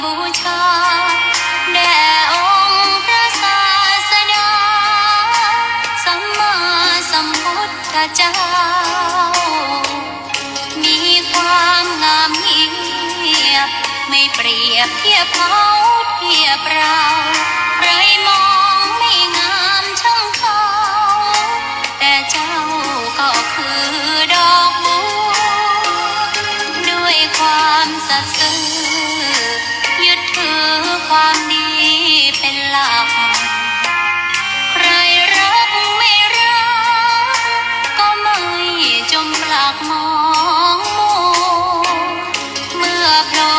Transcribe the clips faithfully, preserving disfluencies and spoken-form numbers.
บูชาแด่องค์พระศาสดาสัมมาสัมพุทธเจ้า มีความงามเงียบ ไม่เปรียบเทียบเขาเทียบเรา ใครมองไม่งามช่างเขา แต่เจ้าก็คือดอกบัว ด้วยความสัตย์ซื่อ ยึดถือความดีเป็นหลัก ใครรักไม่รัก ก็ไม่จมปลักมองมัว เมื่อโผล่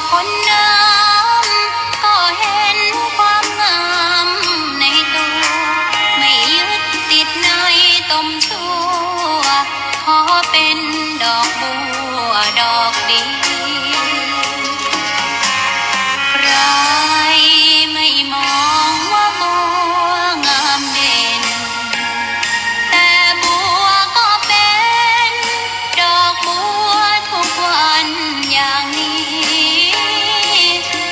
พ้นน้ำ ก็เห็นความงามในตัว ไม่ยึดติดในตมชั่ว ขอเป็นดอกบัวดอกเดียว ใครไม่มองว่าบัวงามเด่น แต่บัวก็เป็นดอกบัวทุกวันอย่างนี้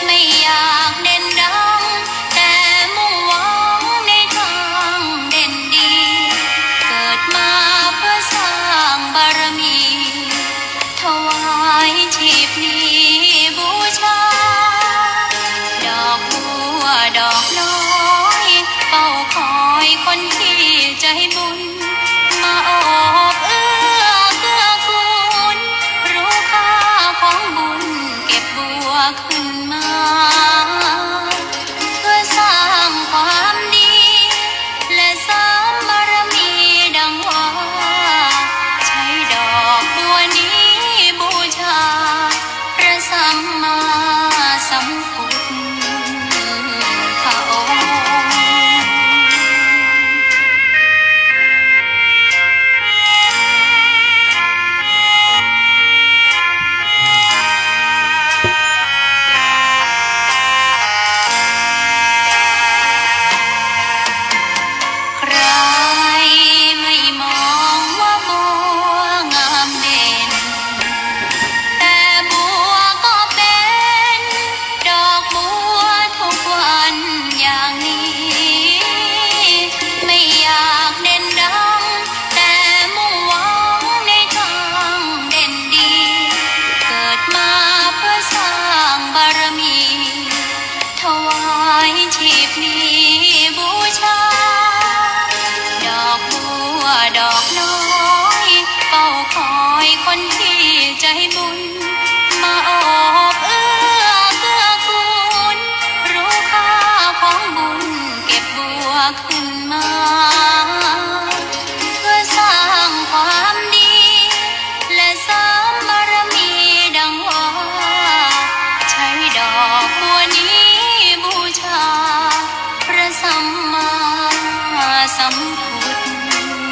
ไม่อยากเด่นดัง แต่มุ่งหวังในทางเด่นดี เกิดมาเพื่อสร้างบารมี ถวายชีพนี้บูชา ดอกบัวดอกน้อย เฝ้าคอยคนที่ใจบุญ มาโอบเอื้อเกื้อกูล รู้ค่าของบุญ เก็บบัวขึ้นมา เพื่อสร้างความดี และเสริมบารมีดังว่า ใช้ดอกบัวนี้บูชา พระสัมมาสัมพุทธองค์ ใครไม่มองว่าบัวงามเด่น แต่บัวก็เป็นดอกบัวทุกวันอย่างนี้ ไม่อยากเด่นดัง แต่มุ่งหวังในทางเด่นดี เกิดมาเพื่อสร้างบารมี ถวายชีพนี้บูชา ดอกบัวดอกน้อย เฝ้าคอยคนที่ใจบุญ มาโอบเอื้อเกื้อกูล รู้ค่าของบุญ เก็บบัวขึ้นมา เพื่อสร้างความดี และเสริมบารมีดังว่า ใช้ดอกบัวนี้บูชา พระสัมมาสัมพุทธองค์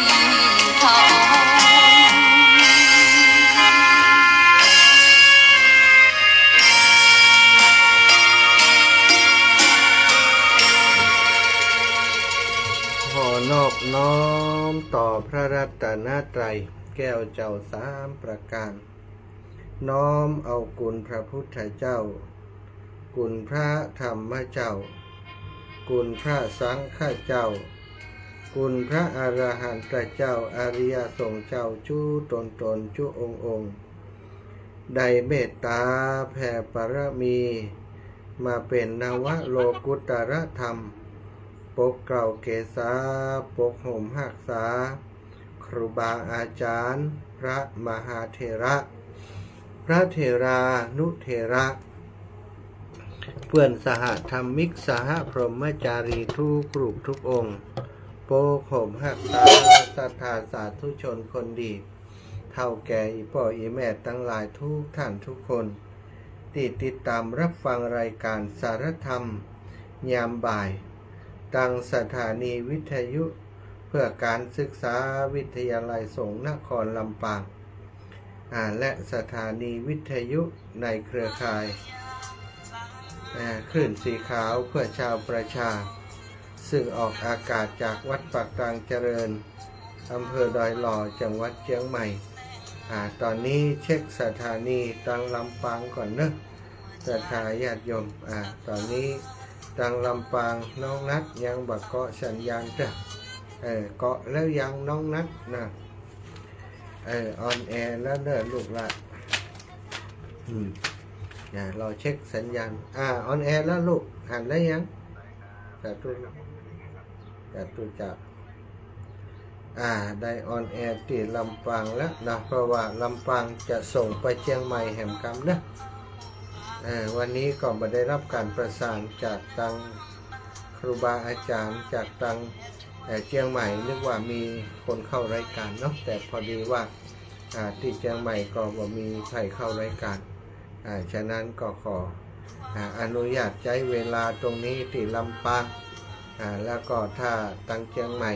ขอนอบน้อมต่อพระรัตนตรัยแก้วเจ้าสามประการ น้อมเอาคุณพระพุทธเจ้า คุณพระธรรมเจ้า คุณพระสังฆเจ้า คุณพระอรหันตเจ้า อริยสงฆ์เจ้า จุ๊ต๋นต๋น จุ๊องค์องค์ ได้เมตตาแผ่บารมี มาเป๋นนวโลกุตตรธรรม ปกเกล้าเกษา ปกห่มฮักษา ครูบาอาจ๋ารย์ พระมหาเถระ พระเถรานุเถระ เปื้อนสหธรรมิก สหพรหมจารีทุกรูปทุกองค์ ปกห่มฮักษาศรัทธาสาธุชนคนดี เฒ่าแก่อี่ป้ออี่แม่ตังหลายทุกท่านทุกคน ตี้ติดต๋ามรับฟังรายก๋านสารธรรมยามบ่าย ตางสถานีวิทยุเพื่อการศึกษาวิทยาลัยสงฆ์นครลำปาง อ่า และสถานีวิทยุในเครือข่าย อ่า คลื่นสีขาวเพื่อชาวประชา ซึ่งออกอากาศจากวัดปากตางเจริญ อำเภอดอยหล่อ จังหวัดเจียงใหม่ อ่า ต๋อนนี้เช็คสถานีตางลำปางก่อนเนอะ ศรัทธาญาติโยม อ่า ต๋อนนี้ตางลำปางน้องนัทยังบ่เกาะสัญญาณเตื้อ เออ เกาะแล้วยังน้องนัทนะ เออ ออนแอร์แล้วเน้อลูกละ อืม อ่า รอเช็คสัญญาณ อ่า ออนแอร์แล้วลูก หันแล้วยัง สาธุ สาธุจ้า อ่า ได้ออนแอร์ตี้ลำปางแล้วนะ เพราะว่าลำปางจะส่งไปเจียงใหม่แหมกำเน้อ เอ่อ วันนี้ก็บ่ได้ฮับก๋านประสานจากตางครูบาอาจ๋ารย์จากตาง เอ่อ เจียงใหม่ นึกว่ามีคนเข้ารายก๋านเนาะ แต่พอดีว่า อ่า ตี้เจียงใหม่ก็บ่มีใผเข้ารายก๋าน อ่า ฉะนั้นก็ขอ อ่า อนุญาตใจ๊เวลาตรงนี้ตี้ลำปาง อ่า แล้วก็ถ้าตางเจียงใหม่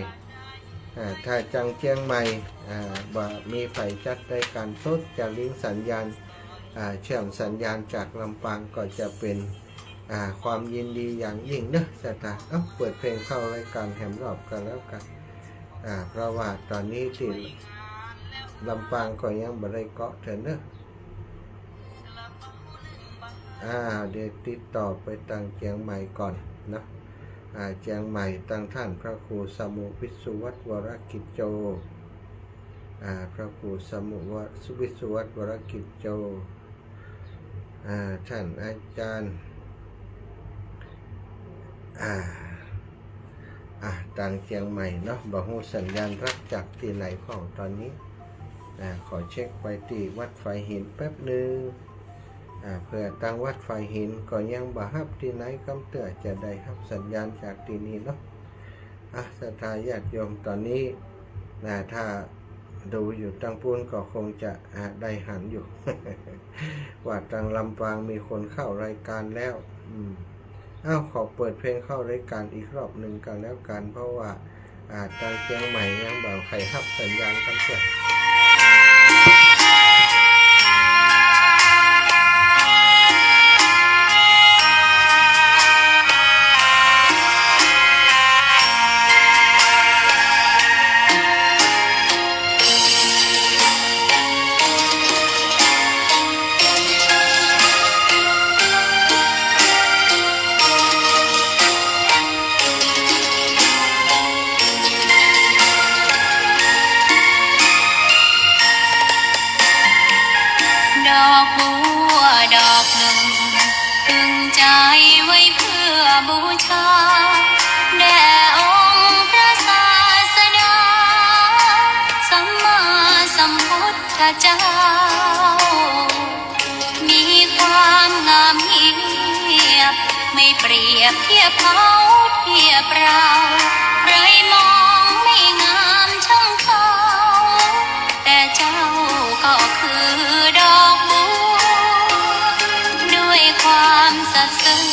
อ่า ถ้าตางเจียงใหม่ อ่า บ่มีใผจัดรายก๋านสด จะลิงก์สัญญาณ อ่า เชื่อมสัญญาณจากลำปางก็จะเป๋น อ่า ความยินดีอย่างยิ่งเน้อศรัทธา เอ้า เปิดเพลงเข้ารายก๋านแหมรอบกั๋นแล้วกั๋น อ่า เพราะว่าต๋อนนี้ตี้ลำปางก็ยังบ่ได้เกาะเตื้อเน้อ อ่า เดี๋ยวติดต่อไปตางเจียงใหม่ก่อนเนาะ อ่า เจียงใหม่ตางต้านพระครูสมุห์ วิศวัตร วรกิจโจ อ่า พระครูสมุห์ วิศวัตร วรกิจโจ อ่า ต้านอาจ๋ารย์ อ่า อ่า ตางเจียงใหม่เนาะ บ่ฮู้สัญญาณฮับจากตี้ไหนพ่องต๋อนนี้ อ่า ขอเช็คไปตี้วัดฝายหินแป๊บนึ่ง อ่า เผื่อตางวัดฝายหินก็ยังบ่ฮับตี้ไหนกำเตื้อ จะได้ฮับสัญญาณจากตี้นี่เนาะ อ่ะ ศรัทธาญาติโยม ต๋อนนี้นะ ถ้าดูอยู่ตางปู๊นก็คงจะ อ่ะ ได้หันอยู่ ว่าตางลำปางมีคนเข้ารายก๋านแล้ว อืม เอ้า ขอเปิดเพลงเข้ารายก๋านอีกรอบนึ่งกั๋นแล้วกั๋น เพราะว่า อ่า ตางเจียงใหม่ยังบ่ใค่ฮับสัญญาณกำเตื้อ ดอกบัวดอกนึ่ง ตึงใจ๋ไว้เปื้อบูชา แด่องค์พระศาสดา สัมมาสัมพุทธเจ้า มีความงามเงียบ ไม่เปรียบเทียบเขาเทียบเรา ใครมองไม่งามช่างเขา แต่เจ้าก็คือดอกบัว ด้วยความสัตย์ซื่อ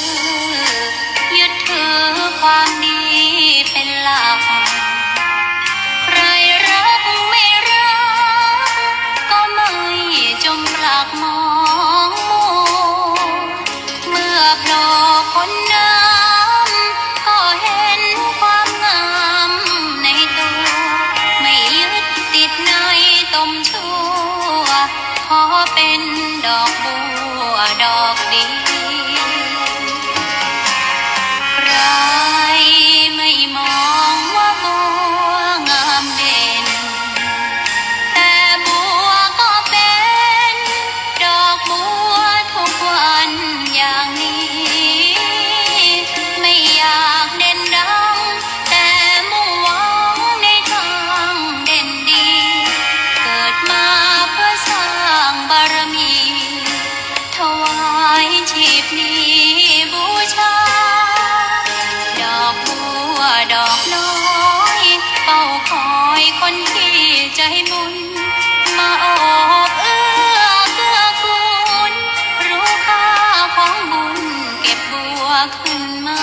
ยึดถือความดีเป็นหลัก ใครรักไม่รัก ก็ไม่จมปลักมองมัว เมื่อโผล่พ้นน้ำ ก็เห็นความงามในตัว ไม่ยึดติดในตมชั่ว ขอเป็นดอกบัวดอกเดียว ใครไม่มองว่าบัวงามเด่น แต่บัวก็เป็นดอกบัวทุกวันอย่างนี้ ไม่อยากเด่นดัง แต่มุ่งหวังในทางเด่นดี เกิดมาเพื่อสร้างบารมี ถวายชีพนี้บูชา ดอกบัวดอกน้อย เฝ้าคอยคนที่ใจบุญ มาโอบเอื้อเกื้อกูล รู้ค่าของบุญเก็บบัวขึ้นมา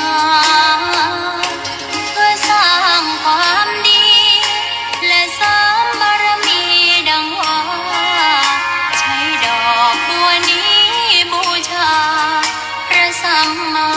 เพื่อสร้างความดี และเสริมบารมีดังว่า ใช้ดอกบัวนี้บูชาพระสัมมา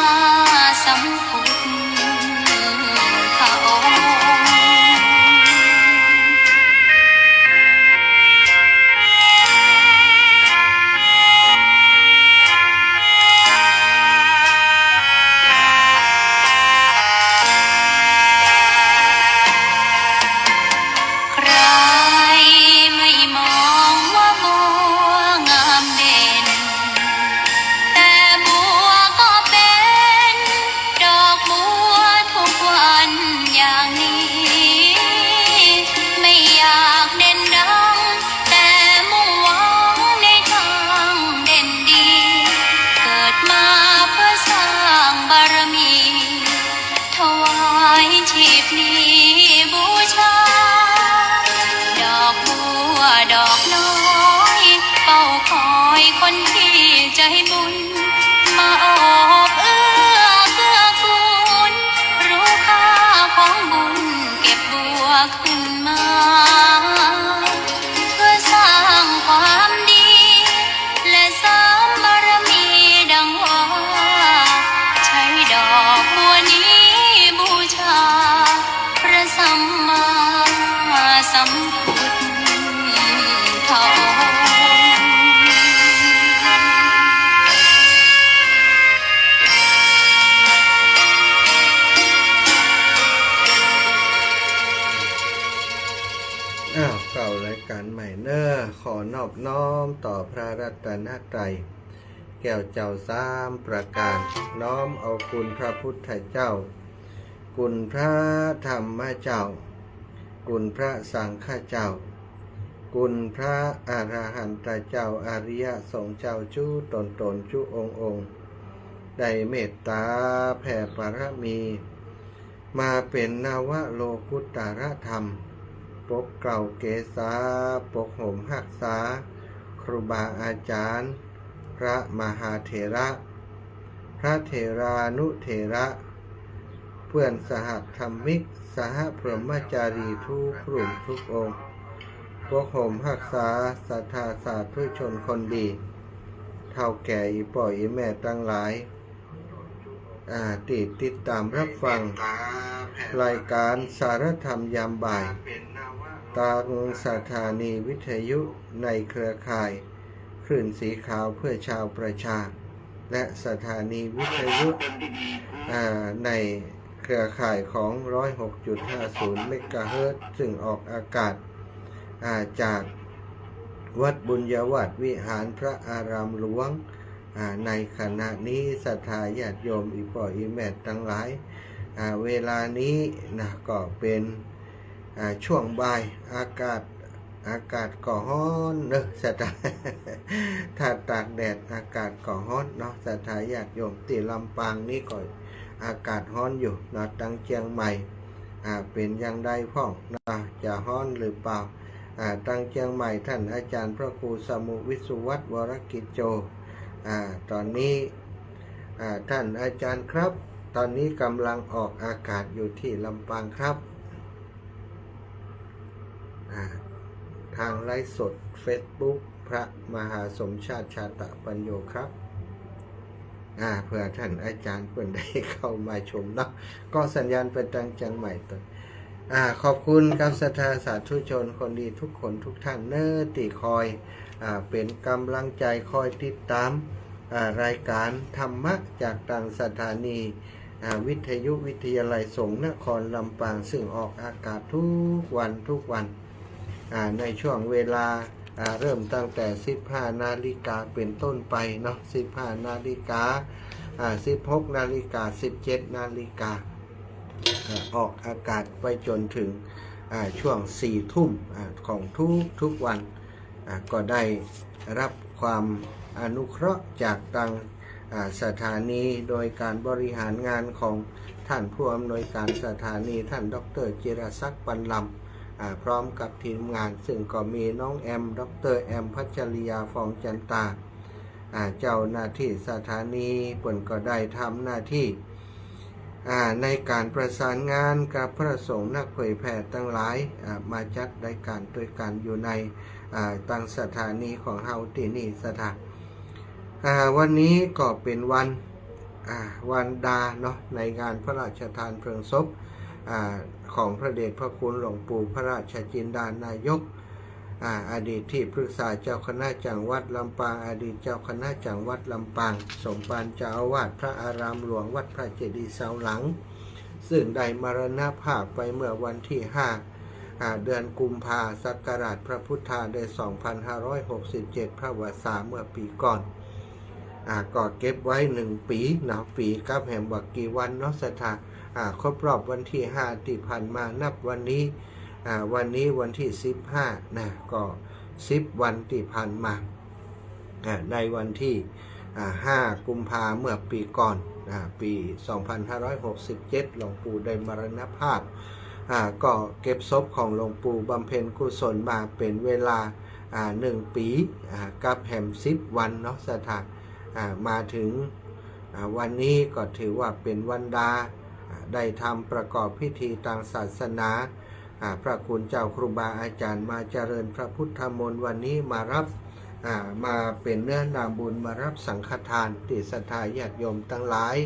นี้บูชา ดอกบัวดอกน้อย เฝ้าคอยคนที่ใจบุญ มาโอบเอื้อเกื้อกูล รู้ค่าของบุญ เก็บบัวขึ้นมา เพื่อสร้างความดี และเสริมบารมีดังว่า ใช้ดอกบัวนี้บูชา พระสัมมาสัมพุทธองค์ อ้าว เข้ารายการใหม่เน้อ ขอนอบน้อมต่อพระรัตนตรัย แก้วเจ้าสามประการ น้อมเอาคุณพระพุทธเจ้า คุณพระธรรมเจ้า คุณพระสังฆเจ้า คุณพระอรหันตเจ้า อริยสงฆ์เจ้าจุ๊ต๋นๆ จุ๊องค์ๆ ได้เมตต๋าแผ่บารมี มาเป๋นนวโลกุตตรธรรม ปกเกล้าเกษา ปกห่มฮักษา ครูบาอาจ๋ารย์ พระมหาเถระ พระเถรานุเถระ เปื้อนสหธรรมิก สหพรหมจารีทุกรุ่นทุกองค์ ปกห่มฮักษาศรัทธาสาธุชนคนดี เฒ่าแก่อี่ป้ออี่แม่ตังหลาย อ่า ตี้ติดต๋ามฮับฟัง รายการสารธรรมยามบ่าย ตางสถานีวิทยุในเครือข่ายคลื่นสีขาวเพื่อชาวประชา และสถานีวิทยุ อ่า ในเครือข่ายของร้อยหกจุดห้าศูนย์เมกะเฮิรตซ์ ซึ่งออกอากาศ อ่า จากวัดบุญญาวาสวิหารพระอารามหลวง อ่า ในขณะนี้ศรัทธาญาติโยมอี่ป้ออี่แม่ตังหลาย อ่า เวลานี้นะ ก็เป๋น อ่า ช่วงบ่าย อากาศ อากาศก็ฮ้อนเนาะ ศรัทธา ถ้าตากแดดอากาศก็ฮ้อนเนาะ ศรัทธาญาติโยม ตี้ลำปางนี้ก็อากาศฮ้อนอยู่เนาะ ตังเจียงใหม่ อ่า เป๋นอย่างใดพ่องเนาะ จะฮ้อนหรือเปล่า อ่า ตังเจียงใหม่ ท่านอาจ๋ารย์พระครูสมุห์วิสุวัฒน์ วรกิจโจ อ่า ต๋อนนี้ อ่า ท่านอาจ๋ารย์ครับ ต๋อนนี้ก๋ำลังออกอากาศอยู่ตี้ลำปางครับ อ่า ตางไลฟ์สดเฟซบุ๊ก พระมหาสมชาติ ชาตะปัญโญครับ อ่า เปื้อท่านอาจ๋ารย์เปิ้นได้เข้ามาชมเนาะ ก็สัญญาณไปตังเจียงใหม่ตวย อ่า ขอบคุณครับศรัทธาสาธุชนคนดีทุกคนทุกท่านเน้อ ตี้คอย อ่า เป๋นก๋ำลังใจ๋ คอยติดต๋าม อ่า รายการธรรมะจากตางสถานี อ่า วิทยุวิทยาลัยสงฆ์นครลำปาง ซึ่งออกอากาศทุกวันทุกวัน อ่า ในช่วงเวลา อ่า เริ่มตั้งแต่สิบห้านาฬิกาเป๋นต้นไปเนาะ สิบห้านาฬิกา อ่า สิบหกนาฬิกา สิบเจ็ดนาฬิกา อ่า ออกอากาศไปจ๋นเถิง อ่า ช่วงสี่ทุ่ม อ่า ของทุกๆวัน อ่า ก็ได้ฮับความอนุเคราะห์จากตาง อ่า สถานี โดยก๋านบริหารงานของท่านผู้อำนวยก๋านสถานี ท่านด็อกเตอร์จิรศักดิ์ ปันลำ อ่า พร้อมกับทีมงาน ซึ่งก็มีน้องแอม ด็อกเตอร์แอม พัชริยา ฟองจันตา อ่า เจ้าหน้าตี้สถานี เปิ้นก็ได้ทำหน้าตี้ อ่า ในก๋านประสานงานกับพระสงฆ์นักเผยแผ่ตังหลาย อ่า มาจัดรายก๋านตวยกั๋นอยู่ใน อ่า ตางสถานีของเฮาตี้นี่ศรัทธา อ่า วันนี้ก็เป๋นวัน อ่า วันดาเนาะ ในงานพระราชทานเพลิงศพ อ่า ของพระเดชพระคุณหลวงปู่พระราชจินดานายก อ่า อดีตตี้ปรึกษาเจ้าคณะจังหวัดลำปาง อดีตเจ้าคณะจังหวัดลำปาง สมภารเจ้าอาวาสพระอารามหลวงวัดพระเจดีย์เสาหลัง ซึ่งได้มรณภาพไปเมื่อวันตี้ห้า อ่า เดือนกุมภา ศักราชพระพุทธาได้สองพันห้าร้อยหกสิบเจ็ด พระวสาเมื่อปี๋ก่อน อ่า ก็เก็บไว้หนึ่งปี๋เนาะ ปี๋กับแหมบ่กี่วันเนาะศรัทธา อ่า ครบรอบวันตี้ห้าตี้ผ่านมา นับวันนี้ อ่า วันนี้วันตี้สิบห้านะ ก็สิบวันตี้ผ่านมา อ่า ในวันตี้ อ่า ห้ากุมภาเมื่อปี๋ก่อน อ่า ปี๋สองพันห้าร้อยหกสิบเจ็ด หลวงปู่ได้มรณภาพ อ่า ก็เก็บศพของหลวงปู่บำเพ็ญกุศลมาเป๋นเวลา อ่า หนึ่งปี๋ อ่า กับแหมสิบวันเนาะ ศรัทธา อ่า มาเถิง อ่า วันนี้ก็ถือว่าเป๋นวันดา อ่า ได้ทำประกอบพิธีตางศาสนา อ่า พระคุณเจ้าครูบาอาจ๋ารย์มาเจริญพระพุทธมนต์ วันนี้มาฮับ อ่า มาเป๋นเนื้อนาบุญ มาฮับสังฆทานตี้ศรัทธาญาติโยมตังหลาย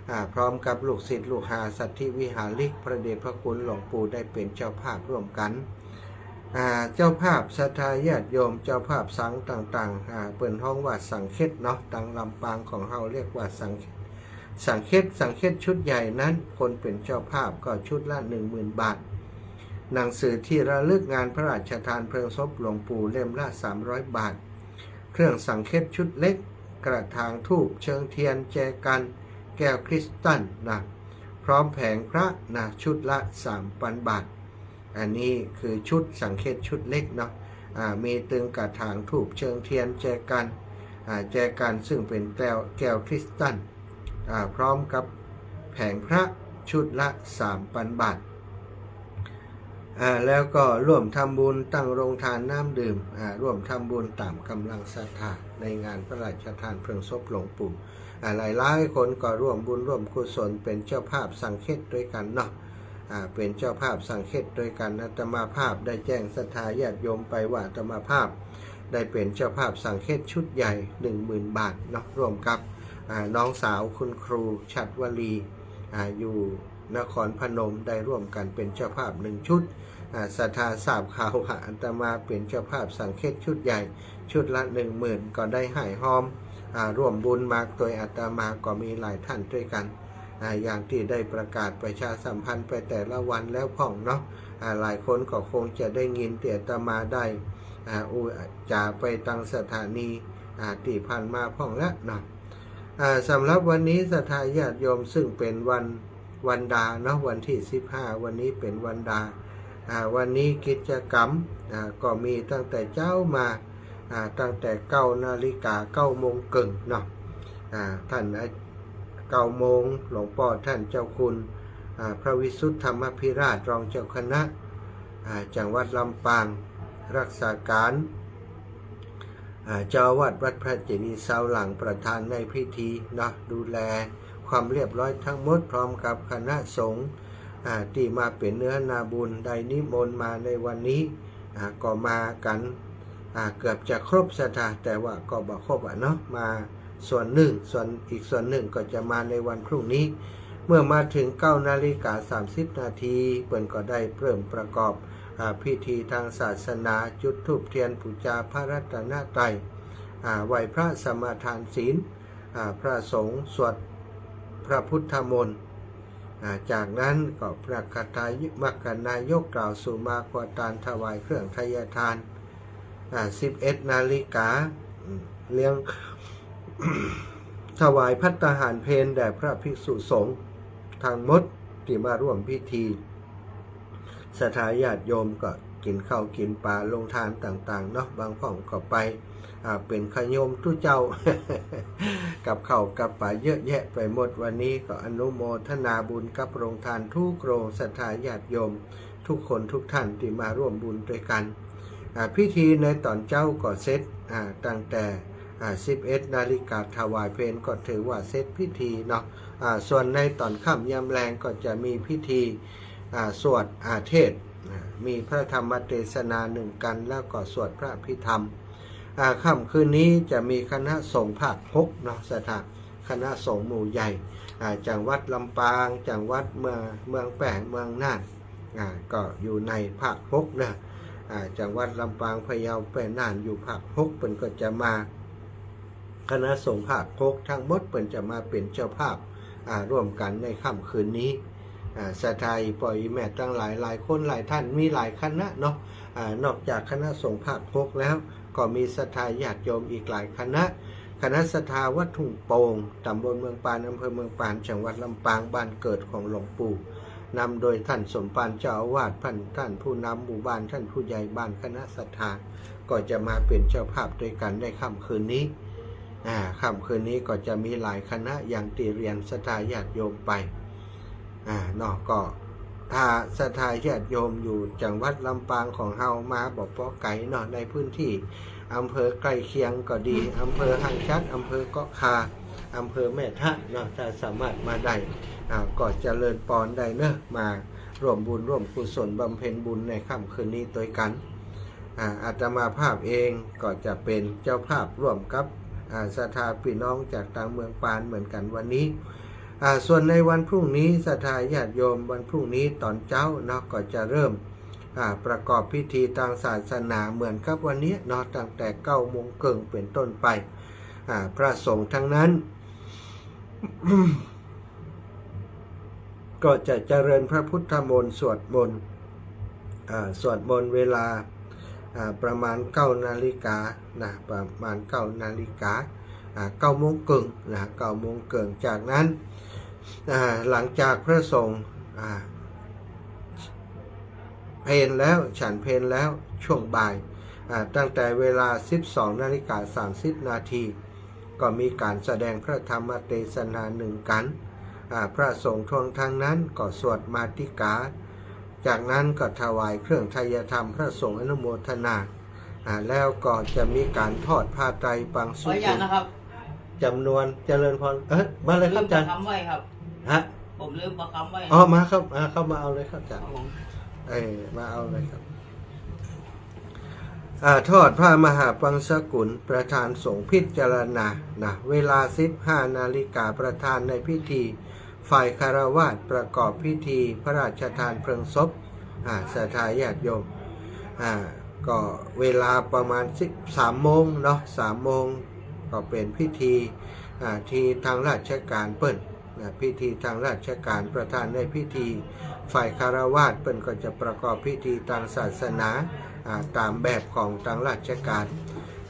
อ่า พร้อมกับลูกศิษย์ลูกหาสัตถิวิหาริก พระเดชพระคุณหลวงปู่ได้เป๋นเจ้าภาพร่วมกั๋น อ่า เจ้าภาพศรัทธาญาติโยม เจ้าภาพสังต่างๆ อ่า เปิ้นฮ้องว่าสังเฆตเนาะ ตางลำปางของเฮาเรียกว่าสังเฆต สังเฆต สังเฆตชุดใหญ่นั้น คนเป๋นเจ้าภาพก็ชุดละหนึ่งหมื่นบาท หนังสือที่ระลึกงานพระราชทานเพลิงศพหลวงปู่เล่มละสามร้อยบาท เครื่องสังเฆตชุดเล็ก กระถางธูป เชิงเทียน แจกัน แก้วคริสตัลนะ พร้อมแผงพระนะ ชุดละสามปันบาท อันนี้คือชุดสังเฆตชุดเล็กเนาะ อ่า มีตึงกระถางธูป เชิงเทียน แจกัน อ่า แจกันซึ่งเป๋นแก้ว แก้วคริสตัล อ่า พร้อมกับแผงพระชุดละสามปันบาท อ่า แล้วก็ร่วมทำบุญตั้งโรงทานน้ำดื่ม อ่า ร่วมทำบุญต๋ามก๋ำลังศรัทธาในงานพระราชทานเพลิงศพหลวงปู่ อ่า หลายๆ คนก็ร่วมบุญร่วมกุศลเป๋นเจ้าภาพสังเฆตด้วยกั๋นเนาะ อ่า เป๋นเจ้าภาพสังเฆตด้วยกั๋น อาตมาภาพได้แจ้งศรัทธาญาติโยมไปว่าอาตมาภาพได้เป๋นเจ้าภาพสังเฆตชุดใหญ่หนึ่งหมื่นบาทเนาะ ร่วมกับ อ่า น้องสาวคุณครูฉัตรวลี อ่า อยู่นครพนม ได้ร่วมกั๋นเป๋นเจ้าภาพหนึ่งชุด อ่า ศรัทธาทราบข่าวว่าอาตมาเป๋นเจ้าภาพสังเฆตชุดใหญ่ ชุดละหนึ่งหมื่น ก็ได้ฮ้ายฮอม อ่า ร่วมบุญมาโตยอาตมาก็มีหลายท่านด้วยกั๋น อ่า อย่างตี้ได้ประกาศประชาสัมพันธ์ไปแต่ละวันแล้วพ่องเนาะ อ่า หลายคนก็คงจะได้ยินตี้อาตมาได้ อ่า อู้จ๋าไปตางสถานี อ่า ตี้ผ่านมาพ่องแล้วเนาะ อ่า สำหรับวันนี้ศรัทธาญาติโยม ซึ่งเป๋นวัน วันดาเนาะ วันตี้สิบห้า วันนี้เป๋นวันดา อ่า วันนี้กิจกรรม อ่า ก็มีตั้งแต่เจ๊ามา อ่า ตั้งแต่เก้านาฬิกา เก้าโมงเกิ่งเนาะ อ่า ท่าน เก้าโมง หลวงป้อท่านเจ้าคุณ อ่า พระวิสุทธธรรมภิราช รองเจ้าคณะ อ่า จังหวัดลำปาง รักษาการ อ่า เจ้าอาวาสวัดพระเจดีย์ซาวหลัง ประธานในพิธีเนาะ ดูแลความเรียบร้อยทั้งหมด พร้อมกับคณะสงฆ์ อ่า ตี้มาเป๋นเนื้อนาบุญ ได้นิมนต์มาในวันนี้ อ่า ก็มากั๋น อ่า เกือบจะครบศรัทธา แต่ว่าก็บ่ครบอะเนาะ มาส่วนหนึ่ง ส่วนอีกส่วนหนึ่งก็จะมาในวันพรุ่งนี้ เมื่อมาเถิงเก้านาฬิกาสามสิบนาที เปิ้นก็ได้เริ่มประกอบ อ่า พิธีตางศาสนา จุดธูปเทียนปู๋จาพระรัตนตรัย อ่า ไหว้พระสมาทานศีล อ่า พระสงฆ์สวดพระพุทธมนต์ อ่า จากนั้นก็พระคาถามัคคณายกกล่าวสุมาควาตาน ถวายเครื่องไทยทาน อ่า สิบเอ็ดนาฬิกา อืม เลี้ยง ถวายภัตตาหารเพลแด่พระภิกษุสงฆ์ทั้งหมดตี้มาร่วมพิธี ศรัทธาญาติโยมก็กิ๋นข้าวกิ๋นป๋า โฮงทานต่างๆ เนาะ บางพ่องก็ไป อ่า เป๋นขะโยมตุ๊เจ้า กับข้าวกับป๋าเยอะแยะไปหมด วันนี้ก็อนุโมทนาบุญกับโฮงทานทุกโฮง ศรัทธาญาติโยมทุกคนทุกท่านตี้มาร่วมบุญตวยกั๋น อ่า พิธีในต๋อนเจ๊าก็เสร็จ อ่า ตั้งแต่ อ่า สิบเอ็ดนาฬิกา ถวายเพลก็ถือว่าเสร็จพิธีเนาะ อ่า ส่วนในต๋อนค่ำยามแลงก็จะมีพิธี อ่า สวด อ่า เทศน์ อ่า มีพระธรรมเตสนาหนึ่งกัณฑ์ แล้วก็สวดพระอภิธรรม อ่า ค่ำคืนนี้จะมีคณะสงฆ์ภาคหกเนาะ ศรัทธา คณะสงฆ์หมู่ใหญ่ อ่า จังหวัดลำปาง จังหวัดเมือง เมืองแป้ เมืองน่าน อ่า ก็อยู่ในภาคหกเนาะ อ่า จังหวัดลำปาง พะเยา แป้ น่าน อยู่ภาคหก เปิ้นก็จะมา คณะสงฆ์ภาคหกทั้งหมดเปิ้นจะมาเป๋นเจ้าภาพ อ่า ร่วมกั๋นในค่ำคืนนี้ อ่า ศรัทธาอี่ป้ออี่แม่ตังหลาย หลายคนหลายท่าน มีหลายคณะเนาะ อ่า นอกจากคณะสงฆ์ภาคหกแล้ว ก็มีศรัทธาญาติโยมอีกหลายคณะ คณะศรัทธาวัดทุ่งโป่ง ต๋ำบลเมืองปาน อำเภอเมืองปาน จังหวัดลำปาง บ้านเกิดของหลวงปู่ นำโดยท่านสมภารเจ้าอาวาส ท่าน ท่านผู้นำหมู่บ้าน ท่านผู้ใหญ่บ้าน คณะศรัทธา ก็จะมาเป๋นเจ้าภาพตวยกั๋นในค่ำคืนนี้ อ่า ค่ำคืนนี้ก็จะมีหลายคณะ อย่างตี้เรียนศรัทธาญาติโยมไป อ่า เนาะ ก็ ถ้าศรัทธาญาติโยมอยู่จังหวัดลำปางของเฮามาบ่ปอไก๋เนาะ ในพื้นที่อำเภอใก้เคียงก็ดี อำเภอห้างฉัตร อำเภอเกาะข่า อำเภอแม่ทะเนาะ ถ้าสามารถมาได้ อ่า ก็เจริญปอนได้เนาะ มาร่วมบุญร่วมกุศลบำเพ็ญบุญในค่ำคืนนี้ตวยกั๋น อ่า อาตมาภาพเองก็จะเป๋นเจ้าภาพร่วมกับ อ่า ศรัทธาปี้น้องจากตางเมืองปานเหมือนกั๋นวันนี้ อ่า ส่วนในวันพรุ่งนี้ศรัทธาญาติโยมวันพรุ่งนี้ต๋อนเจ๊าเนาะ ก็จะเริ่ม อ่า ประกอบพิธีตางศาสนาเหมือนกับวันนี้เนาะ ตั้งแต่เก้าโมงเกิ่งเป๋นต้นไป อ่า พระสงฆ์ทั้งนั้น ก็จะเจริญพระพุทธมนต์สวดมนต์ อ่า สวดมนต์เวลา อ่า ประมาณเก้านาฬิกานะ ประมาณเก้านาฬิกา อ่า เก้าโมงเกิ่งนะ เก้าโมงเกิ่ง จากนั้น อ่า หลังจากพระสงฆ์ อ่า เพลแล้ว ฉันเพลแล้ว ช่วงบ่าย อ่า ตั้งแต่เวลาสิบสองนาฬิกาสามสิบนาที ก็มีก๋านแสดงพระธรรมเตสนานึ่งกั๋น อ่า พระสงฆ์ทั่วทั้งนั้นก็สวดมาติกา จากนั้นก็ถวายเครื่องไทยธรรม พระสงฆ์อนุโมทนา อ่า แล้วก็จะมีก๋านทอดผ้าไตรปังสุกุล ขออนุญาตนะครับ จ๋ำนวน เจริญปอน เอ๊ะ มาเลยครับอาจ๋ารย์ ลืมประคำไว้ครับ ฮะ ผมลืมประคำไว้ อ๋อ มาครับ อ่า เข้ามาเอาเลยครับอาจ๋ารย์ ครับผม เออ มาเอาเลยครับ อ่า ทอดผ้ามหาปังสกุล ประธานสงฆ์พิจารณานะ เวลาสิบห้านาฬิกา ประธานในพิธี ฝ่ายฆราวาสประกอบพิธีพระราชทานเพลิงศพ อ่า ศรัทธาญาติโยม อ่า ก็เวลาประมาณสิบ สามโมงเนาะ สามโมง ก็เป๋นพิธี อ่า ตี้ตางราชก๋านเปิ้น นะ พิธีตางราชก๋าน ประธานในพิธี ฝ่ายฆราวาสเปิ้นก็จะประกอบพิธีตางศาสนา อ่า ต๋ามแบบของตางราชก๋าน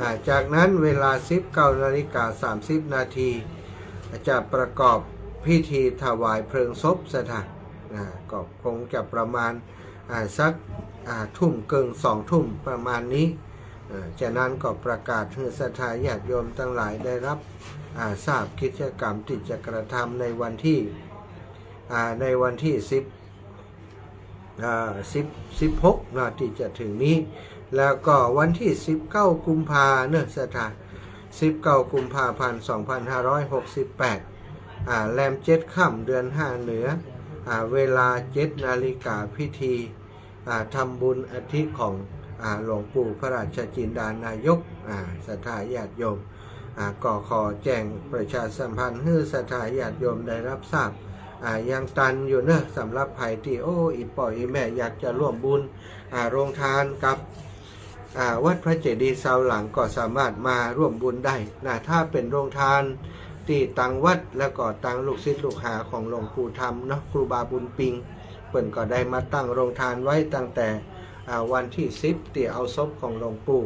อ่า จากนั้นเวลาสิบเก้านาฬิกาสามสิบนาที จะประกอบพิธีถวายเพลิงศพศรัทธา อ่า ก็คงจะประมาณ อ่า สัก อ่า ทุ่มเกิ่ง สองทุ่มประมาณนี้ อ่า ฉะนั้นก็ประกาศหื้อศรัทธาญาติโยมตังหลายได้ฮับ อ่า ทราบกิจกรรมตี้จะกระทำในวันตี้ อ่า ในวันตี้สิบ อ่า สิบ สิบหกเนาะ ตี้จะเถิงนี้ แล้วก็วันตี้สิบเก้ากุมภาเนาะศรัทธา สิบเก้ากุมภาพันธ์สองพันห้าร้อยหกสิบแปด อ่า แรมเจ็ดค่ำเดือนห้าเหนือ อ่า เวลาเจ็ดนาฬิกาพิธี อ่า ทำบุญอัฐิของ อ่า หลวงปู่พระราชจินดานายก อ่า ศรัทธาญาติโยม อ่า ก็ขอแจ้งประชาสัมพันธ์หื้อศรัทธาญาติโยมได้ฮับทราบ อ่า ยังตันอยู่เนาะ สำหรับใผตี้ โอ้ อี่ป้ออี่แม่อยากจะร่วมบุญ อ่า โฮงตานกับ อ่า วัดพระเจดีย์ซาวหลังก็สามารถมาร่วมบุญได้นะ ถ้าเป๋นโฮงตานตี้ตางวัด แล้วก็ตางลูกศิษย์ลูกหาของหลวงปู่ธรรมเนาะ ครูบาบุญปิง เปิ้นก็ได้มาตั้งโฮงตานไว้ตั้งแต่ อ่า วันตี้สิบตี้เอาศพของหลวงปู่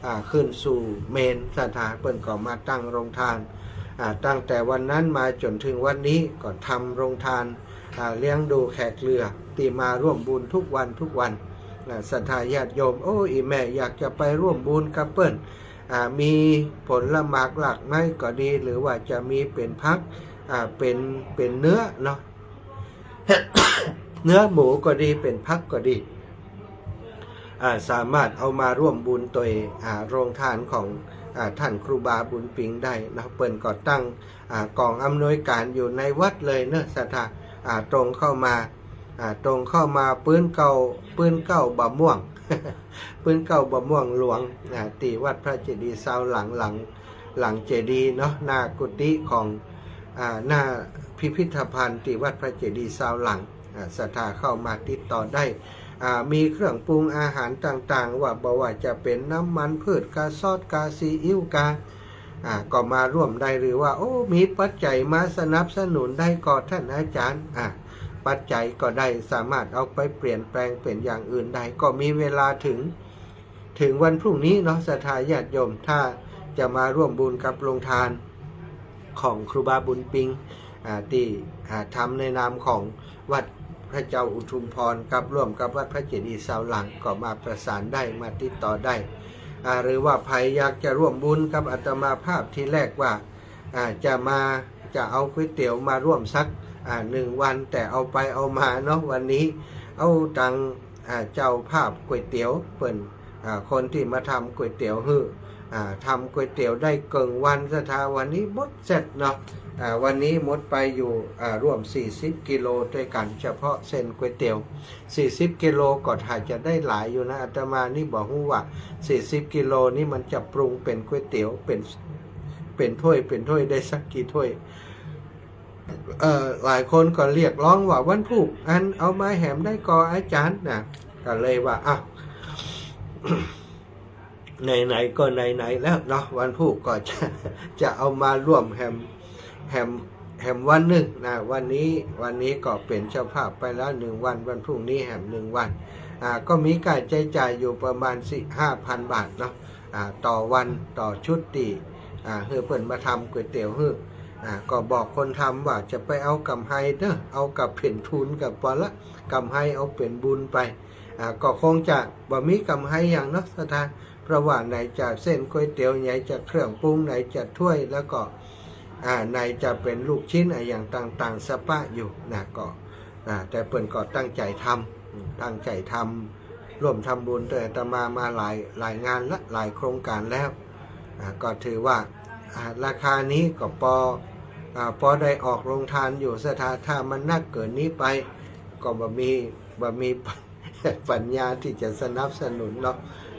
อ่า ขึ้นสู่เมรุศรัทธา เปิ้นก็มาตั้งโฮงตาน อ่า ตั้งแต่วันนั้นมาจ๋นเถิงวันนี้ก็ทำโฮงตาน อ่า เลี้ยงดูแขกเรือตี้มาร่วมบุญทุกวันทุกวัน อ่า ศรัทธาญาติโยม โอ้ อี่แม่อยากจะไปร่วมบุญกับเปิ้น อ่า มีผลหมากหลากไม้ก็ดี หรือว่าจะมีเป๋นผัก อ่า เป๋น เป๋นเนื้อเนาะ เนื้อหมูก็ดี เป๋นผักก็ดี อ่า สามารถเอามาร่วมบุญตวย อ่า โฮงตานของ อ่า ต้านครูบาบุญปิงได้เนาะ เปิ้นก็ตั้ง อ่า ก๋องอำนวยก๋านอยู่ในวัดเลยเนาะศรัทธา อ่า ตรงเข้ามา อ่า ตรงเข้ามาปื๊นเก๊า ปื๊นเก๊าบ่าม่วง ปื๊นเก๊าบ่าม่วงหลวง อ่า ตี้วัดพระเจดีย์ซาวหลัง หลัง หลังเจดีย์เนาะ หน้ากุฏิของ อ่า หน้าพิพิธภัณฑ์ตี้วัดพระเจดีย์ซาวหลัง อ่า ศรัทธาเข้ามาติดต่อได้ อ่า มีเครื่องปรุงอาหารต่างๆ ว่า บ่ว่าจะเป๋นน้ำมันพืช กาซอส กาซีอิ๊ว กา อ่า ก็มาร่วมได้ หรือว่า โอ้ มีปัจจัยมาสนับสนุนได้ก็ต้านอาจ๋ารย์ อ่า ปัจจัยก็ได้ สามารถเอาไปเปลี่ยนแปลงเป๋นอย่างอื่นได้ ก็มีเวลาเถิง เถิงวันพรุ่งนี้เนาะ ศรัทธาญาติโยม ถ้าจะมาร่วมบุญกับโฮงตานของครูบาบุญปิง อ่า ตี้ อ่า ทำในนามของวัดพระเจ้าอุทุมพร กับร่วมกับวัดพระเจดีย์ซาวหลัง ก็มาประสานได้ มาติดต่อได้ อ่า หรือว่าใผอยากจะร่วมบุญกับอาตมาภาพ ตี้แรกว่า อ่า จะมา จะเอาก๋วยเตี๋ยวมาร่วมสัก อ่า หนึ่งวัน แต่เอาไปเอามาเนาะ วันนี้ เอาตัง อ่า เจ้าภาพก๋วยเตี๋ยวเปิ้น อ่า คนตี้มาทำก๋วยเตี๋ยวหื้อ อ่า ทำก๋วยเตี๋ยวได้เกิ่งวันศรัทธา วันนี้หมดเสร็จเนาะ อ่า วันนี้หมดไปอยู่ อ่า ร่วมสี่สิบกิโลด้วยกั๋น เฉพาะเส้นก๋วยเตี๋ยว สี่สิบกิโลก็ถ้าจะได้หลายอยู่นะ อาตมานี่บ่ฮู้ว่าสี่สิบกิโลนี่มันจะปรุงเป๋นก๋วยเตี๋ยว เป๋น เป๋นถ้วย เป๋นถ้วยได้สักกี่ถ้วย เอ่อ หลายคนก็เรียกร้องว่าวันพูกอันเอามาแหมได้ก่ออาจ๋ารย์นะ ก็เลยว่า อ่ะ ไหนๆ ก็ไหนๆ แล้วเนาะ วันพูกก็จะ จะเอามาร่วมแหม แหม แหมวันนึ่งนะ วันนี้ วันนี้ก็เป๋นเจ้าภาพไปแล้วนึ่งวัน วันพรุ่งนี้แหมนึ่งวัน อ่า ก็มีค่าใจ๊จ่ายอยู่ประมาณสี่ ห้าพันบาทเนาะ อ่า ต่อวัน ต่อชุดตี้ อ่า หื้อเปิ้นมาทำก๋วยเตี๋ยวหื้อ อ่า ก็บอกคนทำว่าจะไปเอาก๋ำไรเด้อ เอาก้าเป๋นทุนก็ปอละ ก๋ำไรเอาเป๋นบุญไป อ่า ก็คงจะบ่มีก๋ำไรหยังเนาะศรัทธา เพราะว่าไหนจะเส้นก๋วยเตี๋ยว ไหนจะเครื่องปรุง ไหนจะถ้วย แล้วก็ อ่า ไหนจะเป๋นลูกชิ้นอะหยังต่างๆ สะปะอยู่นะ ก็ อ่า แต่เปิ้นก็ตั้งใจ๋ทำ อืม ตั้งใจ๋ทำ ร่วมทำบุญตวยอาตมามาหลาย หลายงานละ หลายโครงก๋านแล้ว อ่า ก็ถือว่า อ่า ราคานี้ก็ปอ อ่า ปอได้ออกโรงทานอยู่ศรัทธา ถ้ามันนักเกินนี้ไป ก็บ่มี บ่มี ปัญญาตี้จะสนับสนุนเนาะ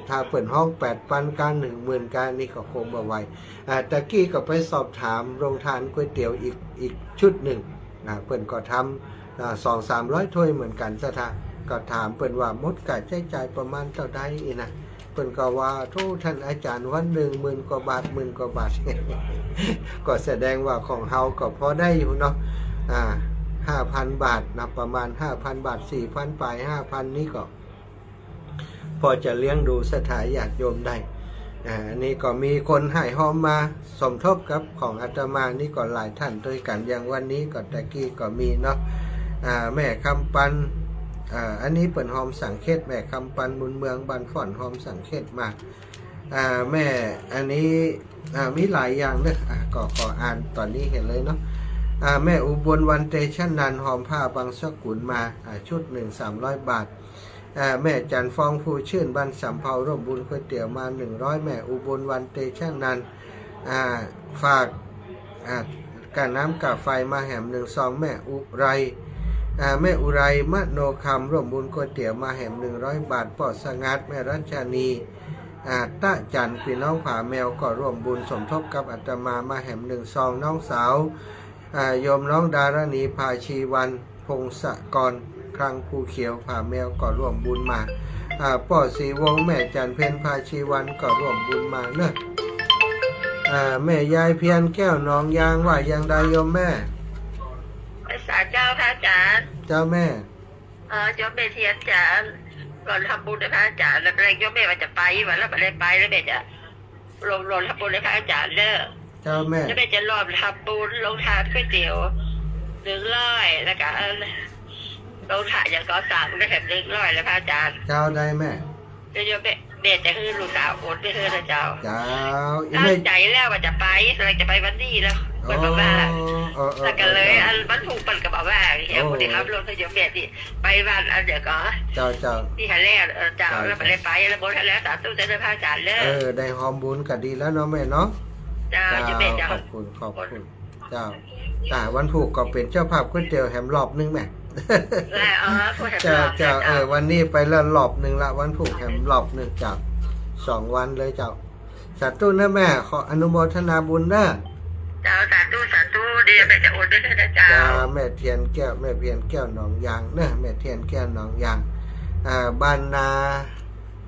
ถ้าเปิ้นฮ้องแปดปันก้า นึ่งหมื่นก้า นี่ก็คงบ่ไหว อ่า ตะกี้ก็ไปสอบถามโรงทานก๋วยเตี๋ยวอีก อีกชุดนึ่ง อ่า เปิ้นก็ทำ อ่า สองสามร้อยถ้วยเหมือนกั๋นศรัทธา ก็ถามเปิ้นว่าหมดค่าใจ๊จ่ายประมาณเต้าใดอี้นะ เปิ้นก็ว่า โธ่ ต้านอาจ๋ารย์ วันนึ่งหมื่นกว่าบาท หมื่นกว่าบาท ก็แสดงว่าของเฮาก็พอได้อยู่เนาะ อ่า ห้าพันบาทนะ ประมาณห้าพันบาท สี่พันป๋าย ห้าพันนี่ก็ พอจะเลี้ยงดูศรัทธาญาติโยมได้ อ่า อันนี้ก็มีคนให้ฮอมมาสมทบกับของอาตมานี่ก็หลายต้านตวยกั๋น อย่างวันนี้ก็ตะกี้ก็มีเนาะ อ่า แม่คำปัน อ่า อันนี้เปิ้นฮอมสังเขต แม่คำปันบุญเมืองบ้านฝ่อนฮอมสังเขตมา อ่า แม่ อันนี้ อ่า มีหลายอย่างเนาะ อ่า ก็ขออ่านต๋อนนี้เห็นเลยเนาะ อ่า แม่อุบลวรรณเตชะนันท์ฮอมผ้าบังสกุลมา อ่า ชุดนึ่ง สามร้อยบาท อ่า แม่จันทร์ฟองภูชื่นบ้านสำเภาร่วมบุญก๋วยเตี๋ยวมา หนึ่งร้อย แม่อุบลวรรณเตชะนันท์ อ่า ฝาก อ่า ก้าน้ำก้าไฟมาแหมนึ่งซอง แม่อุไร อ่า แม่อุไรมโนคำร่วมบุญก๋วยเตี๋ยวมาแหม หนึ่งร้อยบาท ป้อสงัด แม่รัชนี อ่า ตะจันทร์ ปี้น้องผาแมวก็ร่วมบุญสมทบกับอาตมามาแหมนึ่งซอง น้องสาว อ่า โยมน้องดารณี พาชีวัน พงศกร คลังภูเขียว ผาแมวก็ร่วมบุญมา อ่า ป้อศรีวงศ์ แม่จันทร์เพ็ญ พาชีวันก็ร่วมบุญมาเนาะ อ่า แม่ยายเพียรแก้วหนองยางว่าอย่างใดโยมแม่ ไหว้สาเจ้าพระอาจารย์ เจ้าแม่ เอ่อ โยมแม่เทียนจ๋า ก่อนทำบุญนะพระอาจารย์ แล้วแรกโยมแม่ว่าจะไป ว่าแล้วบ่ได้ไป แล้วแม่จะ ร่วม ร่วมทำบุญนะพระอาจารย์เด้อ เจ้าแม่ แล้วแม่จะร่วมทำบุญโรงทานก๋วยเตี๋ยว หนึ่งร้อย แล้วก็ เอ่อ โรงทานอย่างก่อสร้างได้แถม หนึ่งร้อย แล้วพระอาจารย์ เจ้า ได้แม่ เดี๋ยวโยมแม่ แม่จะหื้อลูกสาวโอนไปหื้อนะเจ้า เจ้า อี ตั้ง แม่ ใจแล้วว่าจะไป กำลังจะไปวันนี้แล้ว โอ้ เปิ้นบอกว่า เออ เออ แล้วก็เลย เออ อันวันพูกเปิ้นก็บอกว่า เดี๋ยว โอ้ เปิ้นสิขับรถหื้อโยมแม่ตี้ไปบ้านอันเดียวก็ เจ้า เจ้า ตี้หั้นแล้ว เออ เจ้า เจ้า แล้วบ่ได้ไป แล้วบ่ทันแล้ว สาธุเจ้าพระอาจารย์เด้อ เออ ได้ฮอมบุญก็ดีแล้วเนาะแม่เนาะ เจ้า เจ้า เจ้าแม่เจ้า ขอบคุณ ขอบคุณ เจ้า อ่า วันพูกก็เป๋นเจ้าภาพก๋วยเตี๋ยวแหมรอบนึ่งแม่ ได้ อ๋อ ก๋วยเตี๋ยว เจ้า เจ้า เจ้า เออ วันนี้ไปแล้วรอบนึ่งละ วันพูกแหมรอบนึ่ง เจ้า สองวันเลยเจ้า สาธุนะแม่ ขออนุโมทนาบุญเนาะ เจ้า สาธุ สาธุ เดี๋ยวแม่จะโอนไปหื้อนะเจ้า เจ้า แม่เทียนแก้ว แม่เพียรแก้วหนองยางเนาะ แม่เทียนแก้วหนองยาง อ่า บ้านนา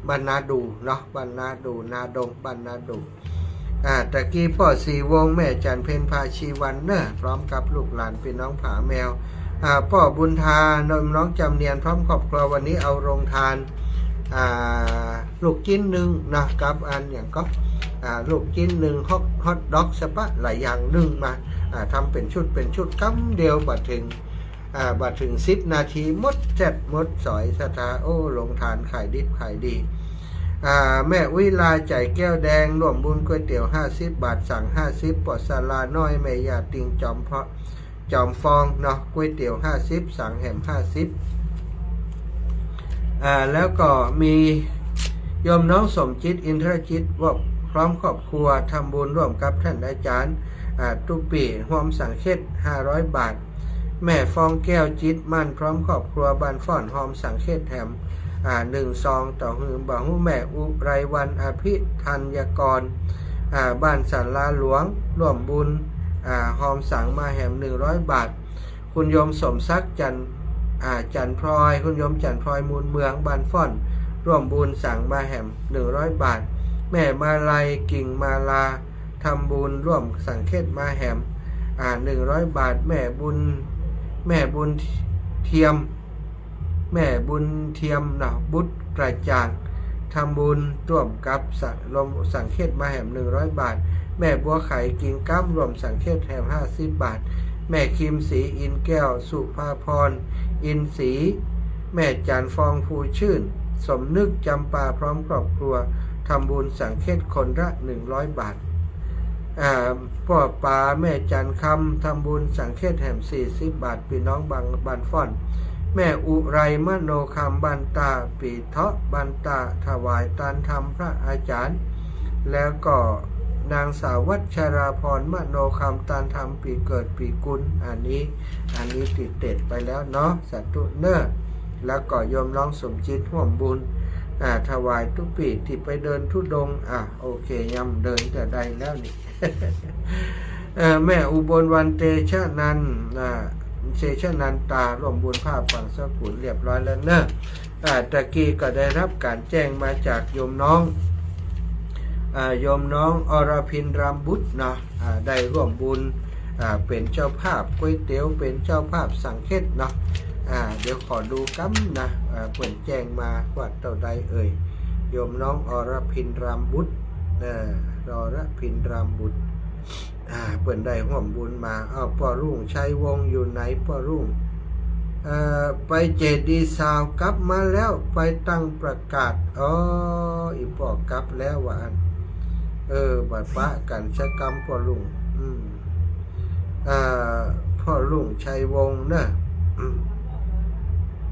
บ้านนาดู่เนาะ บ้านนาดู่ นาดง บ้านนาดู่ อ่า ตะกี้ป้อศรีวงศ์ แม่จันทร์เพ็ญ พาชีวันเนาะ พร้อมกับลูกหลานปี้น้องผาแมว อ่า ป้อบุญธา น้อง น้องจำเนียน พร้อมครอบครัว วันนี้เอาโรงทาน อ่า ลูกจิ๊นนึ่งนะ กับอันอย่างก็ อ่า ลูกจิ๊นนึ่ง ฮอต ฮอตด็อก สะปะหลายอย่างนึ่งมา อ่า ทำเป๋นชุด เป๋นชุด กำเดียวบ่าเถิง อ่า บ่าเถิงสิบนาที หมดแจ๊ดหมดสอย ศรัทธา โอ้ โรงทานขายดิบขายดี อ่า แม่อุยลา ใจ๋แก้วแดง ร่วมบุญก๋วยเตี๋ยวห้าสิบบาท สั่งห้าสิบ ป้อสาราน้อย แม่ย่าติง จอมเพาะ จอมฟองเนาะ ก๋วยเตี๋ยวห้าสิบ สั่งแหมห้าสิบ อ่า แล้วก็มีโยมน้องสมจิต อินทรจิต ว่าพร้อมครอบครัวทำบุญร่วมกับท่านอาจารย์ อ่า ตุ๊ปี้ ฮอมสังเฆต ห้าร้อยบาท แม่ฟองแก้ว จิตมั่น พร้อมครอบครัวบ้านฟ้อน ฮอมสังเฆตแหม อ่า หนึ่งซอง ต่อหื้อบ่าวฮู้ แม่อุไรวรรณ อภิธัญกร อ่า บ้านศาลาหลวง ร่วมบุญ อ่า ฮอมสังมาแหม หนึ่งร้อยบาท คุณโยมสมศักดิ์ จันทร์ อ่า จันทร์พลอย คุณโยมจันทร์พลอย มูลเมือง บ้านฟ้อน ร่วมบุญสังมาแหม หนึ่งร้อยบาท แม่มาลัย กิ่งมาลา ทำบุญร่วมสังเฆตมาแหม อ่า หนึ่งร้อยบาท แม่บุญ แม่บุญเทียม แม่บุญเทียมเนาะ บุตรกระจ่าง ทำบุญร่วมกับสะ ร่วมสังเฆตมาแหม หนึ่งร้อยบาท แม่บัวไข กิ่งก้ำ ร่วมสังเฆตแหม ห้าสิบบาท แม่คิมศรี อินแก้ว สุภาพร อินศรี แม่จันทร์ฟอง ภูชื่น สมนึก จำปา พร้อมครอบครัว ทำบุญสังเฆตคนละ หนึ่งร้อยบาท อ่า ป้อป๋าแม่จันทร์คำ ทำบุญสังเฆตแหม สี่สิบบาท ปี้น้องบาง บ้านฟ้อน แม่อุไร มโนคำ บ้านตา ปี้เถาะ บ้านตา ถวายตานธรรมพระอาจารย์ แล้วก็นางสาววัชราพร มโนคำ ตานธรรม ปี้เกิด ปี้กุล อันนี้ อันนี้ติดเต็ดไปแล้วเนาะ สาธุเน้อ แล้วก็โยมน้องสมจิต ฮ่วมบุญ อ่า ถวายตุ๊ปี้ ตี้ไปเดินธุดงค์ อ่า โอเค ยำเดินจะได้แล้วนี่ เอ่อ แม่อุบลวรรณ เตชะนันท์ อ่า เตชะนันตา ร่วมบุญผ้าปังสกุลเรียบร้อยแล้วเน้อ อ่า ตะกี้ก็ได้ฮับก๋านแจ้งมาจากโยมน้อง อ่า โยมน้องอรพิน รามบุตรเนาะ อ่า ได้ร่วมบุญ อ่า เป๋นเจ้าภาพก๋วยเตี๋ยว เป๋นเจ้าภาพสังเฆตเนาะ อ่า เดี๋ยวขอดูกำนะ อ่า เปิ้นแจ้งมาว่าเต้าใดเอ่ย โยมน้องอรพิน รามบุตร เออ อรพิน รามบุตร อ่า เปิ้นได้ฮ่วมบุญมา อ้าว ป้อรุ่งชัยวงศ์อยู่ไหน ป้อรุ่ง เอ่อ ไปเจดีย์ซาวกลับมาแล้ว ไปตั้งประกาศ อ๋อ อี่ป้อกลับแล้วว่าอั้น เออ บ่ปะกั๋นสักกำ ป้อรุ่ง อืม อ่า ป้อรุ่งชัยวงศ์เน้อ อืม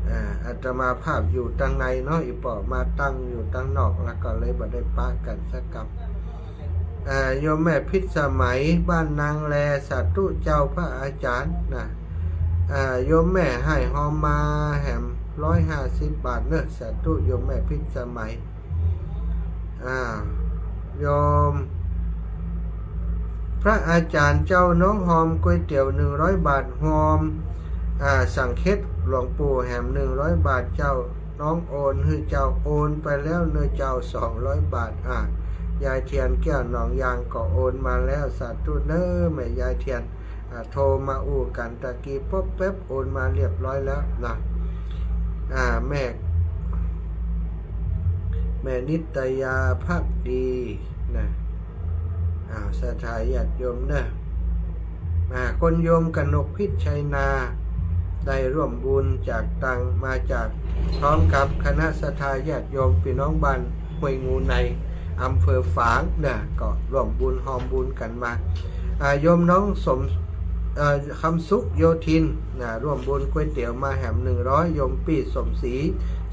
อ่า อาตมาภาพอยู่ตังในเนาะ อี่ป้อมาตั้งอยู่ตังนอก แล้วก็เลยบ่ได้ปะกั๋นสักกำ อ่า โยมแม่พิษสมัย บ้านนางแล สาธุเจ้าพระอาจารย์นะ อ่า โยมแม่ให้ฮอมมาแหม ร้อยห้าสิบบาทเน้อ สาธุโยมแม่พิษสมัย อ่า โยม พระอาจารย์เจ้า น้องฮอมก๋วยเตี๋ยว หนึ่งร้อยบาท ฮอม อ่า สังเฆตหลวงปู่แหม หนึ่งร้อยบาทเจ้า น้องโอนหื้อเจ้า โอนไปแล้วเน้อเจ้า สองร้อยบาท อ่ะ ยายเทียนแก้วหนองยางก็โอนมาแล้ว สาธุเน้อแม่ยายเทียน อ่ะ โทรมาอู้กั๋นตะกี้ป๊อบแป๊บ โอนมาเรียบร้อยแล้วนะ อ่า แม่ แม่นิตยาภักดีนะ อ่า ศรัทธาญาติโยมเน้อ อ่า คนโยมกนกพิษชัยนา ได้ร่วมบุญจากตัง มาจาก พร้อมกับคณะศรัทธาญาติโยมปี้น้องบ้านห้วยงูใน อำเภอฝางนะ ก็ร่วมบุญฮอมบุญกั๋นมา อ่า โยมน้องสม เอ่อ คำสุขโยธินนะ ร่วมบุญก๋วยเตี๋ยวมาแหม หนึ่งร้อย โยมปี้สมศรี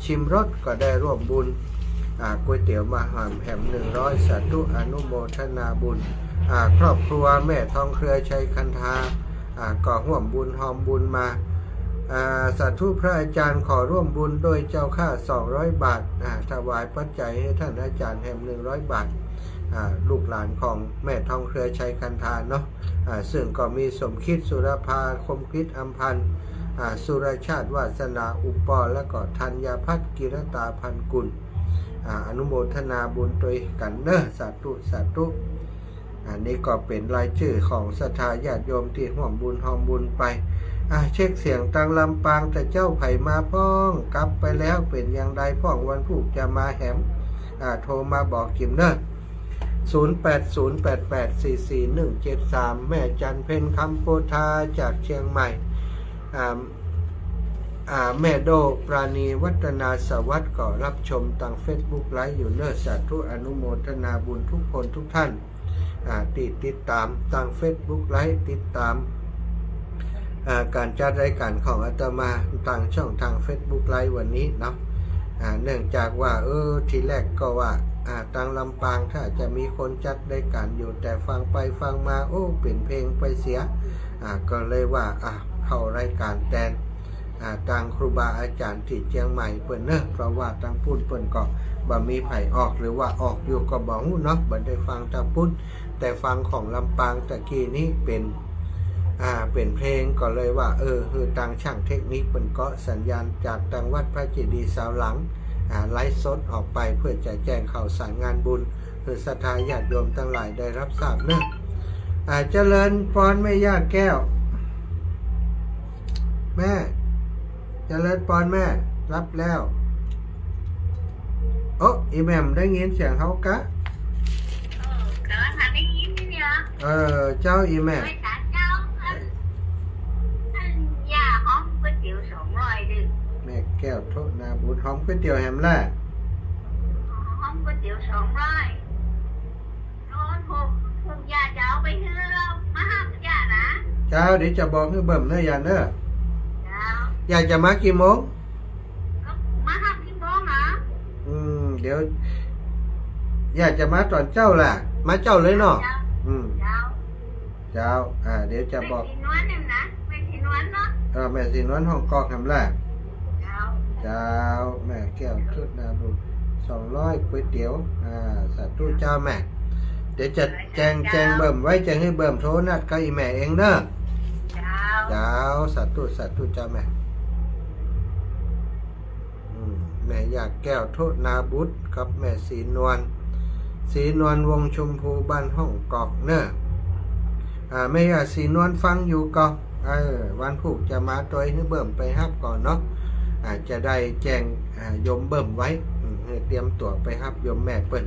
ชิมรส ก็ได้ร่วมบุญ อ่า ก๋วยเตี๋ยวมาแหม แหม หนึ่งร้อย สาธุอนุโมทนาบุญ อ่า ครอบครัวแม่ทองเครือชัยคันธา อ่า ก็ฮ่วมบุญฮอมบุญมา อ่า สาธุพระอาจารย์ขอร่วมบุญด้วยเจ้าข้า สองร้อยบาท อ่า ถวายปัจจัยหื้อท่านอาจารย์แหม หนึ่งร้อยบาท อ่า ลูกหลานของแม่ทองเครือชัยคันธาเนาะ อ่า ซึ่งก็มีสมคิด สุรภา คมกฤษ อำพันธ์ อ่า สุรชาติ วาสนา อุปปอ แล้วก็ธัญพัฒน์ กิรตา พันกุล อ่า อนุโมทนาบุญตวยกั๋นเน้อ สาธุ สาธุ อันนี้ก็เป๋นรายจื้อของศรัทธาญาติโยมตี้ฮ่วมบุญฮอมบุญไป อ่า เช็คเสียงตังลำปาง แต่เจ๊าใผมาพ่อง กลับไปแล้ว เป๋นอย่างใดพ่อง วันพูกจะมาแหม อ่า โทรมาบอกกิ๋มเน้อ ศูนย์แปดศูนย์แปดแปดสี่สี่หนึ่งเจ็ดสาม แม่จันเพ็ญ คำโพธา จากเชียงใหม่ อ่า อ่า แม่โด้ ปราณี วัฒนาสวัสดิ์ ก็ฮับชมตังเฟซบุ๊กไลฟ์อยู่เน้อ สาธุอนุโมทนาบุญทุกคนทุกท่าน อ่า ตี้ติดต๋ามตังเฟซบุ๊กไลฟ์ ติดต๋าม อ่า ก๋านจัดรายก๋านของอาตมาตังช่องทางเฟซบุ๊กไลฟ์วันนี้เนาะ อ่า เนื่องจากว่า เออ ทีแรกก็ว่า อ่า ตางลำปางถ้าจะมีคนจัดรายก๋านอยู่ แต่ฟังไปฟังมา โอ้ เป๋นเพลงไปเสีย อ่า ก็เลยว่า อ่า เข้ารายก๋านแตน อ่า ตางครูบาอาจ๋ารย์ตี้เจียงใหม่เปิ้นเนาะ เพราะว่าตางปู้นเปิ้นก็บ่มีใผออก หรือว่าออกอยู่ก็บ่ฮู้เนาะ บ่ได้ฟังตางปู้น แต่ฟังของลำปางตะกี้นี้เป๋น อ่า เป๋นเพลง ก็เลยว่า เออ หื้อตางช่างเทคนิคเปิ้นเกาะสัญญาณจากตางวัดพระเจดีย์ซาวหลัง อ่า ไลฟ์สดออกไปเพื่อจะแจ้งข่าวสารงานบุญ หื้อศรัทธาญาติโยมตังหลายได้ฮับทราบเนาะ อ่า เจริญปอนแม่ย่าแก้ว แม่ เจริญปอนแม่ ฮับแล้ว โอ้ อี่แหม่มได้ยินเสียงเฮากะ เออ กำลังหาได้ยินนี่เนี่ย เออ เจ้า อี่แหม่ม ไปหาเจ้า อัน อันย่าหอมก๋วยเตี๋ยวสองร้อยดึง แม่แก้วโทนาบุญ หอมก๋วยเตี๋ยวแหมแล หอมก๋วยเตี๋ยวสองร้อย โอ้ ผม ผมอยากจะเอาไปหื้อ มาฮับย่านะ เจ้า เดี๋ยวจะบอกหื้อเบิ่มเนาะย่าเนาะ เจ้า ย่าจะมากี่โมง ก็มาฮับกี่โมงอะ อืม เดี๋ยว ย่าจะมาต๋อนเจ๊าแหละ มาเจ๊าเลยเนาะ เจ้า อืม เจ้า เจ้า อ่า เดี๋ยวจะบอก แม่ศรีนวลเนี่ยนะ แม่ศรีนวลเนาะ เออ แม่ศรีนวลฮ่องกอกแหมแล เจ้า เจ้า แม่แก้วโทนาบุญ สองร้อยก๋วยเตี๋ยว อ่า สาธุเจ้าแม่ เดี๋ยวจะแจ้ง เจ้า แจ้งเบิ่มไว้ จะหื้อเบิ่มโทรนัดกับอี่แม่เองเนาะ เจ้า เจ้า สาธุ สาธุเจ้าแม่ อืม แม่ย่าแก้วโทนาบุญกับแม่ศรีนวล ศรีนวลวงศ์ชมพูบ้านฮ่องกอกเนาะ อ่า แม่ย่าศรีนวลฟังอยู่ก่อ เออ วันพูกจะมาตวยหื้อเบิ่มไปฮับก่อเนาะ อ่า จะได้แจ้ง อ่า โยมเบิ่มไว้ อืม หื้อเตรียมตั๋วไปฮับโยมแม่เปิ้น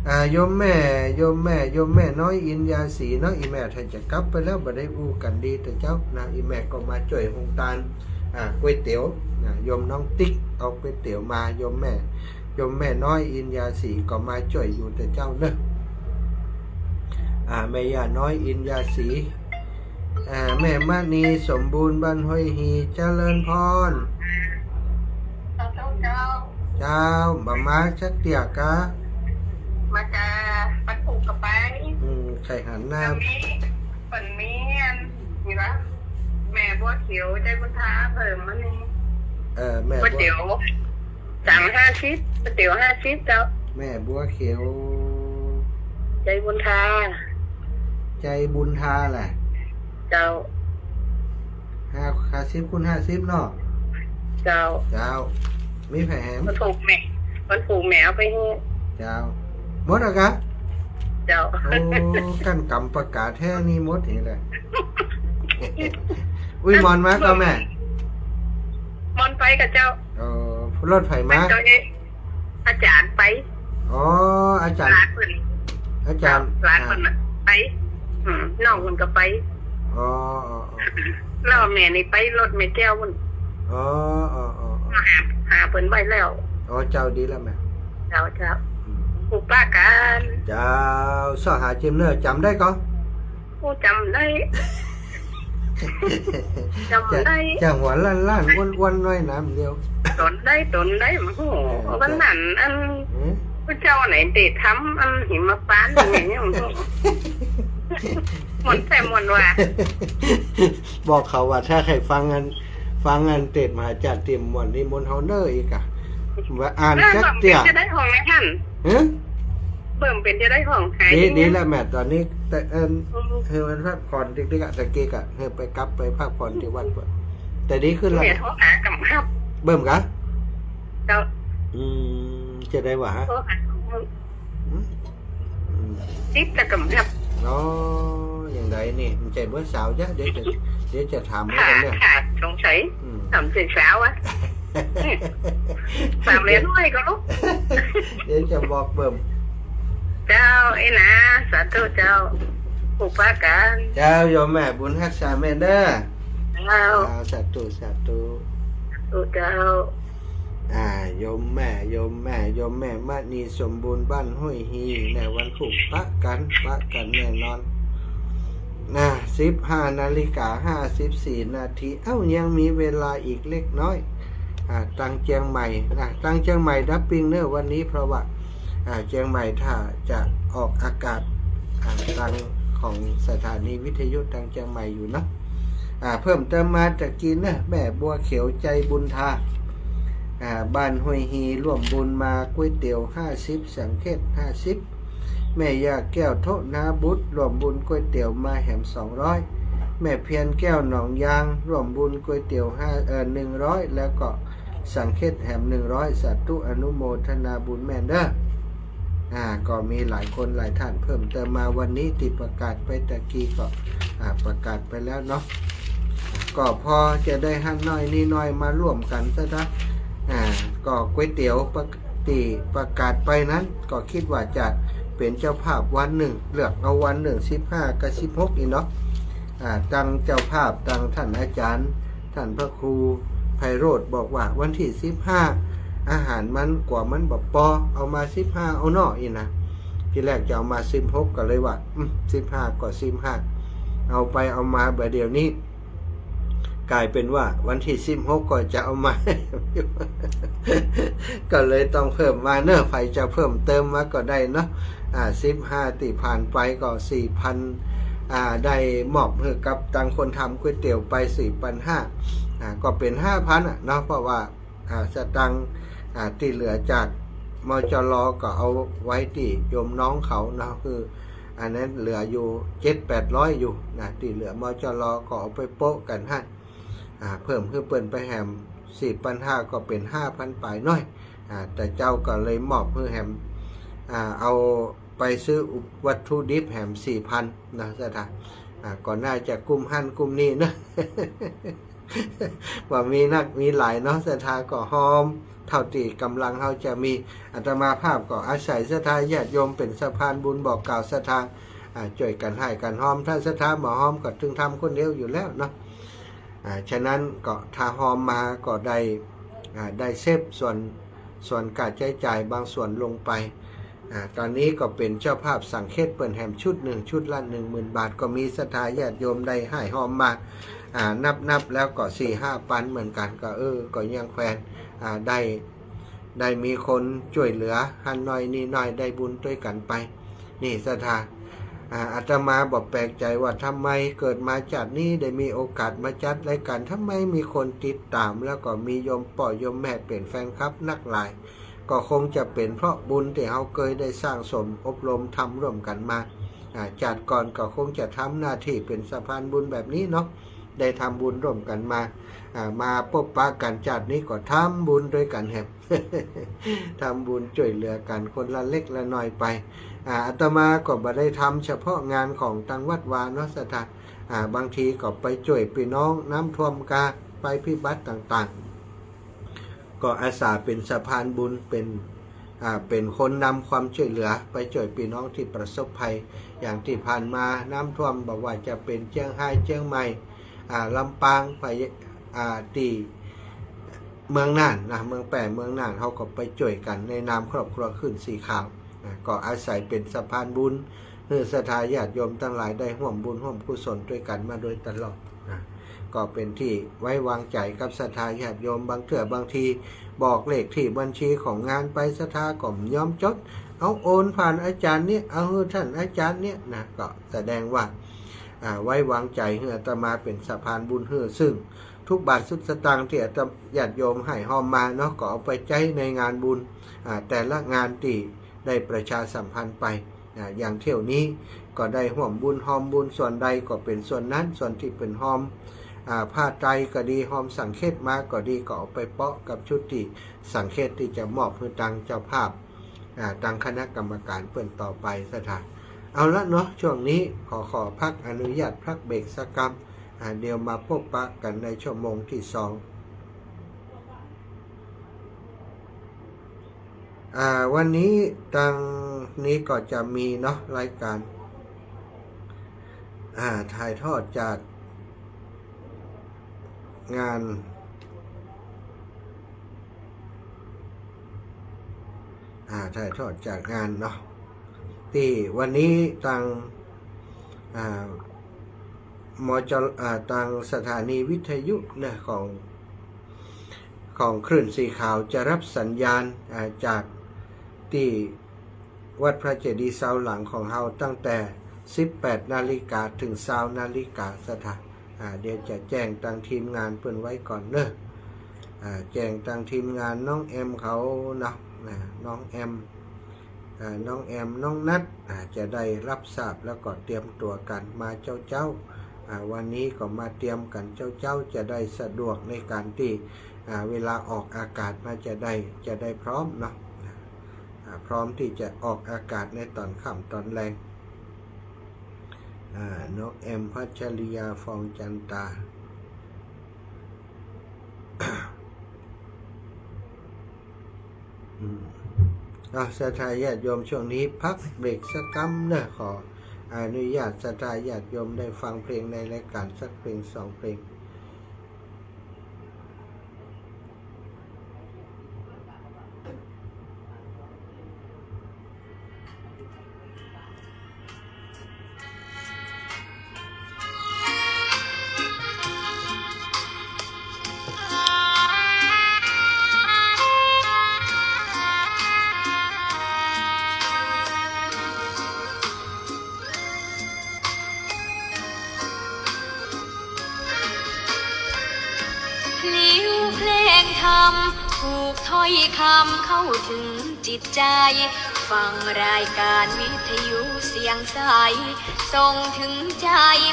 อ่า โยมแม่ โยมแม่ โยมแม่น้อยอินยาศรีเนาะ อี่แม่ท่านจะกลับไปแล้ว บ่ได้อู้กั๋นดีเต๊อะเจ้านะ อี่แม่ก็มาจ้วยหุงตาน อ่า ก๋วยเตี๋ยว อ่า โยมน้องติ๊กเอาก๋วยเตี๋ยวมา โยมแม่ โยมแม่น้อยอินยาศรีก็มาจ้วยอยู่เต๊อะเจ้าเนาะ อ่า แม่ย่าน้อยอินยาศรี อ่า แม่มณีสมบูรณ์บ้านห้วยฮี เจริญพร เจ้า เจ้า บ่มาจักเตื้อกะ มาจา วันพูกก็ไป อืม ใค่หันหน้า วันนี้ วันนี้อัน นี่วะ แม่บัวเขียว ใจบุญทาเพิ่มมานี่ เออ แม่บัว ก๋วยเตี๋ยว สั่งห้าสิบ ก๋วยเตี๋ยวห้าสิบเจ้า แม่บัวเขียว ใจบุญทา ใจบุญทาแหละ เจ้า ห้า ห้าสิบคูณห้าสิบเนาะ เจ้า เจ้า มีไผแหม วันพูกแม่ วันพูกแม่เอาไปหื้อ เจ้า หมดแล้วกะ เจ้า โอ้ กั้นกำประกาศแท้นี่หมดนี่แหละ อุ้ย หมอนมาก่อแม่ หมอนไปก่อเจ้า เออ รถไผมา ไปเจ้าเอง อาจ๋ารย์ไป อ๋อ อาจ๋ารย์ หลานเปิ้น อาจ๋ารย์ หลานเปิ้นน่ะ อ่า ไป อืม น้องเปิ้นก็ไป อ๋อ อ๋อ อ๋อ แล้วแม่นี่ไปรถแม่แก้วปุ้น อ๋อ อ๋อ อ๋อ อ๋อ หา หาเปิ้นไว้แล้ว อ๋อ เจ้า ดีแล้วแม่ เจ้า เจ้า อืม ผู้ปราการ เจ้า เซาะหาเจิมเน่อ จ๋ำได้ก่อ โอ้ จ๋ำได้ จ๋ำได้ จะ จะหัวล้านๆ อ้วนๆ น้อยน้ำเดียว ต๋นได้ ต๋นได้ โอ้โห เออ วันนั้น อัน หือ พระเจ้าไหนเดชทำ อันหิมพานต์อย่างเงี้ย ม่วนแท้ม่วนว่า บอกเขาว่าถ้าใค่ฟังอัน ฟังอันเตสน์มหาจารย์เตรียมม่วนนิมนต์เฮาเน่ออีกอะ ว่าอ่านจักเตื้อ เบิ่มเป๋นจะได้ห้องไหมท่าน ฮะ เบิ่มเป๋นจะได้ห้อง หายดี ดีแล้วแม่ ต๋อนนี้ แต่ เอิ่ม อืม หื้อมันพักผ่อนติ๊กๆ อะ ตะกี้กะ หื้อไปกลับไปพักผ่อนตี้วัดก่อน แต่ดีขึ้นแล้ว แม่โทรหากำฮับ เบิ่มกะ เจ้า อืม จะได้หว่า โทรหา อืม อืม ติ๊กตะกำฮับ อ๋อ อย่างใดนี่ มันใจ้เบอร์สาวจ้ะ เดี๋ยวจะ เดี๋ยวจะถามให้กันเนี่ย ค่ะ ค่ะ สงสัย อืม ถามเสียงสาวอะ ถามเรียนด้วยก็รู้ เดี๋ยวจะบอกเบิ่ม เจ้า ไอ้หนา สาธุเจ้า ผู้ปราการ เจ้า โยมแม่บุญฮักษาแม่เด้อ เจ้า อ่า สาธุ สาธุ สาธุเจ้า อ่า โยมแม่ โยมแม่ โยมแม่มณีสมบูรณ์บ้านห้วยฮี ในวันพูกปะกั๋น ปะกั๋นแน่นอน นะ สิบห้านาฬิกาห้าสิบสี่นาที เอ้า ยังมีเวลาอีกเล็กน้อย อ่า ตังเจียงใหม่นะ ตังเจียงใหม่ดับปิ้งเน่อวันนี้ เพราะว่า อ่า เจียงใหม่ถ้าจะออกอากาศ อ่า ตังของสถานีวิทยุตังเจียงใหม่อยู่เนาะ อ่า เพิ่มเติมมาตะกี้เน่อ แม่บัวเขียวใจบุญทา อ่า บ้านห้วยฮี ร่วมบุญมาก๋วยเตี๋ยวห้าสิบ สังเฆตห้าสิบ แม่ย่าแก้วโทนาบุตร ร่วมบุญก๋วยเตี๋ยวมาแหมสองร้อย แม่เพียรแก้วหนองยาง ร่วมบุญก๋วยเตี๋ยวห้า เอ่อ หนึ่งร้อย แล้วก็สังเฆตแหมหนึ่งร้อย สาธุอนุโมทนาบุญแม่เน่อ อ่า ก็มีหลายคนหลายท่านเพิ่มเติมมาวันนี้ ตี้ประกาศไปตะกี้ก็ อ่า ประกาศไปแล้วเนาะ ก็พอจะได้หันน้อยนี่น้อยมาร่วมกั๋นซะนะ อ่า ก็ก๋วยเตี๋ยวปก ตี้ประกาศไปนั้น ก็คิดว่าจะเป๋นเจ้าภาพวันนึ่ง เลือกเอาวันนึ่ง สิบห้ากับสิบหก อี้เนาะ อ่า ตังเจ้าภาพ ตังท่านอาจ๋ารย์ ท่านพระครูไพโรจน์บอกว่าวันตี้สิบห้า อาหารมันกั๋วมันบ่ปอ เอามาสิบห้าเอาเนาะ อี้นะ ทีแรกจะเอามาสิบหก ก็เลยว่า อืม สิบห้าก็สิบห้า เอาไปเอามาบ่าเดี่ยวนี้ ก๋ายเป๋นว่าวันตี้สิบหกก็จะเอามา ก็เลยต้องเพิ่มมาเน่อ ใผจะเพิ่มเติมมาก็ได้เนาะ อ่า สิบห้าตี้ผ่านไปก็สี่พัน อ่า ได้มอบหื้อกับตังคนทำก๋วยเตี๋ยวไปสี่ปันห้า อ่า ก็เป๋นห้าปันอะเนาะ เพราะว่า อ่า สตางค์ อ่า ตี้เหลือจาก มจร ก็เอาไว้ตี้โยมน้องเขาเนาะ คือ อันนั้นเหลืออยู่เจ็ดแปดร้อยอยู่นะ ตี้เหลือ มจร ก็เอาไปโปะกั๋นหั้น อ่า เพิ่มหื้อเปิ้นไปแหมสี่ปันห้า ก็เป๋นห้าปันป๋ายน้อย อ่า แต่เจ้าก็เลยมอบหื้อแหม อ่า เอาไปซื้อวัตถุดิบแหมสี่ปันนะ ศรัทธา อ่า ก็น่าจะกุ้มหั้นกุ้มนี่นะ ว่ามีนักมีหลายเนาะ ศรัทธาก็ฮอมเท่าตี้ก๋ำลังเฮาจะมี อาตมาภาพก็อาศัยศรัทธาญาติโยมเป๋นสะพานบุญบอกกล่าวศรัทธา อ่า จ้วยกั๋นฮ้ายกั๋นฮอม ถ้าศรัทธาบ่ฮอมก็ตึงทำคนเดียวอยู่แล้วเนาะ อ่า ฉะนั้นก็ถ้าฮอมมาก็ได้ อ่า ได้เซฟส่วน ส่วนค่าใจ๊จ่ายบางส่วนลงไป อ่า ต๋อนนี้ก็เป๋นเจ้าภาพสังเฆตเปิ้นแหมชุดนึ่ง ชุดละหนึ่งหมื่นบาท ก็มีศรัทธาญาติโยมได้ฮ้ายฮอมมา อ่า นับๆ แล้วก็สี่ห้าปันเหมือนกั๋น ก็ เออ ก็ยังแควน อ่า ได้ ได้มีคนจ้วยเหลือหั้นน้อยนี่น้อย ได้บุญตวยกั๋นไป นี่ศรัทธา อ่า อาตมาบ่แปลกใจ๋ว่าทำไมเกิดมาจาตินี้ได้มีโอกาสมาจัดรายก๋าน ทำไมมีคนติดต๋าม แล้วก็มีโยมป้อโยมแม่เป๋นแฟนคลับนักหลาย ก็คงจะเป๋นเพราะบุญตี้เฮาเกยได้สร้างสมอบรมทำร่วมกั๋นมา อ่า จาติก่อนก็คงจะทำหน้าตี้เป๋นสะพานบุญแบบนี้เนาะ ได้ทำบุญร่วมกั๋นมา อ่า มาปะปะกั๋นจาตินี้ก็ทำบุญตวยกั๋นแหม ทำบุญจ้วยเหลือกั๋นคนละเล็กละน้อยไป อ่า อาตมาก็บ่ได้ทำเฉพาะงานของตังวัดวาเนาะศรัทธา อ่า บางทีก็ไปจ้วยปี้น้องน้ำท่วมกา ภัยพิบัติต่างๆ ก็อาสาเป๋นสะพานบุญ เป๋น อ่า เป๋นคนนำความจ้วยเหลือไปจ้วยปี้น้องตี้ประสบภัย อย่างตี้ผ่านมาน้ำท่วม บ่ว่าจะเป๋นเจียงฮาย เจียงใหม่ อ่า ลำปาง ไป อ่า ตี้เมืองน่านนะ เมืองแป้ เมืองน่าน เฮาก็ไปจ้วยกั๋นในนามครอบครัวคลื่นสีขาว อ่า ก็อาศัยเป๋นสะพานบุญ หื้อศรัทธาญาติโยมตังหลายได้ฮ่วมบุญฮ่วมกุศลตวยกั๋นมาโดยตลอดนะ ก็เป๋นตี้ไว้วางใจ๋กับศรัทธาญาติโยม บางเตื้อบางทีบอกเลขตี้บัญชีของงานไป ศรัทธาก็บ่ยอมจด เอาโอนผ่านอาจ๋ารย์เนี่ย เอาหื้อต้านอาจ๋ารย์เนี่ยนะ ก็แสดงว่า อ่า ไว้วางใจ๋หื้ออาตมาเป๋นสะพานบุญหื้อ ซึ่งทุกบาททุกสตางค์ตี้อาตมาญาติโยมฮ้ายฮอมมาเนาะ ก็เอาไปใจ๊ในงานบุญ อ่า แต่ละงานตี้ได้ประชาสัมพันธ์ไป อ่า อย่างเที่ยวนี้ก็ได้ฮ่วมบุญฮ่อมบุญส่วนใดก็เป๋นส่วนนั้น ส่วนตี้เปิ้นฮ่อม อ่า ผ้าไตรก็ดี ฮ่อมสังเฆตมาก็ดี ก็เอาไปเปาะกับชุดตี้สังเฆตตี้จะมอบหื้อตังเจ้าภาพ อ่า ตังคณะกรรมการเปิ้นต่อไปศรัทธา เอาละเนาะ ช่วงนี้ขอ ขอพักอนุญาตพักเบรกสักกำ อ่า เดี๋ยวมาปะปะกั๋นในชั่วโมงตี้สอง อ่า วันนี้ตังนี้ก็จะมีเนาะ รายก๋าน อ่า ถ่ายทอดจากงาน อ่า ถ่ายทอดจากงานเนาะ ตี้วันนี้ตัง อ่า มจร อ่า ตังสถานีวิทยุนะ ของ ของคลื่นสีขาวจะรับสัญญาณ อ่า จากตี้วัดพระเจดีย์ซาวหลังของเฮาตั้งแต่สิบแปดนาฬิกาเถิงซาวนาฬิกา ศรัทธา อ่า เดี๋ยวจะแจ้งตังทีมงานเปิ้นไว้ก่อนเนาะ อ่า แจ้งตังทีมงานน้องแอมเขาเนาะ อ่า น้องแอม อ่า น้องแอม น้องนัท อ่า จะได้ฮับทราบแล้วก็เตรียมตั๋วกั๋นมาเจ๊าๆ อ่า วันนี้ก็มาเตรียมกั๋นเจ๊าๆ จะได้สะดวกในก๋านตี้ อ่า เวลาออกอากาศมาจะได้ จะได้พร้อมเนาะ อ่า พร้อมตี้จะออกอากาศในต๋อนค่ำต๋อนแลง อ่า น้องแอม พัชริยา ฟองจันตา อืม อ่ะ ศรัทธาญาติโยม ช่วงนี้พักเบรกสักกำเนาะ ขออนุญาตศรัทธาญาติโยมได้ฟังเพลงในรายการสักเพลงสองเพลง พลิ้วเพลงธรรม ผูกถ้อยคำเข้าถึงจิตใจ ฟังรายการวิทยุเสียงใส ส่งถึงใจ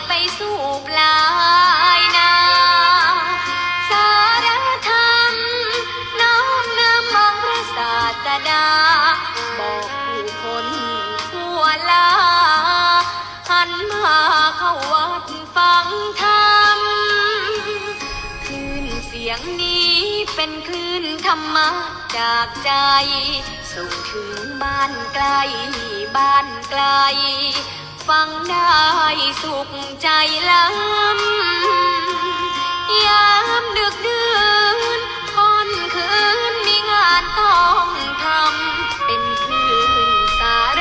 ไปสู่ปลายนา สารธรรมน้อมนำองค์พระศาสดา บอกผู้คนทั่วลา หันมาเข้าวัดฟังธรรม คลื่นเสียงนี้เป็นคลื่นธรรมะจากใจ ส่งถึงบ้านใกล้บ้านไกล ฟังได้สุขใจล้ำ ยามดึกดื่นค่ำคืนมีงานต้องทำ เป็นคลื่นสาร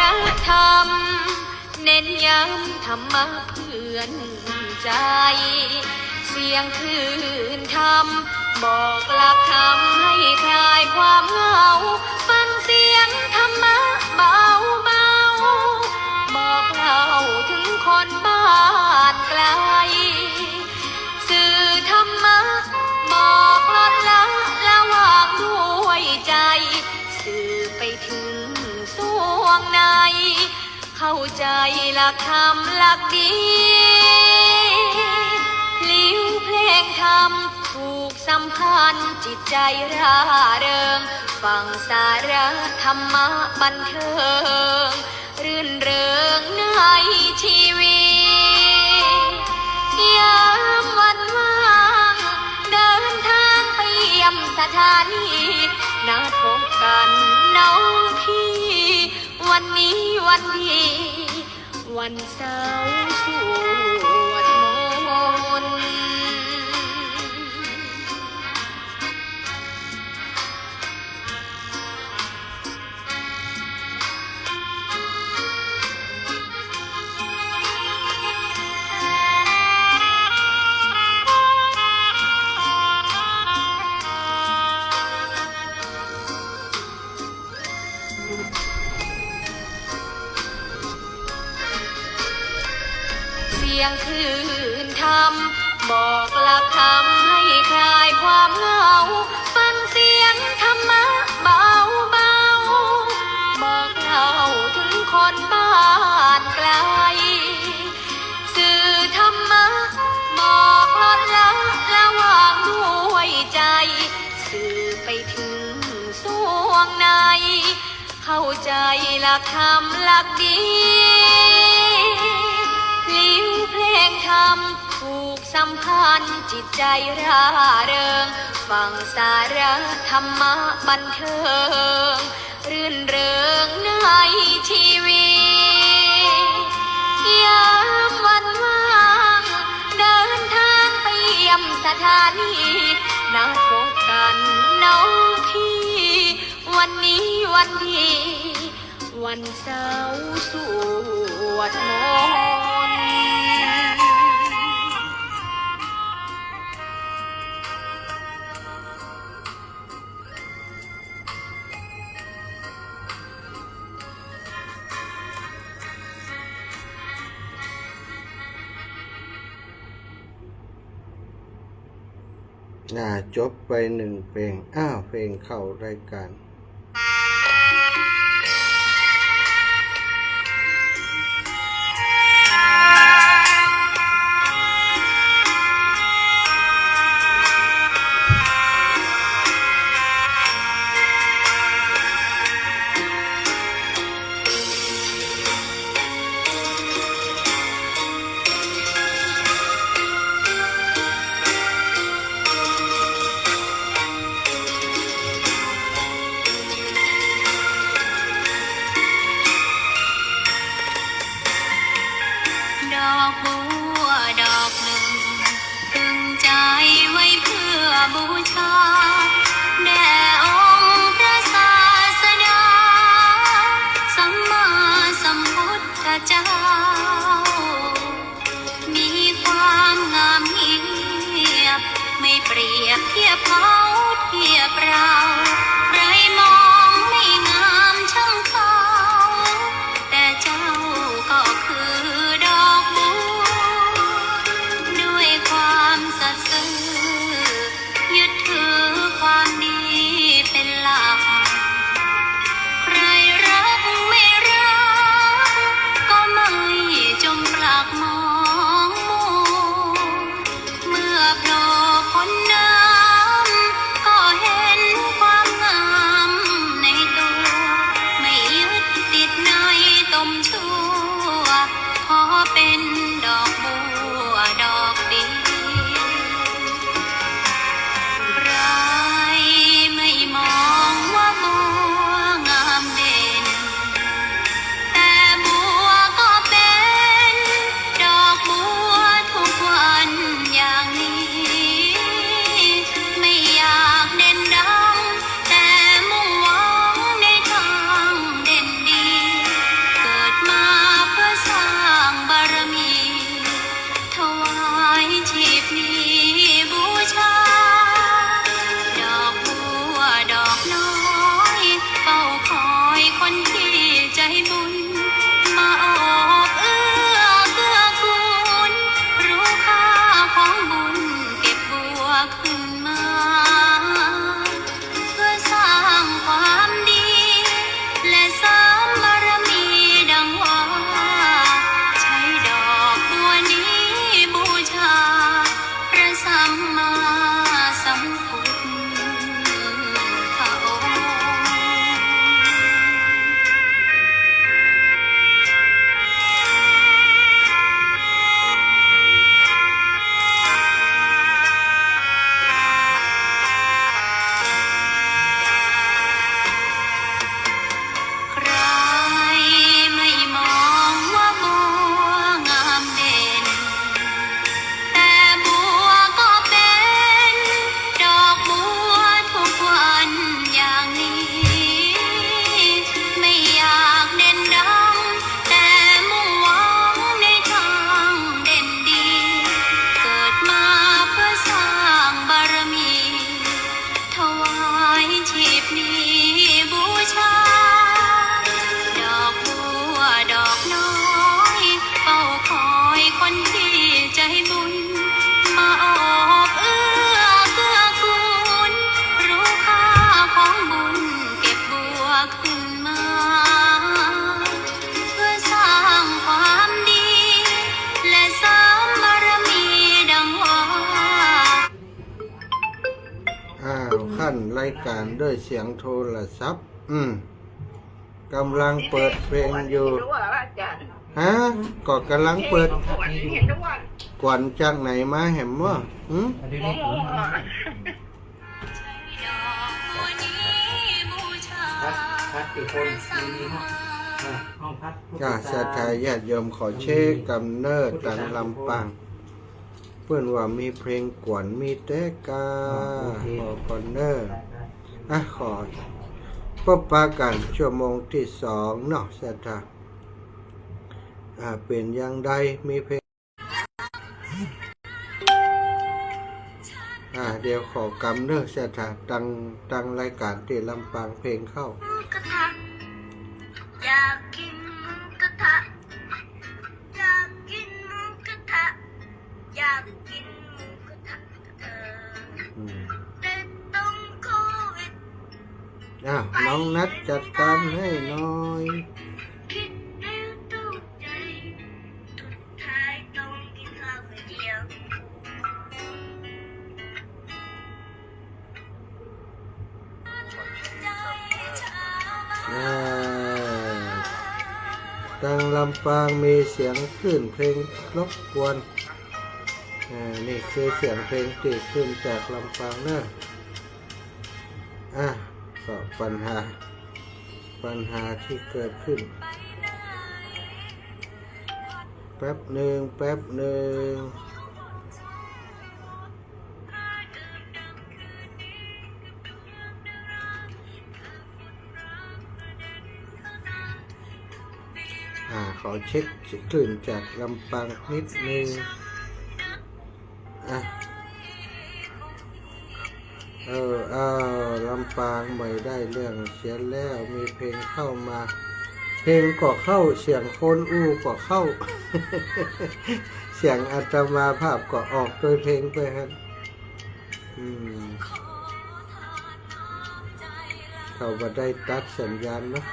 ธรรม เน้นย้ำธรรมะเพื่อนใจ เสียงคลื่นธรรม บอกหลักธรรมให้คลายความเหงา ฟังเสียงธรรมะเบาๆ บอกเล่าถึงคนบ้านไกล สื่อธรรมะบอกลดละละวางด้วยใจ สื่อไปถึงสวงใน เข้าใจหลักธรรมหลักดี พลิ้วเพลงธรรมผูกสัมพันธ์จิตใจร่าเริง ฟังสาระธรรมะบันเทิง รื่นเริงในชีวิต ยามวันว่างเดินทางไปเยี่ยมสถานี นัดพบกันน้องพี่ วันนี้วันดี วันเสาร์สวดมนต์ เสียงคลื่นธรรม บอกหลักธรรมให้คลายความเหงา ฟังเสียงธรรมะเบาๆ บอกเล่าถึงคนบ้านไกล สื่อธรรมะบอกลดละละวางด้วยใจ สื่อไปถึงสวงใน เข้าใจหลักธรรมหลักดี พลิ้วเพลงธรรมผูกสัมพันธ์จิตใจร่าเริง ฟังสาระธรรมะบันเทิง รื่นเริงในชีวิต ยามวันว่างเดินทางไปเยี่ยมสถานี นัดพบกันน้องพี่ วันนี้วันดี วันเสาร์สวดมนต์ อ่า จบไปหนึ่งเพลง อ้าว เพลงเข้ารายการ ดอกบัวดอกหนึ่ง ตึงใจไว้เพื่อบูชา แด่องค์พระศาสดา สัมมาสัมพุทธเจ้า มีความงามเงียบ ไม่เปรียบเทียบเขาเทียบเรา ใครมองไม่งามช่างเขา แต่เจ้าก็คือดอกบัว ด้วยความสัตย์ซื่อ ยึดถือความดีเป็นหลัก ใครรักไม่รัก ก็ไม่จงปลักมองมัว เมื่อโผล่พ้นน้ำ ก็เห็นความงามในตัว ไม่ยึดติดในตมชั่ว ขอเป็นดอกบัวดอกเดียว ใครไม่มองว่าบัวงามเด่น แต่บัวก็เป็นดอกบัวทุกวันอย่างนี้ ไม่อยากเด่นดัง แต่มุ่งหวังในทางเด่นดี เกิดมาเพื่อสร้างบารมี ถวายชีพนี้บูชา ดอกบัวดอกน้อย เฝ้าคอยคนที่ใจบุญ มาโอบเอื้อเกื้อกูล รู้ค่าของบุญ เก็บบัวขึ้นมา เพื่อสร้างความดี และเสริมบารมีดังว่า ใช้ดอกบัวนี้บูชา พระสัมมาสัมพุทธองค์ ใครไม่มองว่าบัวงามเด่น แต่บัวก็เป็นดอกบัวทุกวันอย่างนี้ ไม่อยากเด่นดัง แต่มุ่งหวังในทางเด่นดี เกิดมาเพื่อสร้างบารมี ถวายชีพนี้บูชา ดอกบัวดอกน้อย เฝ้าคอยคนที่ใจบุญ มาโอบเอื้อเกื้อกูล รู้ค่าของบุญ เก็บบัวขึ้นมา เพื่อสร้างความดี และเสริมบารมีดังว่า อ้าว ขั้นรายการด้วยเสียงโทรศัพท์ อืม กำลังเปิดเพลงอยู่ ฮะ ก็กำลังเปิด ก๋วนจากไหนมาแหมบ่ หึ พัด พัดอีกคน มี มีห้อง อ่า ห้องพัด จ้า ศรัทธาญาติโยม ขอเช็คกำเนิดตางลำปาง เปิ้นว่ามีเพลงก๋วน มีแต๊กา อ่า โอเค ขอก่อนเน่อ ได้ ได้ อ่ะ ขอ พบปะกันชั่วโมงที่สองเนาะ ศรัทธา อ่า เป๋นอย่างใด มีเพลง อ่า เดี๋ยวขอกำเน่อ ศรัทธา ตาง ตางรายการตี้ลำปางเพลงเข้า หมูกระทะ อยากกินหมูกระทะ อยากกินหมูกระทะ อยากกินหมูกระทะกับเธอ อืม อ้าว น้องนัทจัดการให้หน่อย อ่า ตังลำปางมีเสียงคลื่นเพลงรบกวน อ่า นี่คือเสียงเพลงตี้ขึ้นจากลำปางเนอะ อ่ะ ก็ปัญหา ปัญหาที่เกิดขึ้น แป๊บหนึ่ง แป๊บหนึ่ง อ่า ขอเช็คคลื่นจากลำปางนิดนึง อ่ะ เออ เออ ลำปางไม่ได้เรื่องเสียแล้ว มีเพลงเข้ามา เพลงก็เข้า เสียงคนอู้ก็เข้า เสียงอาตมาภาพก็ออกโดยเพลงไปฮะ อืม เขาบ่ได้ตัดสัญญาณเนาะ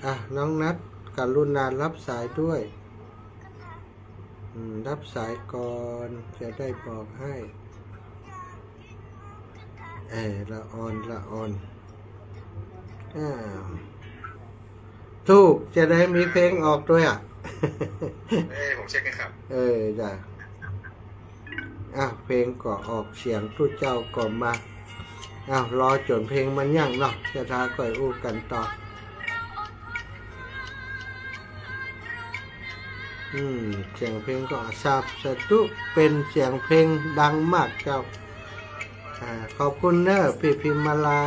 อ่ะ น้องนัท กรุณารับสายด้วย อืม รับสายก่อน จะได้บอกให้ เออ ละออน ละออน อ่า ถูก จะได้มีเพลงออกด้วยอ่ะ เอ้ย ผมเช็คให้ครับ เออ จ้ะ อ่ะ เพลงก็ออก เสียงตุ๊เจ้าก็มา อ้าว รอจ๋นเพลงมันยั้งเนาะ ศรัทธาก่อยอู้กั๋นต่อ อืม เสียงเพลงก็สาบสะดุ เป๋นเสียงเพลงดังมากเจ้า อ่า ขอบคุณเนอะ ปี้พิมมาลา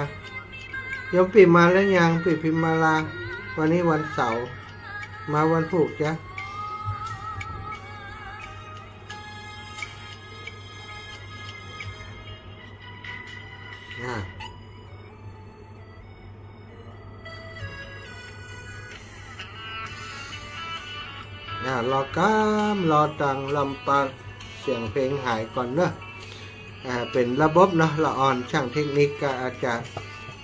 โยมปี้มาแล้วยัง ปี้พิมมาลา วันนี้วันเสาร์ มาวันพูกจ๊ะ อ่า อ่า รอกำ รอตังลำปาง เสียงเพลงหายก่อนเนอะ อ่า เป๋นระบบเนาะ ละออน ช่างเทคนิคก็อาจจะ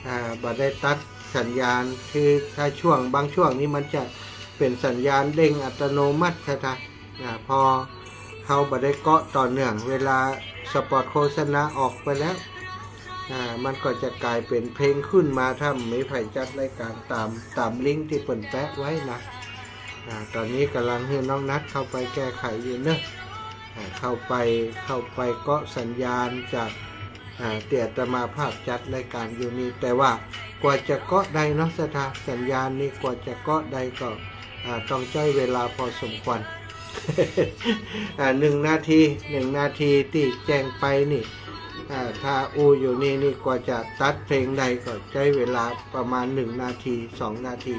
อ่า บ่ได้ตัดสัญญาณ คือถ้าช่วง บางช่วงนี้มันจะเป๋นสัญญาณเด้งอัตโนมัติ ศรัทธา อ่า พอเฮาบ่ได้เกาะต่อเนื่อง เวลาสปอตโฆษณาออกไปแล้ว อ่า มันก็จะก๋ายเป๋นเพลงขึ้นมา ถ้าบ่มีใผจัดรายก๋านต๋าม ต๋ามลิงก์ตี้เปิ้นแปะไว้นะ อ่า ต๋อนนี้ก่ำลังหื้อน้องนัทเข้าไปแก้ไขอยู่เนอะ อ่า เข้าไป เข้าไปเกาะสัญญาณจาก อ่า ตี้อาตมาภาพจัดรายก๋านอยู่นี่ แต่ว่ากว่าจะเกาะได้เนาะ ศรัทธา สัญญาณนี่กว่าจะเกาะได้ก็ อ่า ต้องใจ๊เวลาพอสมควร อ่า หนึ่งนาที หนึ่งนาทีตี้แจ้งไปนี่ อ่า ถ้าอู้อยู่นี่ นี่กว่าจะตัดเพลงได้ก็ใจ๊เวลาประมาณหนึ่งนาที สองนาที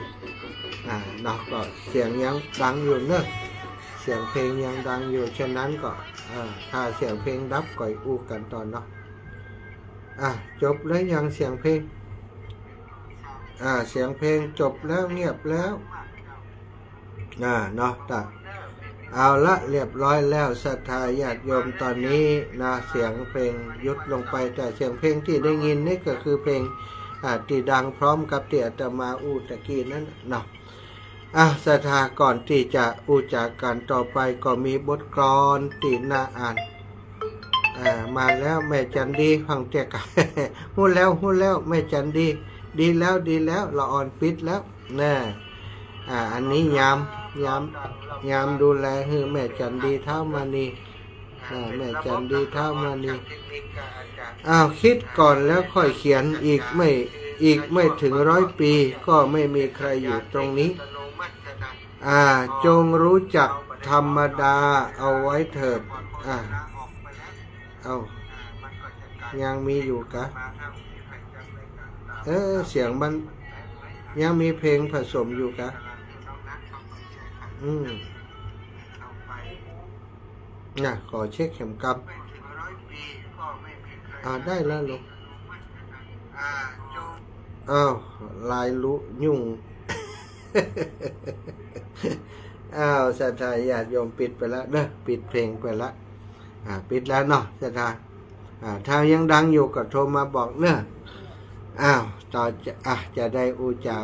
อ่า เนาะ ก็เสียงยังดังอยู่เนอะ เสียงเพลงยังดังอยู่ ฉะนั้นก็ อ่า ถ้าเสียงเพลงดับก่อยอู้กั๋นต่อเนาะ อ่ะ จบแล้วยังเสียงเพลง อ่า เสียงเพลงจบแล้ว เงียบแล้ว อ่า เนาะ ตะ เอาละ เรียบร้อยแล้ว ศรัทธาญาติโยม ต๋อนนี้นะ เสียงเพลงหยุดลงไป แต่เสียงเพลงตี้ได้ยินนี่ก็คือเพลง อ่า ตี้ดังพร้อมกับตี้อาตมาอู้ตะกี้นั้นเนาะ อ่ะ ศรัทธา ก่อนตี้จะอู้จ๋ากั๋นต่อไป ก็มีบทกลอนตี้น่าอ่าน อ่า มาแล้ว แม่จันดี ฟังเตี้ยก่า ฮู้แล้ว ฮู้แล้ว แม่จันดี ดีแล้ว ดีแล้ว ละออนปิดแล้ว น่ะ อ่า อันนี้ยาม ยาม ยามดูแลหื้อแม่จันดี ท้าวมณี อ่า แม่จันดี ท้าวมณี อ้าว คิดก่อนแล้วค่อยเขียน อีกไม่ อีกไม่ถึงร้อยปี ก็ไม่มีใครอยู่ตรงนี้ อ่า จงรู้จักธรรมดาเอาไว้เถิด อ่า เอ้า ยังมีอยู่กะ เออ เสียงมันยังมีเพลงผสมอยู่กะ อืม น่ะ ขอเช็คเข็มกำ อ่า ได้แล้วลูก อ้าว ลายลุยุ่ง อ้าว ศรัทธาญาติโยม ปิดไปแล้วเนอะ ปิดเพลงไปแล้ว อ่า ปิดแล้วเนาะ ศรัทธา อ่า ถ้ายังดังอยู่ก็โทรมาบอกเนอะ อ้าว ต่อจะ อ่ะ จะได้อู้จ๋า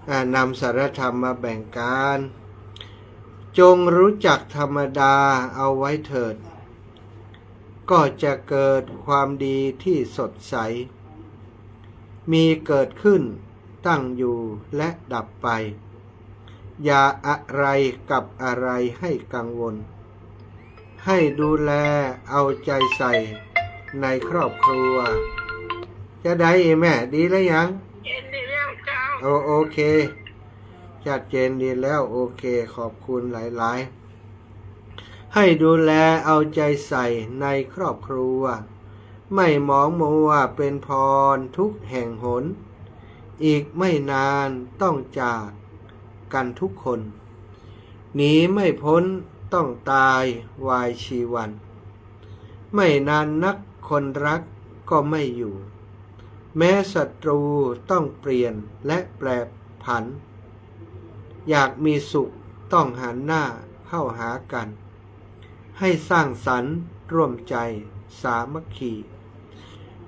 อ่ะ นำสาระธรรมมาแบ่งปัน จงรู้จักธรรมดาเอาไว้เถิด ก็จะเกิดความดีที่สดใส มีเกิดขึ้น ตั้งอยู่และดับไป อย่าอะไรกับอะไรให้กังวล ให้ดูแลเอาใจใส่ในครอบครัว จะได้แม่ ดีแล้วยัง เห็นดีแล้วเจ้า โอ โอเค ชัดเจนดีแล้ว โอเค ขอบคุณหลายๆ ให้ดูแลเอาใจใส่ในครอบครัว ไม่หมองมัวเป็นพรทุกแห่งหน อีกไม่นานต้องจากกันทุกคน หนีไม่พ้นต้องตายวายชีวัน ไม่นานนักคนรักก็ไม่อยู่ แม้ศัตรูต้องเปลี่ยนและแปรผัน อยากมีสุขต้องหันหน้าเข้าหากัน ให้สร้างสรรค์ร่วมใจสามัคคี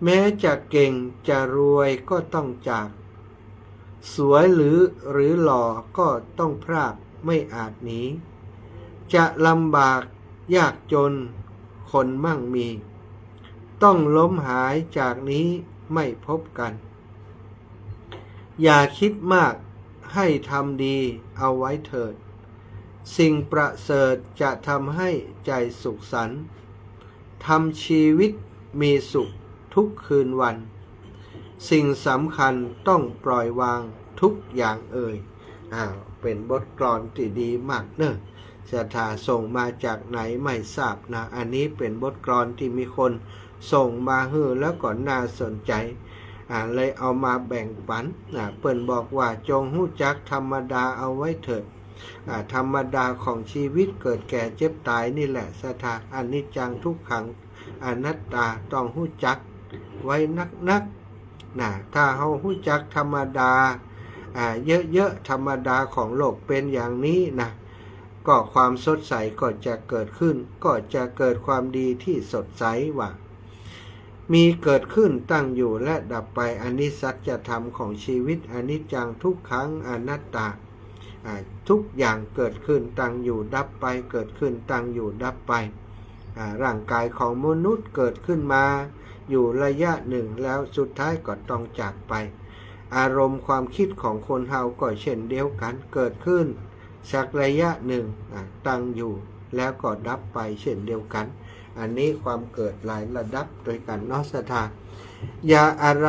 แม้จะเก่งจะรวยก็ต้องจาก สวยหรือ หรือหล่อก็ต้องพรากไม่อาจหนี จะลำบากยากจนคนมั่งมี ต้องล้มหายจากนี้ไม่พบกัน อย่าคิดมากให้ทำดีเอาไว้เถิด สิ่งประเสริฐจะทำให้ใจสุขสันต์ ทำชีวิตมีสุขทุกคืนวัน สิ่งสำคัญต้องปล่อยวางทุกอย่างเอ่ย อ้าว เป็นบทกลอนตี้ดีมากเนอะ ศรัทธาส่งมาจากไหนไม่ทราบนะ อันนี้เป็นบทกลอนตี้มีคนส่งมาหื้อ แล้วก็น่าสนใจ๋ อ่า เลยเอามาแบ่งปัน อ่า เปิ้นบอกว่า จงฮู้จักธรรมดาเอาไว้เถิด อ่า ธรรมดาของชีวิตเกิดแก่เจ็บต๋ายนี่แหละ ศรัทธา อนิจจังทุกขังอนัตตา ต้องฮู้จักไว้นักๆ นะ ถ้าเฮาฮู้จักธรรมดา อ่า เยอะๆ ธรรมดาของโลกเป็นอย่างนี้นะ ก็ความสดใสก็จะเกิดขึ้น ก็จะเกิดความดีที่สดใสว่า มีเกิดขึ้นตั้งอยู่และดับไป อันนี้สัจธรรมของชีวิต อนิจจังทุกขังอนัตตา อ่า ทุกอย่างเกิดขึ้นตั้งอยู่ดับไป เกิดขึ้นตั้งอยู่ดับไป อ่า ร่างกายของมนุษย์เกิดขึ้นมาอยู่ระยะหนึ่ง แล้วสุดท้ายก็ต้องจากไป อารมณ์ความคิดของคนเฮาก็เช่นเดียวกัน เกิดขึ้นสักระยะหนึ่ง อ่า ตั้งอยู่ แล้วก็ดับไปเช่นเดียวกัน อันนี้ความเกิดหลายระดับด้วยกันเนาะ ศรัทธา อย่าอะไร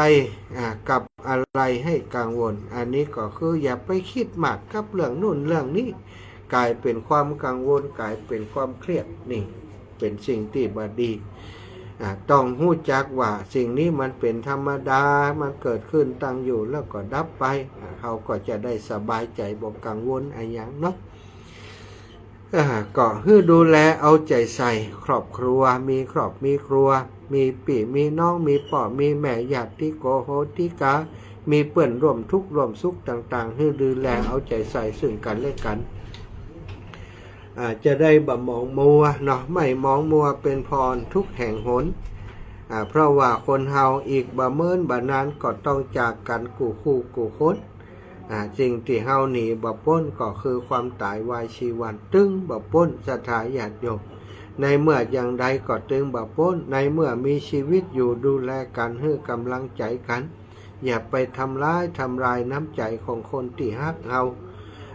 อ่า กับอะไรให้กังวล อันนี้ก็คืออย่าไปคิดมากกับเรื่องนู่นเรื่องนี้ ก๋ายเป๋นความกังวล ก๋ายเป๋นความเครียด นี่เป๋นสิ่งตี้บ่ดี อ่า ต้องฮู้จักว่าสิ่งนี้มันเป๋นธรรมดา มันเกิดขึ้นตั้งอยู่แล้วก็ดับไป อ่า เฮาก็จะได้สบายใจ๋ บ่กังวลอะหยังเนาะ อ่า ก็หื้อดูแลเอาใจ๋ใส่ครอบครัว มีครอบมีครัว มีปี้มีน้อง มีป้อมีแม่ ญาติโกโหติกา มีเปื้อนร่วมทุกข์ร่วมสุขต่างๆ หื้อดูแลเอาใจ๋ใส่ซึ่งกั๋นและกั๋น อ่า จะได้บ่หมองมัวเนาะ ไม่หมองมัวเป็นพรทุกแห่งหน อ่า เพราะว่าคนเฮาอีกบ่เมินบ่นานก็ต้องจากกั๋นกู้คู่กู้คน อ่า สิ่งตี้เฮาหนีบ่ป๊นก็คือความต๋ายวายชีวัน ตึงบ่ป๊น ศรัทธาญาติโยม ในเมื่ออย่างใดก็ตึงบ่ป๊น ในเมื่อมีชีวิตอยู่ดูแลกั๋น หื้อก๋ำลังใจ๋กั๋น อย่าไปทำร้ายทำลายน้ำใจ๋ของคนตี้ฮักเฮา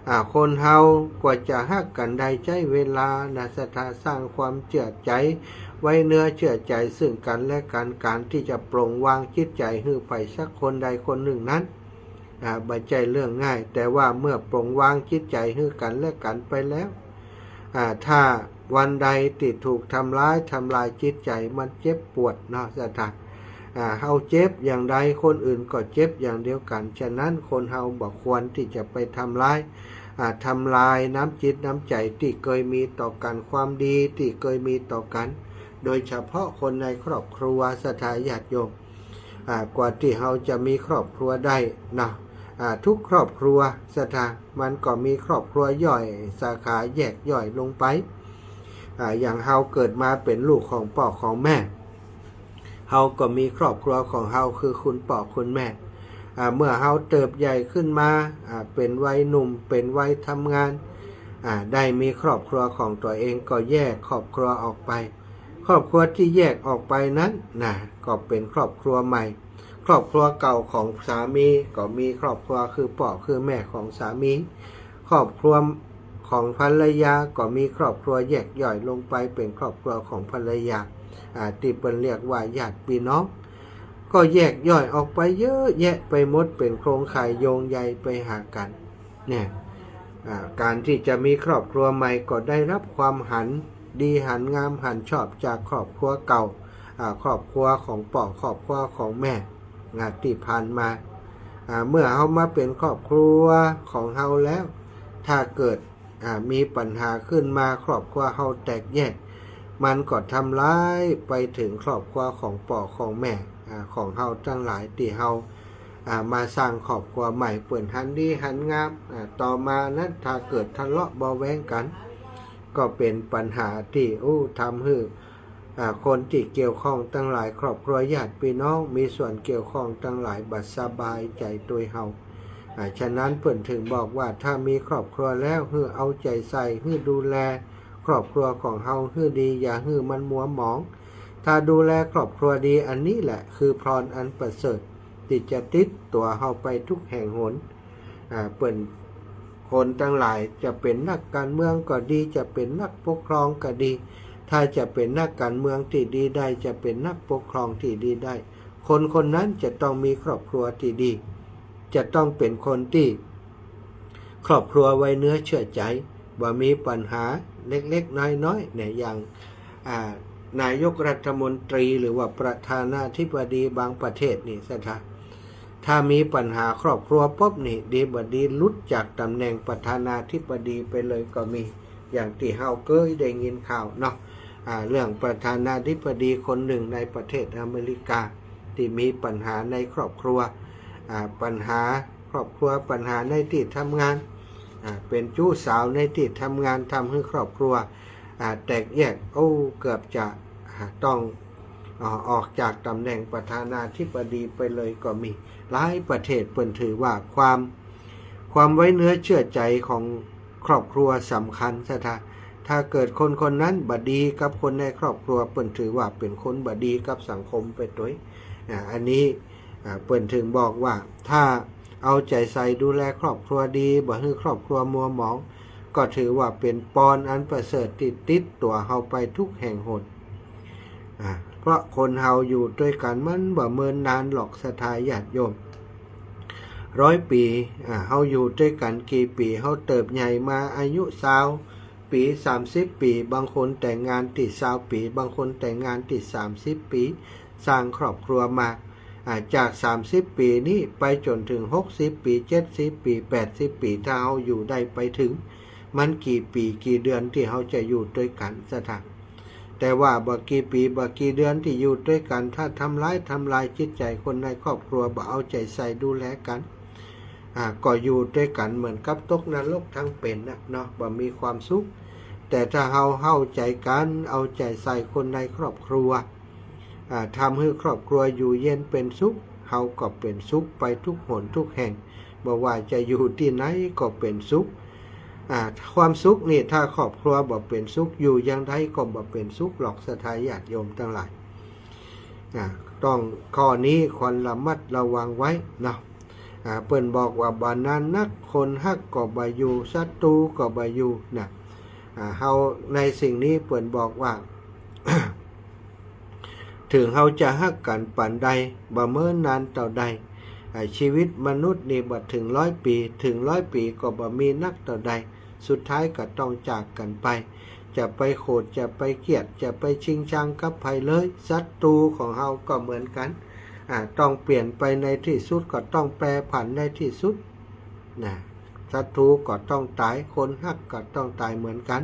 อ่า คนเฮากว่าจะฮักกั๋นได้ใจ๊เวลานะ ศรัทธา สร้างความเจื้อใจ๋ไว้เนื้อเจื้อใจ๋ซึ่งกั๋นและกั๋น ก๋านตี้จะปลงวางจิตใจ๋หื้อใผสักคนใดคนนึ่งนั้น อ่า บ่ใจ้เรื่องง่าย แต่ว่าเมื่อปลงวางจิตใจ๋หื้อกั๋นและกั๋นไปแล้ว อ่า ถ้าวันใดตี้ถูกทำร้าย ทำลายจิตใจ๋ มันเจ็บปวดเนาะ ศรัทธา อ่า เฮาเจ็บอย่างใด คนอื่นก็เจ็บอย่างเดียวกั๋น ฉะนั้นคนเฮาบ่ควรตี้จะไปทำร้าย อ่า ทำลายน้ำจิตน้ำใจ๋ตี้เกยมีต่อกั๋น ความดีตี้เกยมีต่อกั๋น โดยเฉพาะคนในครอบครัว ศรัทธาญาติโยม อ่า กว่าตี้เฮาจะมีครอบครัวได้เนาะ อ่า ทุกครอบครัว ศรัทธา มันก็มีครอบครัวย่อย สาขาแยกย่อยลงไป อ่า อย่างเฮาเกิดมาเป๋นลูกของป้อของแม่ เฮาก็มีครอบครัวของเฮาคือคุณป้อคุณแม่ อ่า เมื่อเฮาเติบใหญ่ขึ้นมา อ่า เป๋นวัยหนุ่ม เป๋นวัยทำงาน อ่า ได้มีครอบครัวของตั๋วเองก็แยกครอบครัวออกไป ครอบครัวตี้แยกออกไปนั้นนะ ก็เป๋นครอบครัวใหม่ ครอบครัวเก่าของสามีก็มีครอบครัวคือป้อคือแม่ของสามี ครอบครัวของภรรยาก็มีครอบครัวแยกย่อยลงไปเป๋นครอบครัวของภรรยา อ่า ตี้เปิ้นเรียกว่าญาติพี่น้อง ก็แยกย่อยออกไปเยอะแยะไปหมด เป๋นโครงข่ายโยงใยไปหากั๋น เนี่ย อ่า ก๋านตี้จะมีครอบครัวใหม่ก็ได้ฮับความหันดีหันงามหันชอบจากครอบครัวเก่า อ่า ครอบครัวของป้อครอบครัวของแม่ อ่า ตี้ผ่านมา อ่า เมื่อเฮามาเป๋นครอบครัวของเฮาแล้ว ถ้าเกิด อ่า มีปัญหาขึ้นมา ครอบครัวเฮาแตกแยก มันก็ทำลายไปเถิงครอบครัวของป้อของแม่ อ่า ของเฮาตังหลายตี้เฮา อ่า มาสร้างครอบครัวใหม่ เปิ้นหันดีหันงาม อ่า ต่อมานั้นถ้าเกิดทะเลาะเบาะแว้งกั๋น ก็เป๋นปัญหาตี้ อู้ ทำหื้อ อ่า คนตี้เกี่ยวข้องตังหลาย ครอบครัวญาติพี่น้องมีส่วนเกี่ยวข้องตังหลายบ่สบายใจ๋ตวยเฮา อ่า ฉะนั้นเปิ้นเถิงบอกว่าถ้ามีครอบครัวแล้วหื้อเอาใจ๋ใส่ หื้อดูแลครอบครัวของเฮาหื้อดี อย่าหื้อมันมัวหมอง ถ้าดูแลครอบครัวดี อันนี้แหละคือพรอันประเสริฐตี้จะติดตั๋วเฮาไปทุกแห่งหน อ่า เปิ้น คนตังหลายจะเป๋นนักก๋านเมืองก็ดี จะเป๋นนักปกครองก็ดี ถ้าจะเป๋นนักก๋านเมืองตี้ดีได้ จะเป๋นนักปกครองตี้ดีได้ คนคนนั้นจะต้องมีครอบครัวตี้ดี จะต้องเป๋นคนตี้ครอบครัวไว้เนื้อเชื่อใจ๋ บ่มีปัญหาเล็กๆ น้อยๆ เนี่ย อย่าง อ่า นายกรัฐมนตรีหรือว่าประธานาธิบดีบางประเทศนี่ ศรัทธา ถ้ามีปัญหาครอบครัวปุ๊บนี่ ดีบ่ดีหลุดจากตำแหน่งประธานาธิบดีไปเลยก็มี อย่างตี้เฮาเกยได้ยินข่าวเนาะ อ่า เรื่องประธานาธิบดีคนนึ่งในประเทศอเมริกา ตี้มีปัญหาในครอบครัว อ่า ปัญหาครอบครัว ปัญหาในตี้ทำงาน อ่า เป๋นจู๊สาวในตี้ทำงาน ทำหื้อครอบครัว อ่า แตกแยก โอ้ เกือบจะ อ่า ต้อง อ่า ออกจากตำแหน่งประธานาธิบดีไปเลยก็มี หลายประเทศเปิ้นถือว่าความ ความไว้เนื้อเชื่อใจ๋ของครอบครัวสำคัญ ศรัทธา ถ้าเกิดคนคนนั้นบ่ดีกับคนในครอบครัว เปิ้นถือว่าเป๋นคนบ่ดีกับสังคมไปตวย อ่า อันนี้ อ่า เปิ้นเถิงบอกว่า ถ้าเอาใจ๋ใส่ดูแลครอบครัวดี บ่หื้อครอบครัวมัวหมอง ก็ถือว่าเป๋นปอนอันประเสริฐตี้ติดตั๋วเฮาไปทุกแห่งหน อ่า เพราะคนเฮาอยู่ตวยกั๋นมันบ่เมินนานหรอก ศรัทธาญาติโยม ร้อยปี๋ อ่า เฮาอยู่ตวยกั๋นกี่ปี๋ เฮาเติบใหญ่มาอายุซาวปี๋ สามสิบปี๋ บางคนแต่งงานตี้ซาวปี๋ บางคนแต่งงานตี้สามสิบปี๋ สร้างครอบครัวมา อ่า จากสามสิบปี๋นี้ไปจ๋นเถิงหกสิบปี๋ เจ็ดสิบปี๋ แปดสิบปี๋ ถ้าเฮาอยู่ได้ไปเถิง มันกี่ปี๋กี่เดือนตี้เฮาจะอยู่ตวยกั๋น ศรัทธา แต่ว่าบ่กี่ปี๋บ่กี่เดือนตี้อยู่ตวยกั๋น ถ้าทำร้าย ทำลายจิตใจ๋คนในครอบครัว บ่เอาใจ๋ใส่ดูแลกั๋น อ่า ก็อยู่ตวยกั๋นเหมือนกับตกนรกทั้งเป๋นนะเนาะ บ่มีความสุข แต่ถ้าเฮาเข้าใจ๋กั๋น เอาใจ๋ใส่คนในครอบครัว อ่า ทำหื้อครอบครัวอยู่เย็นเป๋นสุข เฮาก็เป๋นสุขไปทุกหนทุกแห่ง บ่ว่าจะอยู่ตี้ไหนก็เป๋นสุข อ่า ความสุขนี่ถ้าครอบครัวบ่เป๋นสุข อยู่อย่างใดก็บ่เป๋นสุขหรอก ศรัทธาญาติโยมตังหลาย อ่า ต้อง ข้อนี้ควรระมัดระวังไว้เนาะ อ่า เปิ้นบอกว่าบ่นานนัก คนฮักก็บ่อยู่ ศัตรูก็บ่อยู่นะ อ่า เฮา ในสิ่งนี้เปิ้นบอกว่า เถิงเฮาจะฮักกั๋นปานใด บ่เมินนานเต้าใด อ่า ชีวิตมนุษย์นี่บ่เถิงร้อยปี๋ เถิงร้อยปี๋ก็บ่มีนักเต้าใด สุดท้ายก็ต้องจากกั๋นไป จะไปโขด จะไปเกลียด จะไปชิงชังกับใผเลย ศัตรูของเฮาก็เหมือนกั๋น อ่า ต้องเปลี่ยนไปในตี้สุด ก็ต้องแปรผันในตี้สุด นะ ศัตรูก็ต้องต๋าย คนฮักก็ต้องต๋ายเหมือนกั๋น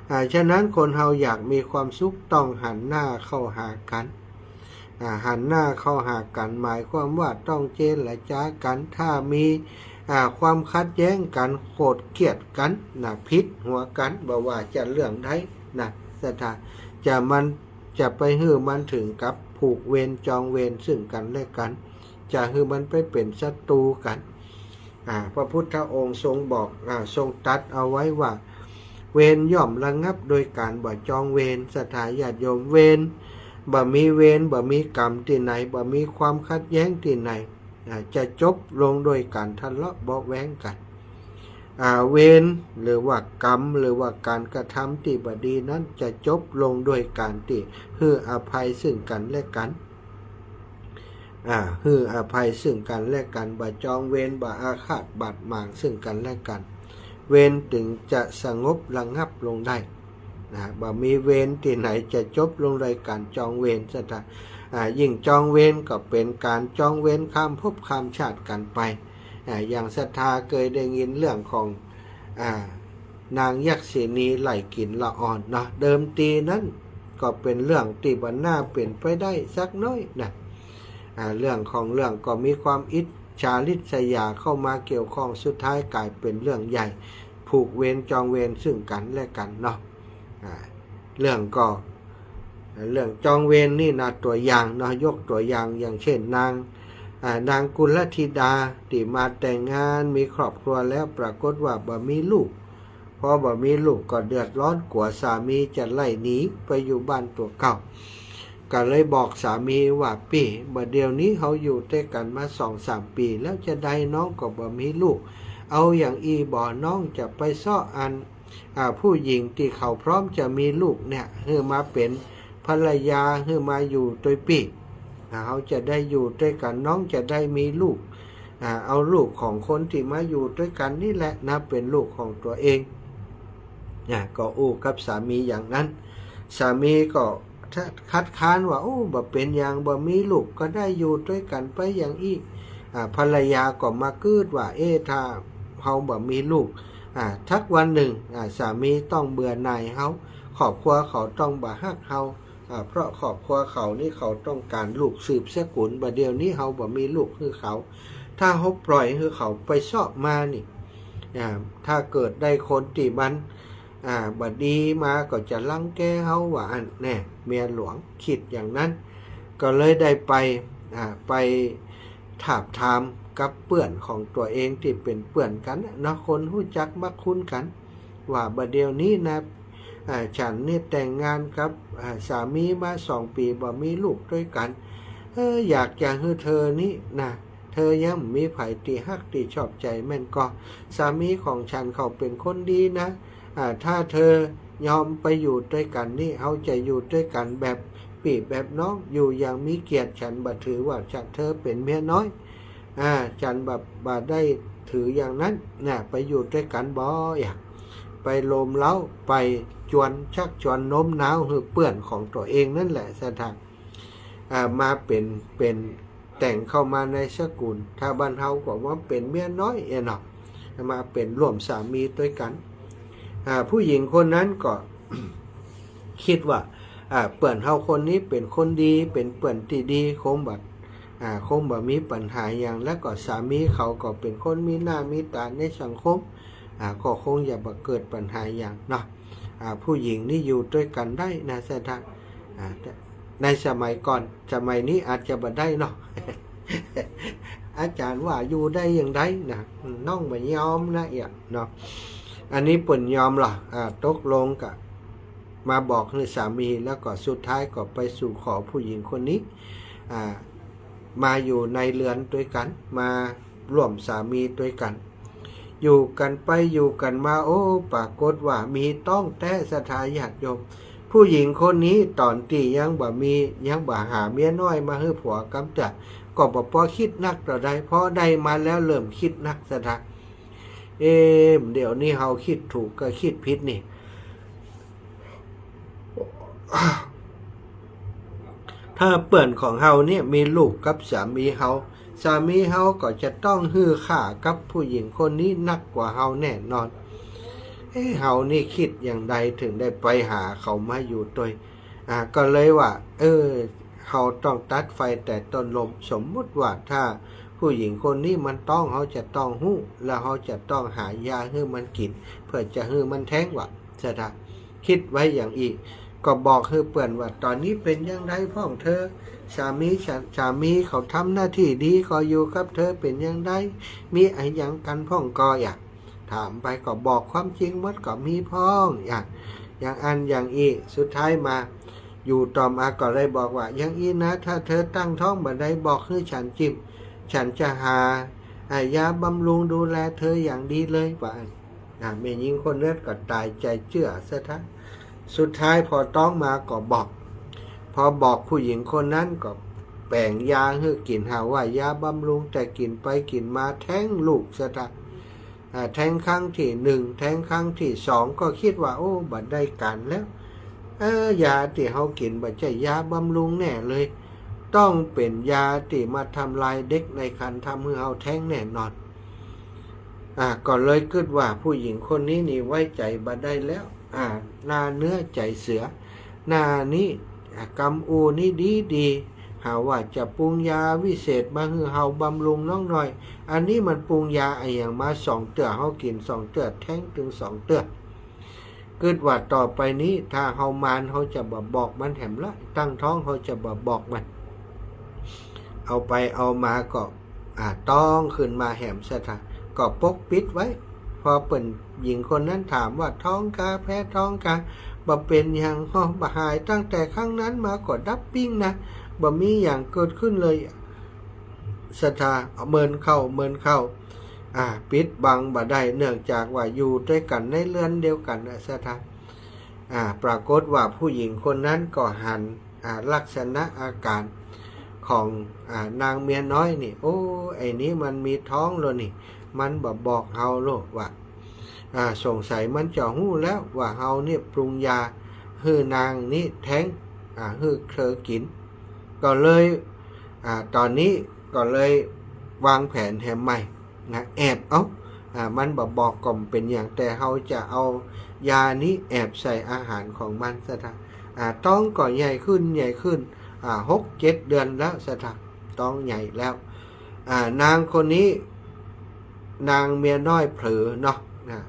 อ่า ฉะนั้นคนเฮาอยากมีความสุขต้องหันหน้าเข้าหากั๋น อ่า หันหน้าเข้าหากั๋น หมายความว่าต้องเจรจากั๋น ถ้ามี อ่า ความขัดแย้งกั๋น โขดเกลียดกั๋น นะ ผิดหัวกั๋น บ่ว่าจะเรื่องใด นะ ศรัทธา จะมัน จะไปหื้อมันเถิงกับ ผูกเวรจองเวรซึ่งกั๋นและกั๋น จะหื้อมันไปเป๋นศัตรู๋กั๋น อ่า พระพุทธองค์ทรงบอก อ่า ทรงตรัสเอาไว้ว่า เวรย่อมระงับโดยก๋านบ่จองเวร ศรัทธาญาติโยม เวร บ่มีเวร บ่มีกรรมตี้ไหน บ่มีความขัดแย้งตี้ไหน อ่า จะจบลงโดยก๋านทะเลาะเบาะแว้งกั๋น อ่า เวร หรือว่ากรรม หรือว่าก๋านกระทำตี้บ่ดีนั้น จะจบลงโดยก๋านตี้หื้ออภัยซึ่งกั๋นและกั๋น อ่า หื้ออภัยซึ่งกั๋นและกั๋น บ่จองเวร บ่อาฆาตบาดหมางซึ่งกั๋นและกั๋น เวรจึงจะสงบระงับลงได้ นะ บ่มีเวรตี้ไหนจะจบลงโดยก๋านจองเวร ศรัทธา อ่า ยิ่งจองเวรก็เป๋นก๋านจองเวรข้ามภพข้ามชาติกั๋นไป อ่า อย่างศรัทธาเกยได้ยินเรื่องของ อ่า นางยักษิณีไล่กิ๋นละอ่อนเนาะ เดิมทีนั้นก็เป๋นเรื่องตี้บ่น่าเป๋นไปได้สักน้อยนะ อ่า เรื่องของเรื่องก็มีความอิจฉาริษยาเข้ามาเกี่ยวข้อง สุดท้ายก๋ายเป๋นเรื่องใหญ่ ผูกเวรจองเวรซึ่งกั๋นและกั๋นเนาะ อ่า เรื่องก็ เรื่องจองเวรนี่นะ ตั๋วอย่างเนาะ ยกตั๋วอย่าง อย่างเช่นนาง อ่า นางกุลธิดาตี้มาแต่งงานมีครอบครัวแล้ว ปรากฏว่าบ่มีลูก พอบ่มีลูกก็เดือดร้อน กั๋วสามีจะไล่หนีไปอยู่บ้านตั๋วเก่า ก็เลยบอกสามีว่า ปี้ บ่าเดี่ยวนี้เฮาอยู่ตวยกั๋นมาสองสามปี๋แล้ว จาใดน้องก็บ่มีลูก เอาอย่างอี้บ่ น้องจะไปเซาะอัน อ่า ผู้หญิงตี้เขาพร้อมจะมีลูกเนี่ย หื้อมาเป๋นภรรยา หื้อมาอยู่ตวยปี้ อ่า เฮาจะได้อยู่ตวยกั๋น น้องจะได้มีลูก อ่า เอาลูกของคนตี้มาอยู่ตวยกั๋นนี่แหละนะ เป๋นลูกของตั๋วเอง อ่า ก็อู้กับสามีอย่างนั้น สามีก็คัดค้านว่า โอ้ บ่เป๋นหยัง บ่มีลูกก็ได้อยู่ตวยกั๋นไปอย่างอี้ อ่า ภรรยาก็มาคิดว่า เอ๊ะ ถ้าเฮาบ่มีลูก อ่า สักวันนึ่ง อ่า สามีต้องเบื่อหน่ายเฮา ครอบครัวเขาต้องบ่ฮักเฮา อ่า เพราะครอบครัวเขานี่เขาต้องก๋านลูกสืบสกุล บ่าเดี่ยวนี้เฮาบ่มีลูกหื้อเขา ถ้าเฮาปล่อยหื้อเขาไปเซาะมานี่ อ่า ถ้าเกิดได้คนตี้มัน อ่า บ่ดีมาก็จะรังแกเฮา ว่าอั้นแน่ เมียหลวงคิดอย่างนั้น ก็เลยได้ไป อ่า ไปถามถามกับเปื้อนของตั๋วเองตี้เป๋นเปื้อนกั๋นน่ะเนาะ คนฮู้จักมักคุ้นกั๋น ว่าบ่าเดี่ยวนี้นะ อ่า ฉันนี่แต่งงานกับ อ่า สามีมาสองปี๋ บ่มีลูกตวยกั๋น เออ อยากจะหื้อเธอนี่นะ เธอยังมีใผตี้ฮักตี้ชอบใจ๋แม่นก่อ สามีของฉันเขาเป๋นคนดีนะ อ่า ถ้าเธอยอมไปอยู่ตวยกั๋นนี่ เฮาจะอยู่ตวยกั๋นแบบปี้แบบน้อง อยู่อย่างมีเกียรติ ฉันบ่ถือว่าเธอเป๋นเมียน้อย อ่า ฉันบ่ บ่ได้ถืออย่างนั้นนะ ไปอยู่ตวยกั๋นบ่ อยากไปโลมเล้า ไปจวน ชักจวนโน้มน้าวหื้อเปื้อนของตั๋วเองนั่นแหละ ศรัทธา อ่า มาเป๋น เป๋น แต่งเข้ามาในสกุล ถ้าบ้านเฮาก็ว่าเป๋นเมียน้อยเนาะ มาเป๋นร่วมสามีตวยกั๋น อ่า ผู้หญิงคนนั้นก็ คิดว่า อ่า เปื้อนเฮาคนนี้เป๋นคนดี เป๋นเปื้อนตี้ดี คงบ่ อ่า คงบ่มีปัญหาหยัง แล้วก็สามีเขาก็เป๋นคนมีหน้ามีต๋าในสังคม อ่า ก็คงจะบ่เกิดปัญหาหยังเนาะ อ่า ผู้หญิงนี่อยู่ตวยกั๋นได้นะ ศรัทธา อ่า ในสมัยก่อน สมัยนี้อาจจะบ่ได้เนาะ อาจ๋ารย์ว่าอยู่ได้อย่างใดนะ น้องบ่ยอมนะเอี่ยเนาะ อันนี้เปิ้นยอมละ อ่า ตกลงก็มาบอกหื้อสามี แล้วก็สุดท้ายก็ไปสู่ขอผู้หญิงคนนี้ อ่า มาอยู่ในเรือนตวยกั๋น มาร่วมสามีตวยกั๋น อยู่กั๋นไปอยู่กั๋นมา โอ้ ปรากฏว่ามีต๊องแต๊ ศรัทธาญาติโยม ผู้หญิงคนนี้ต๋อนตี้ยังบ่มี ยังบ่หาเมียน้อยมาหื้อผัวกำเตื้อ ก็บ่ปอคิดนักเต้าใด พอได้มาแล้วเริ่มคิดนัก ศรัทธา เอ๊ะ เดี๋ยวนี้เฮาคิดถูกกับคิดผิดนี่ ถ้าเปื้อนของเฮาเนี่ยมีลูกกับสามีเฮา สามีเฮาก็จะต้องหื้อค่ากับผู้หญิงคนนี้นักกว่าเฮาแน่นอน เอ๊ะ เฮานี่คิดอย่างใดถึงได้ไปหาเขามาอยู่ตวย อ่า ก็เลยว่า เออ เฮาต้องตัดไฟแต่ต้นลม สมมุติว่าถ้าผู้หญิงคนนี้มันต๊อง เฮาจะต้องฮู้ แล้วเฮาจะต้องหายาหื้อมันกิ๋น เปื้อจะหื้อมันแท้ง ว่า ศรัทธา คิดไว้อย่างอี้ ก็บอกหื้อเปิ้นว่า ต๋อนนี้เป๋นอย่างใดพ่องเธอ สามีฉัน สามีเขาทำหน้าตี้ดีก่อ อยู่กับเธอเป๋นอย่างใด มีอะหยังกั๋นพ่องก่อ อย่าง ถามไปก็บอกความจริงหมด ก็มีพ่อง อย่าง อย่างอั้นอย่างอี้ สุดท้ายมา อยู่ต่อมาก็เลยบอกว่า อย่างอี้นะ ถ้าเธอตั้งท้องบ่าใด บอกหื้อฉันจิม ฉันจะหา อ่า ยาบำรุงดูแลเธออย่างดีเลย ว่าอั้น อ่า แม่ญิงคนนั้นก็ต๋ายใจ๋เจื้อเสีย สุดท้ายพอต๊องมาก็บอก พอบอกผู้หญิงคนนั้นก็แป๋งยาหื้อกิ๋น หาว่ายาบำรุง แต่กิ๋นไปกิ๋นมาแท้งลูกเสีย อ่า แท้งครั้งตี้หนึ่ง แท้งครั้งตี้สอง ก็กึ๊ดว่า โอ้ บ่ได้ก๋านแล้ว เออ ยาตี้เฮากิ๋นบ่ใจ้ยาบำรุงแน่เลย ต้องเป๋นยาตี้มาทำลายเด็กในครรภ์ ทำหื้อเฮาแท้งแน่นอน อ่า ก็เลยกึ๊ดว่าผู้หญิงคนนี้นี่ไว้ใจ๋บ่ได้แล้ว อ่า หน้าเนื้อใจ๋เสือ หน้านี้ อ่า กำอูนี้ดีดี หาว่าจะปรุงยาวิเศษมาหื้อเฮาบำรุงน้องน้อย อันนี้มันปรุงยาอะหยังมาสองเตื้อ เฮากิ๋นสองเตื้อ แท้งตึงสองเตื้อ กึ๊ดว่าต่อไปนี้ ถ้าเฮามานเฮาจะบ่บอกมันแหมละ ตั้งท้องเฮาจะบ่บอกมัน เอาไปเอามาก็ อ่า ต๊องขึ้นมาแหมเสีย ก็ปกปิดไว้ พอเปิ้นหญิงคนนั้นถามว่า ท้องกา แพ้ท้องกา บ่เป๋นหยัง ฮอ บ่หาย ตั้งแต่ครั้งนั้นมาก็ดับปิ้งนะ บ่มีหยังเกิดขึ้นเลย เสีย เมินเข้า เมินเข้า อ่า ปิดบังบ่ได้ เนื่องจากว่าอยู่ตวยกั๋นในเรือนเดียวกั๋นนะ เสีย อ่า ปรากฏว่าผู้หญิงคนนั้นก็หัน อ่า ลักษณะอาก๋ารของ อ่า นางเมียน้อยนี่ โอ้ ไอ้นี้มันมีท้องแล้วนี่ มันบ่บอกเฮาโลกว่า อ่า สงสัยมันจะฮู้แล้วว่าเฮาเนี่ยปรุงยาหื้อนางนี้แท้ง อ่า หื้อเธอกิ๋น ก็เลย อ่า ต๋อนนี้ก็เลยวางแผนแหมใหม่ นะ แอบเอา อ่า มันบ่บอกก็บ่เป๋นหยัง แต่เฮาจะเอายานี้แอบใส่อาหารของมันเสีย อ่า ต๊องก็ใหญ่ขึ้น ใหญ่ขึ้น อ่า หกเจ็ดเดือนแล้วเสีย ต๊องใหญ่แล้ว อ่า นางคนนี้ นางเมียน้อยเผลอเนาะ นะ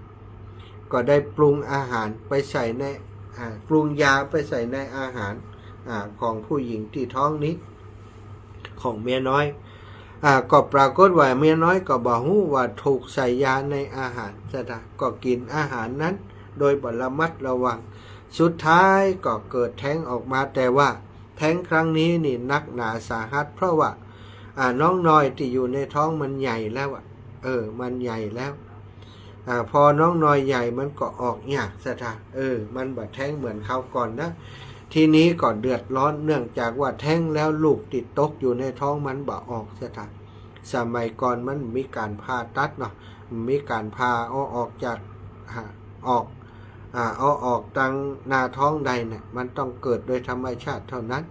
ก็ได้ปรุงอาหารไปใส่ใน อ่า ปรุงยาไปใส่ในอาหาร อ่า ของผู้หญิงตี้ท้องนี้ ของเมียน้อย อ่า ก็ปรากฏว่าเมียน้อยก็บ่ฮู้ว่าถูกใส่ยาในอาหารเสีย ก็กิ๋นอาหารนั้นโดยบ่ระมัดระวัง สุดท้ายก็เกิดแท้งออกมา แต่ว่าแท้งครั้งนี้นี่หนักหนาสาหัส เพราะว่า อ่า น้องน้อยตี้อยู่ในท้องมันใหญ่แล้วอะ เออ มันใหญ่แล้ว อ่า พอน้องน้อยใหญ่มันก็ออกยากเสีย เออ มันบ่แท้งเหมือนคราวก่อนนะ ทีนี้ก็เดือดร้อน เนื่องจากว่าแท้งแล้วลูกตี้ตกอยู่ในท้องมันบ่ออกเสีย สมัยก่อนมันมีก๋านผ่าตัดเนาะ มีก๋านผ่าเอาออกจาก อ่า ออก อ่า เอาออกตังหน้าท้องได้เนี่ย มันต้องเกิดโดยธรรมชาติเท่านั้น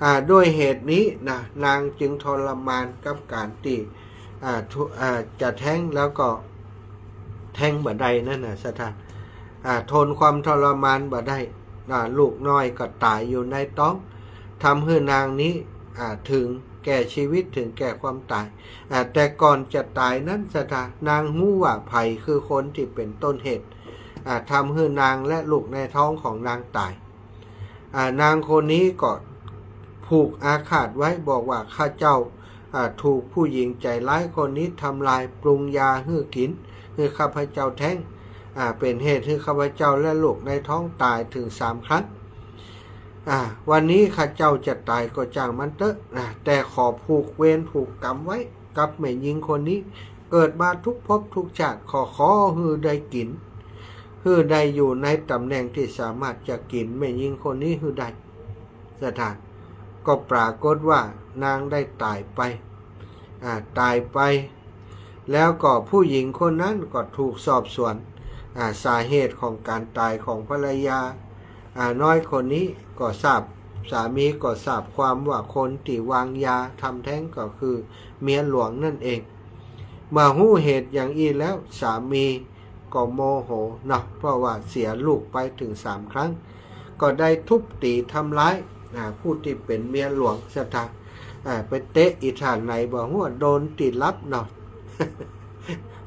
อ่า ด้วยเหตุนี้นะ นางจึงทรมานกับก๋านตี้ อ่า ทุ- อ่า จะแท้งแล้วก็แท้งบ่ได้นั่นน่ะเสีย อ่า ทนความทรมานบ่ได้ อ่า ลูกน้อยก็ต๋ายอยู่ในต๊อง ทำหื้อนางนี้ อ่า ถึงแก่ชีวิต ถึงแก่ความต๋าย อ่า แต่ก่อนจะต๋ายนั้นเสีย นางฮู้ว่าใผคือคนตี้เป๋นต้นเหตุ อ่า ทำหื้อนางและลูกในท้องของนางต๋าย อ่า นางคนนี้ก็ผูกอาฆาตไว้ บอกว่า ข้าเจ้า อ่า ถูกผู้หญิงใจ๋ร้ายคนนี้ทำลาย ปรุงยาหื้อกิ๋น หื้อข้าพเจ้าแท้ง อ่า เป๋นเหตุหื้อข้าพเจ้าและลูกในท้องต๋ายถึงสามครั้ง อ่า วันนี้ข้าเจ้าจะต๋ายก็จ้างมันเต๊อะ อ่า แต่ขอผูกเวรผูกกรรมไว้กับแม่ญิงคนนี้ เกิดมาทุกภพทุกชาติ ขอ ขอหื้อได้กิ๋น หื้อได้อยู่ในต๋ำแหน่งตี้สามารถจะกิ๋นแม่ญิงคนนี้หื้อได้ เสีย ก็ปรากฏว่านางได้ต๋ายไป อ่า ต๋ายไป แล้วก็ผู้หญิงคนนั้นก็ถูกสอบสวน อ่า สาเหตุของก๋านต๋ายของภรรยา อ่า น้อยคนนี้ก็ทราบ สามีก็ทราบความว่าคนตี้วางยาทำแท้งก็คือเมียหลวงนั่นเอง เมื่อฮู้เหตุอย่างอี้แล้ว สามีก็โมโหเนาะ เพราะว่าเสียลูกไปถึงสามครั้ง ก็ได้ทุบตี๋ทำร้าย อ่า ผู้ตี้เป๋นเมียหลวงเสีย อ่า ไปเตะอีท่าไหนบ่ฮู้ โดนตี้ลับเนาะ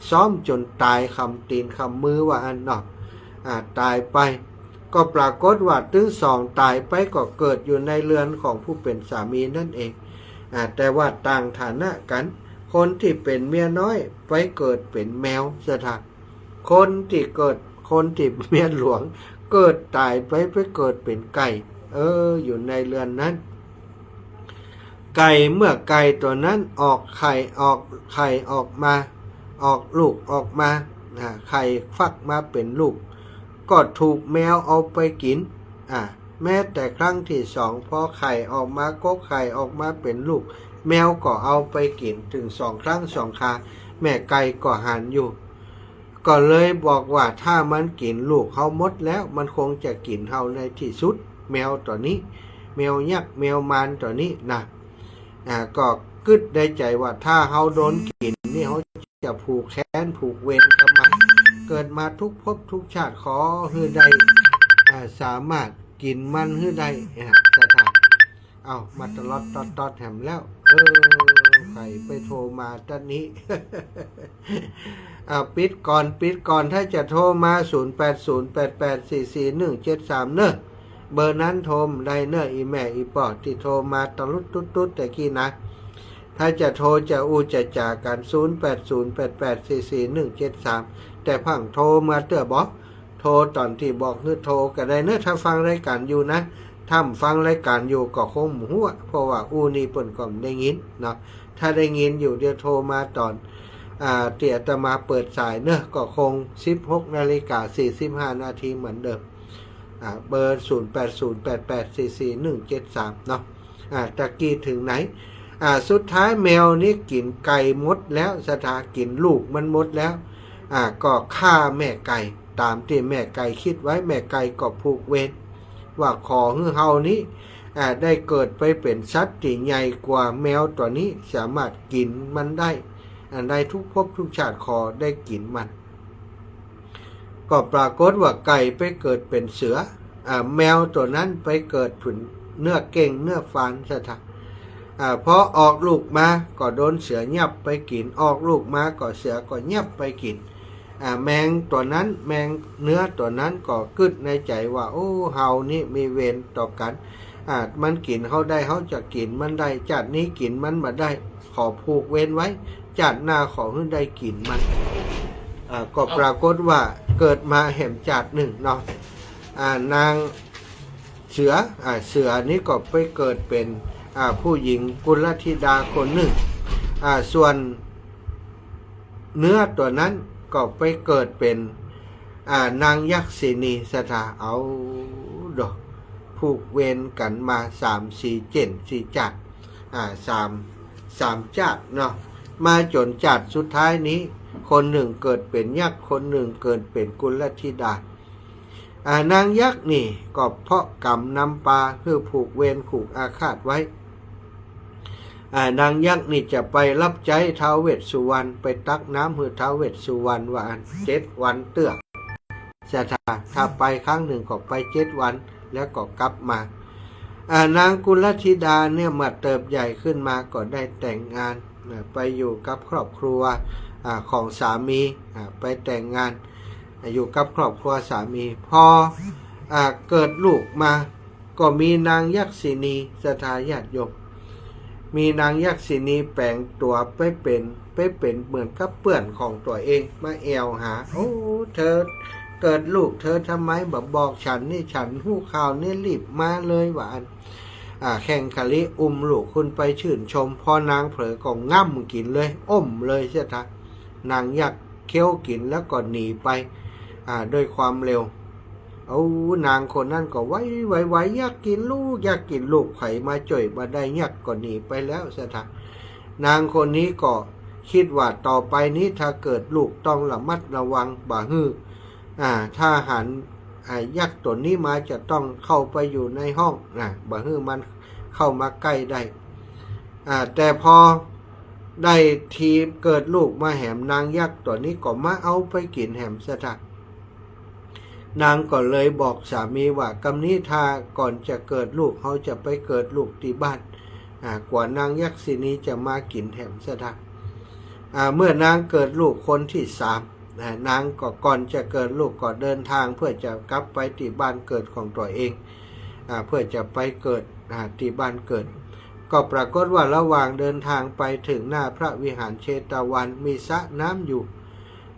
ซ้อมจ๋นต๋าย คำตี๋นคำมือว่าอั้นเนาะ อ่า ต๋ายไป ก็ปรากฏว่าตึงสองต๋ายไปก็เกิดอยู่ในเฮือนของผู้เป๋นสามีนั่นเอง อ่า แต่ว่าต่างฐานะกั๋น คนตี้เป๋นเมียน้อยไปเกิดเป๋นแมวเสียถา คนตี้เกิด คนตี้เมียหลวงเกิดต๋ายไป ไปเกิดเป๋นไก่ เออ อยู่ในเฮือนนั้น ไก่ เมื่อไก่ตั๋วนั้นออกไข่ ออกไข่ออกมา ออกลูกออกมา อ่า ไข่ฟักมาเป๋นลูก ก็ถูกแมวเอาไปกิ๋น อ่า แม้แต่ครั้งตี้สอง พอไข่ออกมา กกไข่ออกมาเป๋นลูก แมวก็เอาไปกิ๋น เถิงสองครั้งสองครา แม่ไก่ก็หันอยู่ ก็เลยบอกว่า ถ้ามันกิ๋นลูกเฮาหมดแล้ว มันคงจะกิ๋นเฮาในตี้สุด แมวตั๋วนี้ แมวยักษ์ แมวมารตั๋วนี้นะ อ่า ก็กึ๊ดในใจ๋ว่า ถ้าเฮาโดนกิ๋นนี่ เฮาจะผูกแค้นผูกเวรกับมัน เกิดมาทุกภพทุกชาติ ขอหื้อได้ อ่า สามารถกิ๋นมันหื้อได้ อ่า เสียถา เอ้า มาตะลอดตอดตอดแหมแล้ว เออ ใผไปโทรมาตั๊ดนี้ อ่า ปิดก่อน ปิดก่อน ถ้าจะโทรมา ศูนย์แปดศูนย์แปดแปดสี่สี่หนึ่งเจ็ดสาม เน่อ เบอร์นั้นโทรได้เน่อ อี่แม่อี่ป้อตี้โทรมาตะลุดตุ๊ดตุ๊ดแต่กี้นะ ถ้าจะโทรจะอู้จะจ๋ากั๋น ศูนย์แปดศูนย์แปดแปดสี่สี่หนึ่งเจ็ดสาม แต่พ่างโทรมาเตื้อบ่ โทรต๋อนตี้บอกหื้อโทรก็ได้เน่อ ถ้าฟังรายก๋านอยู่นะ ถ้าบ่ฟังรายก๋านอยู่ก็คงบ่ฮู้ เพราะว่าอู้นี่เปิ้นก็บ่ได้ยินเนาะ ถ้าได้ยินอยู่เดี๋ยวโทรมาต๋อน อ่า ตี้อาตมาเปิดสายเน่อ ก็คงสิบหกนาฬิกาสี่สิบห้านาทีเหมือนเดิม อ่า เบอร์ศูนย์แปดศูนย์แปดแปดสี่สี่หนึ่งเจ็ดสาม เนาะ อ่า ตะกี้เถิงไหน อ่า สุดท้ายแมวนี้กิ๋นไก่หมดแล้ว เสียถา กิ๋นลูกมันหมดแล้ว อ่า ก็ฆ่าแม่ไก่ ต๋ามตี้แม่ไก่กึ๊ดไว้ แม่ไก่ก็ผูกเวร ว่าขอหื้อเฮานี้ อ่า ได้เกิดไปเป๋นสัตว์ตี้ใหญ่กว่าแมวตั๋วนี้ สามารถกิ๋นมันได้ อ่า ในทุกภพทุกชาติขอได้กิ๋นมัน ก็ปรากฏว่าไก่ไปเกิดเป๋นเสือ อ่า แมวตั๋วนั้นไปเกิดเป๋นเนื้อเก้งเนื้อฟานเสียถา อ่า พอออกลูกมาก็โดนเสือยับไปกิ๋น ออกลูกมาก็เสือก็ยับไปกิ๋น อ่า แมงตั๋วนั้น แมงเนื้อตั๋วนั้นก็กึ๊ดในใจ๋ว่า โอ้ เฮานี้มีเวรต่อกั๋น อ่า มันกิ๋นเฮาได้ เฮาจะกิ๋นมันได้ จาตินี้กิ๋นมันบ่ได้ ขอผูกเวรไว้ จาติหน้าขอหื้อได้กิ๋นมัน อ่า ก็ปรากฏว่าเกิดมาแหมจาตินึ่งเนาะ อ่า นางเสือ อ่า เสือนี้ก็ไปเกิดเป๋น อ่า ผู้หญิงกุลธิดาคนนึ่ง อ่า ส่วนเนื้อตั๋วนั้นก็ไปเกิดเป๋น อ่า นางยักษิณีเสียถา เอาดอก ผูกเวรกั๋นมาสามสี่เจ๋นสี่จาติ อ่า สาม สามจาติเนาะ มาจ๋นจาติสุดท้ายนี้ คนนึ่งเกิดเป๋นยักษ์ คนนึ่งเกิดเป๋นกุลธิดา อ่า นางยักษ์นี่ก็เพราะกรรมนำปาหื้อผูกเวรผูกอาฆาตไว้ อ่า นางยักษ์นี่จะไปฮับใจ๊ท้าวเวสสุวรรณ ไปตักน้ำหื้อท้าวเวสสุวรรณว่าอั้น เจ็ดวันเตื้อ เสียถา ถ้าไปครั้งนึ่งก็ไปเจ็ดวัน แล้วก็กลับมา อ่า นางกุลธิดาเนี่ยเมื่อเติบใหญ่ขึ้นมาก็ได้แต่งงาน อ่า ไปอยู่กับครอบครัว อ่า ของสามี อ่า ไปแต่งงาน อ่า อยู่กับครอบครัวสามี พอ อ่า เกิดลูกมา ก็มีนางยักษิณี ศรัทธาญาติโยม มีนางยักษิณีแป๋งตั๋วไปเป๋น ไปเป๋นเหมือนกับเปื้อนของตั๋วเอง มาแอ่วหา โอ้ เธอเกิดลูกเธอทำไมบ่บอกฉันนี่ ฉันฮู้ข่าวนี่รีบมาเลย ว่าอั้น อ่า แข่งขะลิอุ้มลูกขึ้นไปชื่นชม พอนางเผลอก็ง่ำกิ๋นเลย อ้มเลยเสียถา นางยักษ์เคี้ยวกิ๋นแล้วก็หนีไป อ่า ด้วยความเร็ว เอา นางคนนั้นก็ไหวไหวไหว อยากกิ๋นลูก อยากกิ๋นลูก ใผมาจ้วยบ่ได้ ยักษ์ก็หนีไปแล้วเสียถา นางคนนี้ก็กึ๊ดว่าต่อไปนี้ถ้าเกิดลูกต้องระมัดระวัง บ่หื้อ อ่า ถ้าหัน อ่า ยักษ์ตั๋วนี้มาจะต้องเข้าไปอยู่ในห้อง อ่า บ่หื้อมันเข้ามาใก้ได้ อ่า แต่พอได้ทีเกิดลูกมาแหม นางยักษ์ตั๋วนี้ก็มาเอาไปกิ๋นแหมเสียถา นางก็เลยบอกสามีว่า กำนี้ถ้าก่อนจะเกิดลูก เฮาจะไปเกิดลูกตี้บ้าน อ่า กั๋วนางยักษิณีจะมากิ๋นแหมเสียถา อ่า เมื่อนางเกิดลูกคนตี้สาม อ่า นางก็ก่อนจะเกิดลูกก็เดินทางเพื่อจะกลับไปตี้บ้านเกิดของตั๋วเอง อ่า เพื่อจะไปเกิด อ่า ตี้บ้านเกิด ก็ปรากฏว่าระหว่างเดินทางไปเถิงหน้าพระวิหารเชตวันมีสระน้ำอยู่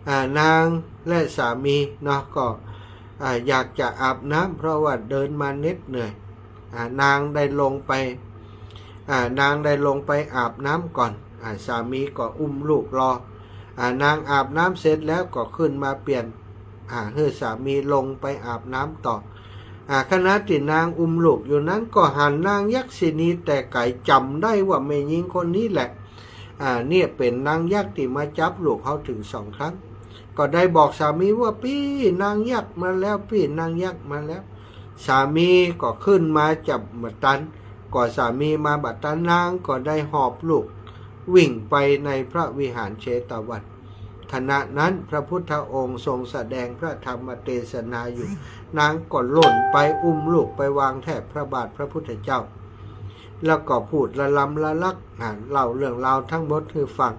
อ่า นางและสามีเนาะก็ อ่า อยากจะอาบน้ำเพราะว่าเดินมาเหน็ดเหนื่อย อ่า นางได้ลงไป อ่า นางได้ลงไปอาบน้ำก่อน อ่า สามีก็อุ้มลูกรอ อ่า นางอาบน้ำเสร็จแล้วก็ขึ้นมาเปลี่ยน อ่า หื้อสามีลงไปอาบน้ำต่อ อ่า ขณะตี้นางอุ้มลูกอยู่นั้นก็หันนางยักษิณีแต่ไก๋ จ๋ำได้ว่าแม่ญิงคนนี้แหละ อ่า เนี่ยเป๋นนางยักษ์ตี้มาจับลูกเฮาเถิงสองครั้ง ก็ได้บอกสามีว่า ปี้ นางยักษ์มาแล้ว ปี้ นางยักษ์มาแล้ว สามีก็ขึ้นมาจับบ่ตัน ก็สามีมาบ่ตัน นางก็ได้หอบลูกวิ่งไปในพระวิหารเชตวัน ขณะนั้นพระพุทธองค์ทรงแสดงพระธรรมเตสนาอยู่ นางก็หล่นไปอุ้มลูกไปวางแทบพระบาทพระพุทธเจ้า แล้วก็พูดละลำละลัก อ่า เล่าเรื่องราวทั้งหมดหื้อฟัง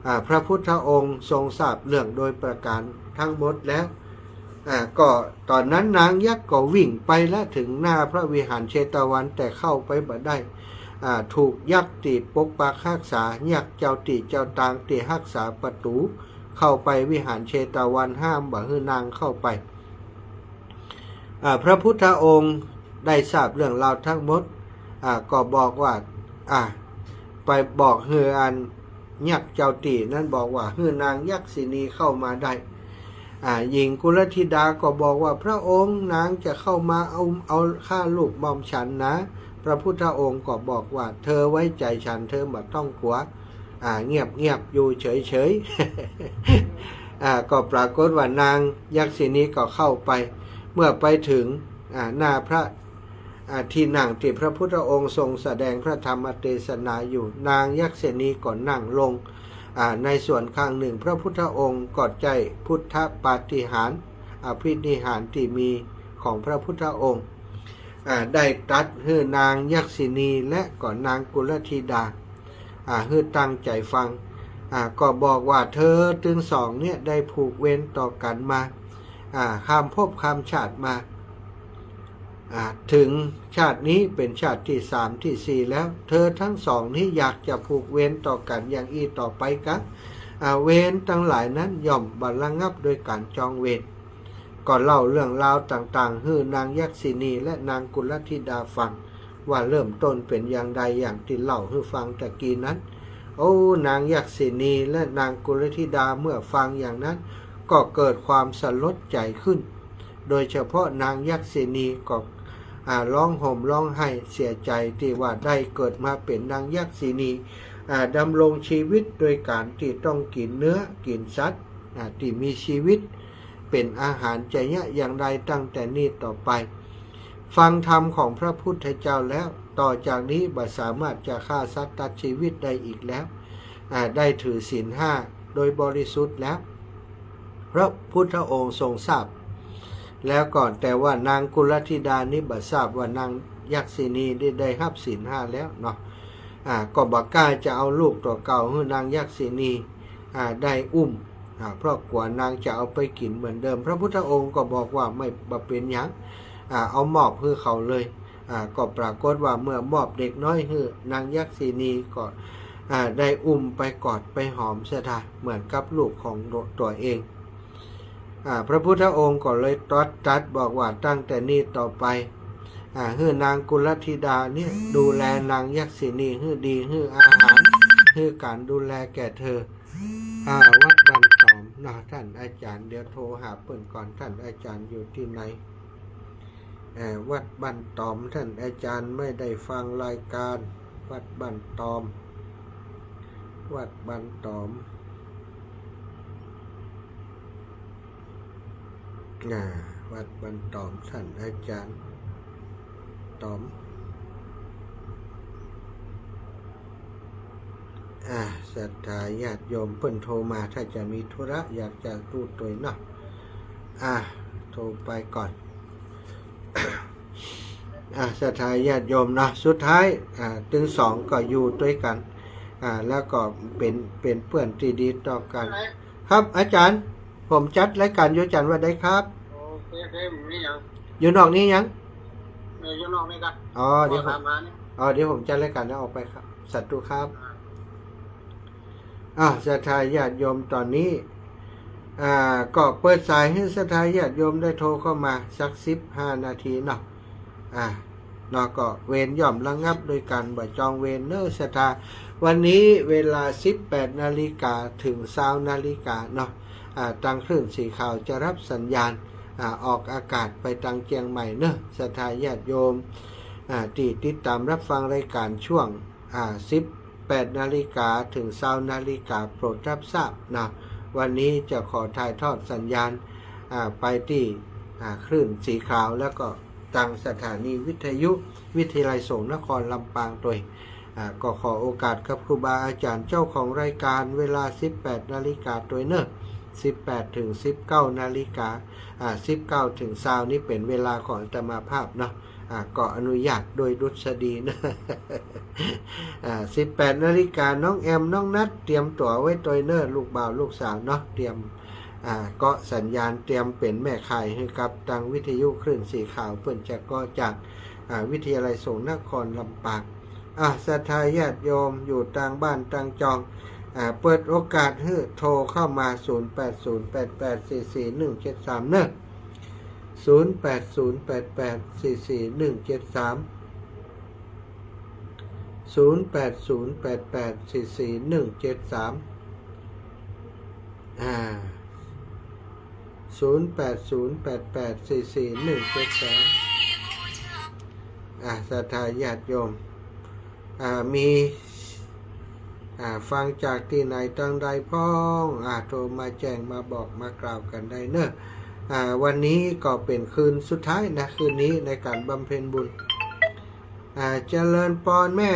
อ่า พระพุทธองค์ทรงทราบเรื่องโดยประการทั้งหมดแล้ว อ่า ก็ต๋อนนั้นนางยักษ์ก็วิ่งไปละเถิงหน้าพระวิหารเชตวัน แต่เข้าไปบ่ได้ อ่า ถูกยักษ์ตี้ปกปักฮักษา ยักษ์เจ้าตี้เจ้าตางตี้ฮักษาประตู๋เข้าไปวิหารเชตวัน ห้ามบ่หื้อนางเข้าไป อ่า พระพุทธองค์ได้ทราบเรื่องราวทั้งหมด อ่า ก็บอกว่า อ่า ไปบอกหื้ออันยักษ์เจ้าตี้นั้นบอกว่า หื้อนางยักษิณีเข้ามาได้ อ่า หญิงกุลธิดาก็บอกว่า พระองค์ นางจะเข้ามาเอา เอาข้าลูกหม่อมฉันนะ พระพุทธองค์ก็บอกว่า เธอไว้ใจฉัน เธอบ่ต้องกลัว อ่า เงียบๆ อยู่เฉยๆ อ่า ก็ปรากฏว่านางยักษิณีก็เข้าไป เมื่อไปเถิง อ่า หน้าพระ อ่า ที่นั่งตี้พระพุทธองค์ทรงแสดงพระธรรมเตสนาอยู่ นางยักษิณีก็นั่งลง อ่า ในส่วนข้างนึ่ง พระพุทธองค์ก็ใจ๊พุทธปาฏิหาริย์ อภินิหารตี้มีของพระพุทธองค์ อ่า ได้ตรัสหื้อนางยักษิณีและก็นางกุลธิดา อ่า หื้อตั้งใจ๋ฟัง อ่า ก็บอกว่า เธอตึงสองเนี่ยได้ผูกเวรต่อกั๋นมา อ่า ข้ามภพข้ามชาติมา อ่า เถิงชาตินี้เป๋นชาติตี้สามตี้สี่แล้ว เธอทั้งสองนี้อยากจะผูกเวรต่อกั๋นอย่างอี้ต่อไปกา อ่า เวรตังหลายนั้นย่อมบ่ระงับโดยก๋านจองเวร ก็เล่าเรื่องราวต่างๆ หื้อนางยักษิณีและนางกุลธิดาฟัง ว่าเริ่มต้นเป๋นอย่างใด อย่างตี้เล่าหื้อฟังตะกี้นั้น โอ้ นางยักษิณีและนางกุลธิดาเมื่อฟังอย่างนั้น ก็เกิดความสลดใจ๋ขึ้น โดยเฉพาะนางยักษิณีก็ อ่า ร้องห่มร้องไห้เสียใจ๋ตี้ว่าได้เกิดมาเป๋นนางยักษิณี อ่า ดำรงชีวิตโดยก๋านตี้ต้องกิ๋นเนื้อกิ๋นสัตว์ อ่า ตี้มีชีวิตเป๋นอาหารจะเยียะอย่างใดตั้งแต่นี้ต่อไป ฟังธรรมของพระพุทธเจ้าแล้ว ต่อจากนี้บ่สามารถจะฆ่าสัตว์ตัดชีวิตได้อีกแล้ว อ่า ได้ถือศีลห้าโดยบริสุทธิ์แล้ว พระพุทธองค์ทรงทราบ แล้วก่อน แต่ว่านางกุลธิดานี้บ่ทราบว่านางยักษิณีได้ ได้ฮับศีลห้าแล้วเนาะ อ่า ก็บ่กล้าจะเอาลูกตั๋วเก่าหื้อนางยักษิณี อ่า ได้อุ้ม อ่า เพราะกั๋วนางจะเอาไปกิ๋นเหมือนเดิม พระพุทธองค์ก็บอกว่า ไม่ บ่เป๋นหยัง อ่า เอามอบหื้อเขาเลย อ่า ก็ปรากฏว่าเมื่อมอบเด็กน้อยหื้อนางยักษิณีก็ อ่า ได้อุ้มไปกอดไปหอมเสียดายเหมือนกับลูกของตั๋วเอง อ่า พระพุทธองค์ก็เลยตรัส ตรัสบอกว่า ตั้งแต่นี้ต่อไป อ่า หื้อนางกุลธิดาเนี่ยดูแลนางยักษิณีหื้อดี หื้ออาหาร หื้อก๋านดูแลแก่เธอ อ่า วัดบ้านต๋อมเนาะ ท่านอาจารย์ เดี๋ยวโทรหาเปิ้นก่อน ท่านอาจารย์อยู่ตี้ไหน เอ่อ วัดบ้านต๋อม ท่านอาจารย์ไม่ได้ฟังรายการ วัดบ้านต๋อม วัดบ้านต๋อม อ่า วัดบ้านต๋อม ท่านอาจารย์ต๋อม อ่า ศรัทธาญาติโยมเปิ้นโทรมา ถ้าจะมีธุระอยากจะรู้ตวยเนาะ อ่า โทรไปก่อน อ่า ศรัทธาญาติโยมเนาะ สุดท้าย อ่า ตึงสองก็อยู่ตวยกั๋น อ่า แล้วก็เป๋น เป๋นเปื้อนตี้ดีต่อกั๋น ครับ อาจารย์ ผมจัดรายก๋านอยู่จันทร์วันใดครับ โอเค โอเค บ่มีหยัง อยู่นอกนี้ยัง เออ อยู่นอกนี้ครับ อ๋อ เดี๋ยวผม ขอถามหานี่ อ๋อ เดี๋ยวผมจัดรายก๋านแล้วออกไปครับ สาธุครับ อ่า อ่า ศรัทธาญาติโยมต๋อนนี้ อ่า ก็เปิดสายหื้อศรัทธาญาติโยมได้โทรเข้ามาสักสิบห้านาทีเนาะ อ่า เนาะ ก็เวรย่อมระงับโดยก๋านบ่จองเวรเน้อศรัทธา วันนี้เวลาสิบแปดนาฬิกาเถิงซาวนาฬิกาเนาะ อ่า ตางคลื่นสีขาวจะฮับสัญญาณ อ่า ออกอากาศไปตางเจียงใหม่เน้อ ศรัทธาญาติโยม อ่า ตี้ติดต๋ามฮับฟังรายก๋านช่วง อ่า สิบแปดนาฬิกาเถิงซาวนาฬิกา โปรดฮับทราบเนาะ วันนี้จะขอถ่ายทอดสัญญาณ อ่า ไปตี้ อ่า คลื่นสีขาว แล้วก็ตางสถานีวิทยุวิทยาลัยสงฆ์นครลำปางตวย อ่า ก็ขอโอกาสกับครูบาอาจ๋ารย์เจ้าของรายก๋าน เวลาสิบแปดนาฬิกาตวยเน้อ สิบแปดเถิงสิบเก้านาฬิกา อ่า สิบเก้าเถิงซาวนี่เป๋นเวลาของอาตมาภาพเนาะ อ่า ก็อนุญาตโดยดุษฎีเน้อ อ่า สิบแปดนาฬิกา น้องแอม น้องนัท เตรียมตั๋วไว้ตวยเน้อ ลูกบ่าวลูกสาวเนาะ เตรียม อ่า เกาะสัญญาณ เตรียมเป๋นแม่ข่ายหื้อกับตางวิทยุคลื่นสีขาว เปิ้นจะเกาะจาก อ่า วิทยาลัยสงฆ์นครลำปาง อ่า ศรัทธาญาติโยมอยู่ตางบ้านตางจอง อ่า เปิดโอกาสหื้อโทรเข้ามา ศูนย์แปดศูนย์แปดแปดสี่สี่หนึ่งเจ็ดสาม เน้อ ศูนย์แปดศูนย์แปดแปดสี่สี่หนึ่งเจ็ดสาม ศูนย์แปดศูนย์แปดแปดสี่สี่หนึ่งเจ็ดสาม อ่า ศูนย์แปดศูนย์แปดแปดสี่สี่หนึ่งเจ็ดสาม อ่า ศรัทธาญาติโยม อ่า มี อ่า ฟังจากตี้ไหนตางใดพ่อง อ่า โทรมาแจ้งมาบอกมากล่าวกั๋นได้เน้อ อ่า วันนี้ก็เป๋นคืนสุดท้ายนะ คืนนี้ในก๋านบำเพ็ญบุญ อ่า เจริญปอนแม่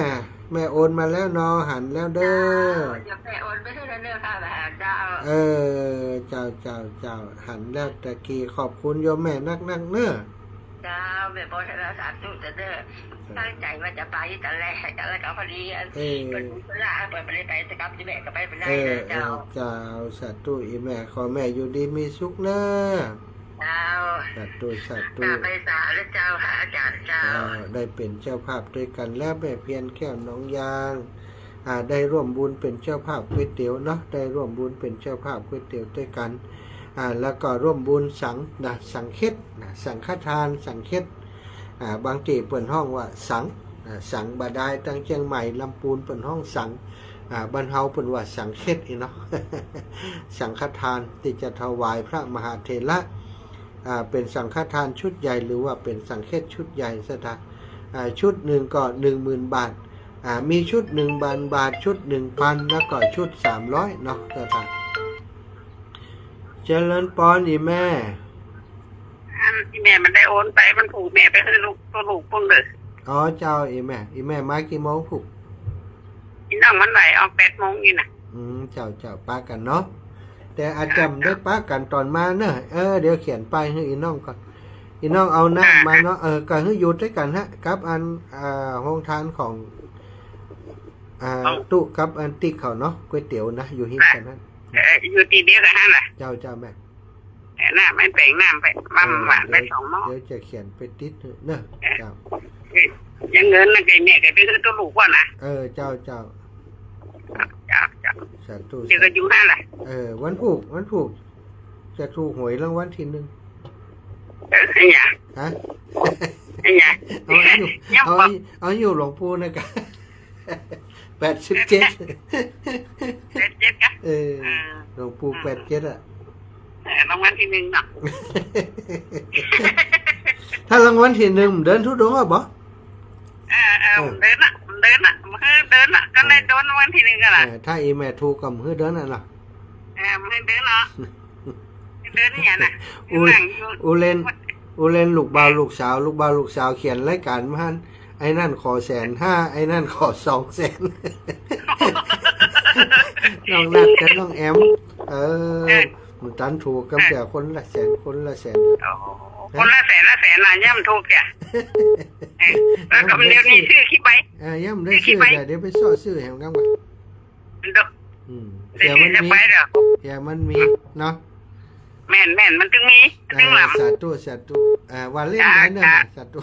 แม่โอนมาแล้วเนาะ หันแล้วเด้อ เจ้า เดี๋ยวแม่โอนไปหื้อแล้วเน้อค่ะ เจ้า เออ เจ้า เจ้า เจ้า หันแล้วตะกี้ ขอบคุณโยมแม่นักๆ เน้อ เจ้า แม่โอนไปแล้ว สาธุเจ้าเน้อ ตั้งใจ๋ว่าจะไปต๋อนแรก ต๋อนแรกก็พอดี อัน เออ เปิ้นธุระ เปิ้นบ่ได้ไป แต่กับอี่แม่ก็ไปบ่ได้ เออ นะเจ้า เออ เจ้า สาธุ อี่แม่ ขอแม่อยู่ดีมีสุขเน้อ เจ้า สาธุ สาธุ กราบไหว้สาธุเจ้าค่ะ อาจ๋ารย์เจ้า เจ้า ได้เป๋นเจ้าภาพตวยกั๋นแล้ว แม่เพียรแก้วหนองยาง อ่า ได้ร่วมบุญเป๋นเจ้าภาพก๋วยเตี๋ยวเนาะ ได้ร่วมบุญเป๋นเจ้าภาพก๋วยเตี๋ยวตวยกั๋น อ่า แล้วก็ร่วมบุญสังนะ สังเฆตนะ สังฆทาน สังเฆต อ่า บางตี้เปิ้นฮ้องว่าสัง อ่า สังบ่ดาย ตางเจียงใหม่ ลำปูนเปิ้นฮ้องสัง อ่า บ้านเฮาเปิ้นว่าสังเฆตอี้เนาะ สังฆทานตี้จะถวายพระมหาเถระ อ่า เป๋นสังฆทานชุดใหญ่ หรือว่าเป๋นสังเฆตชุดใหญ่ศรัทธา อ่า ชุดนึ่งก็หนึ่งหมื่นบาท อ่า มีชุดหนึ่งหมื่นบาท ชุดหนึ่งพัน แล้วก็ชุดสามร้อยเนาะศรัทธา เจริญปอนอี่แม่ อันอี่แม่มันได้โอนไป มันผูกแม่ไปหื้อลูก ตัวลูกปุ้นเน้อ อ๋อ เจ้า อี่แม่ อี่แม่มากี่โมงผูก อี่น้องมันไหวออกแปดโมงนี่นะ อืม เจ้า เจ้า ปะกั๋นเนาะ แต่อาจ๋ารย์บ่ได้ปะกั๋นต๋อนมาเน้อ เออ เดี๋ยวเขียนป้ายหื้ออี่น้องก่อน อี่น้องเอาน้ำมาเนาะ เออ ก็หื้ออยู่ตวยกั๋นฮะ กับอัน อ่า โฮงทานของ อ่า ตุ๊กับอันติ๊กเขาเนาะ ก๋วยเตี๋ยวนะ อยู่ฮิ้มกั๋นหั้น เออ อยู่ตี้เดียวกั๋นหั้นแหละ เจ้า เจ้าแม่ เออ น้ำมันแป๋งน้ำไป มัน เออ หวานไป เดี๋ยว สองหม้อ เดี๋ยวจะเขียนไปติดหื้อเน้อ เออ เจ้า เออ ยังเงินนะ ไก่แม่ไก่ไปหื้อตัวลูกก่อนนะ เออ เจ้า เจ้า เจ้า เจ้า สาธุ เดี๋ยวก็อยู่หั้นแหละ เออ วันผูก วันผูก จะถูกหวยรางวัลที่หนึ่ง เออ ไอ้หยัง ฮะ ไอ้หยัง เอาอยู่ ยัง เอา บอก เอาอยู่หลวงปู่นะกะ แปดสิบเจ็ด แปดเจ็ดกะ เออ อ่า หลวงปู่ อ่า แปดเจ็ดอะ เออ รางวัลที่หนึ่งเนาะ ถ้ารางวัลที่หนึ่งเดินธุดงค์อะบ่ เออ เออ เออ เดินอะ เดินอะ เออ เดินอะ ก็เลยโดนรางวัลที่หนึ่งอะล่ะ เออ ถ้าอี่แม่ถูกก็หื้อเดินอะเนาะ เออ หื้อเดินเนาะ เดินเนี่ยนะ อู้ นั่งอยู่ อู้เล่น อู้เล่นลูกบ่าวลูกสาว ลูกบ่าวลูกสาวเขียนรายการมาหั้น ไอ้นั่นขอแสนห้า ไอ้นั่นขอสองแสน น้องนัทกับน้องแอม เออ เออ มันตันถูกกันแต่คนละแสน คนละแสน โอ้โห คนละแสนละแสนน่ะ ย่ำถูกแก เออ แล้วก็เดี๋ยวนี้ซื้อกี่ใบ เออ ย่ำได้ซื้อ ซื้อกี่ใบ แต่เดี๋ยวไปเซาะซื้อแหมกันว่ะ อืม เดี๋ยวมันมี เดี๋ยวมันมีเนาะ แม่น แม่น มันตึงมี เออ ตึงหลำ สาธุ สาธุ อ่า ว่าเล่น จ้า ได้เนอะ จ้า สาธุ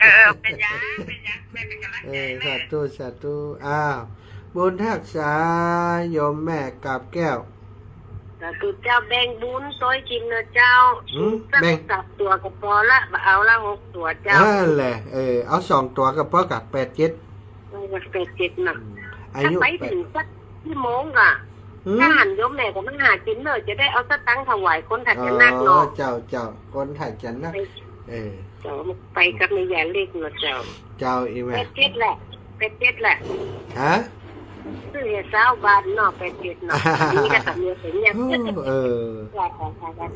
เออ เออ เป๋นหยัง เป๋นหยัง แม่เป๋นก๋ำลังใจ๋ เออ หื้อ สาธุ สาธุ อ้าว บุญฮักษา โยมแม่กาบแก้ว สาธุเจ้า แบ่งบุญตวยกิ๋นเน่อเจ้า หืม สัก แบ่ง สามตั๋วก็ปอละ บ่เอาละหกตั๋วเจ้า นั่นแหละ เออ เอาสองตั๋วก็ปอก่ะ แปดเจ็ด เออ แปดเจ็ดเนาะ อืม อายุ ถ้าไป แปด เถิงสักกี่โมงก่ะ หืม ถ้าหันโยมแม่ก็มาหากิ๋นเน่อ จะได้เอาสตางค์ถวายคนไถ่จ๋าหนักเนาะ อ๋อ เจ้า เจ้า คนไถ่จ๋าหนัก ไป เออ เจ้า ไปกับแม่ยายเล็กเนาะเจ้า เจ้า อีแม่ แปดเจ็ดแหละ แปดเจ็ดแหละ ฮะ ซื้อเหียซาวบาทเนาะ แปดเจ็ดเนาะ นี่ก็สำเนียงเป็นเนี่ย โอ้ เออ สาธุ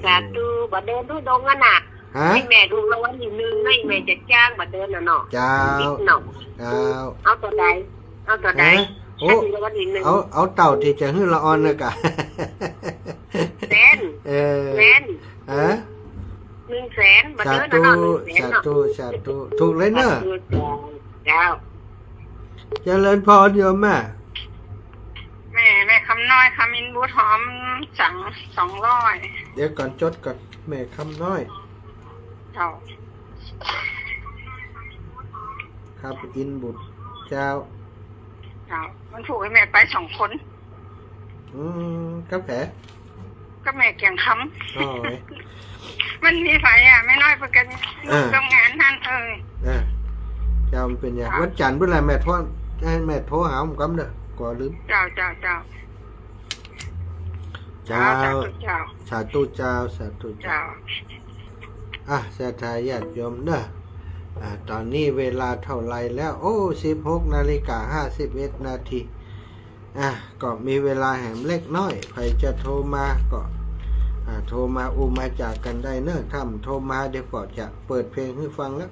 สาธุ บ่เดินทุดงค์อะน่ะ ฮะ ให้แม่ถูกรางวัลที่หนึ่ง ให้แม่จะจ้างบ่เดินน่ะเนาะ เจ้า นิดเนาะ เจ้า เอาตั๋วใด เอาตั๋วใด ฮะ โอ้ ถ้าถูกรางวัลที่หนึ่ง เอา เอาเต้าตี้จะหื้อละอ่อนเน่อก่ะ แสน เออ แสน ฮะ หนึ่งแสน บ่เดินน่ะเนาะ สาธุ หนึ่งแสนเนาะ สาธุ สาธุ ถูกเลยเน่อ สาธุเจ้า เจ้า เจริญพรโยมแม่ แม่ แม่คำน้อย คำอินบุตร หอมสังสองร้อย เดี๋ยวก่อน จดก่อน แม่คำน้อย เจ้า คำอินบุตร เจ้า เจ้า มันถูกให้แม่ไปสองคน อืม กับใผ กับแม่เกียงคำ อ๋อ มันมีใผอะ แม่น้อยเปิ้นกั๋น เออ ทำงานหั้น เออ เออ เจ้า มันเป๋นหยัง เจ้า วันจันทร์เปิ้นแหละ แม่โทร หื้อแม่โทรหาผมก่อนเน่อ กั๋วลืม เจ้า เจ้า เจ้า เจ้า เจ้า สาธุเจ้า สาธุเจ้า เจ้า สาธุเจ้า อ่ะ ศรัทธาญาติโยมเน่อ อ่า ต๋อนนี้เวลาเต้าใดแล้ว โอ้ สิบหกนาฬิกาห้าสิบเอ็ดนาที อ่ะ ก็มีเวลาแหมเล็กน้อย ใผจะโทรมาก็ อ่า โทรมาอู้มาจ๋ากั๋นได้เน่อ ถ้าบ่โทรมาเดี๋ยวก็จะเปิดเพลงหื้อฟังแล้ว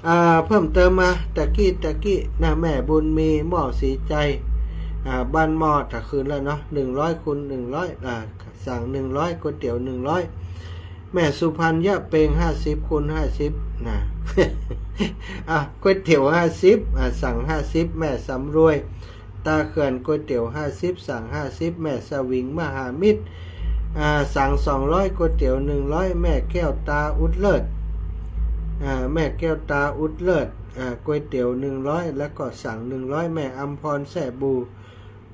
อ่า เพิ่มเติมมาตะกี้ ตะกี้นะ แม่บุญมี หม้อสีใจ อ่า บ้านหม้อ ตะคืนแล้วเนาะ หนึ่งร้อยคูณหนึ่งร้อย อ่า สั่งหนึ่งร้อย ก๋วยเตี๋ยวหนึ่งร้อย แม่สุพรรณยะเปง ห้าสิบคูณห้าสิบ นะ อ่ะ ก๋วยเตี๋ยวห้าสิบ อ่า สั่งห้าสิบ แม่สำรวย ตาเขื่อนก๋วยเตี๋ยวห้าสิบ สั่งห้าสิบ แม่สวิงมหามิตร อ่า สั่งสองร้อย ก๋วยเตี๋ยวหนึ่งร้อย แม่แก้วตาอุดเลิศ อ่า แม่แก้วตาอุดเลิศ อ่า ก๋วยเตี๋ยวหนึ่งร้อย แล้วก็สั่งหนึ่งร้อย แม่อำพรแซ่บู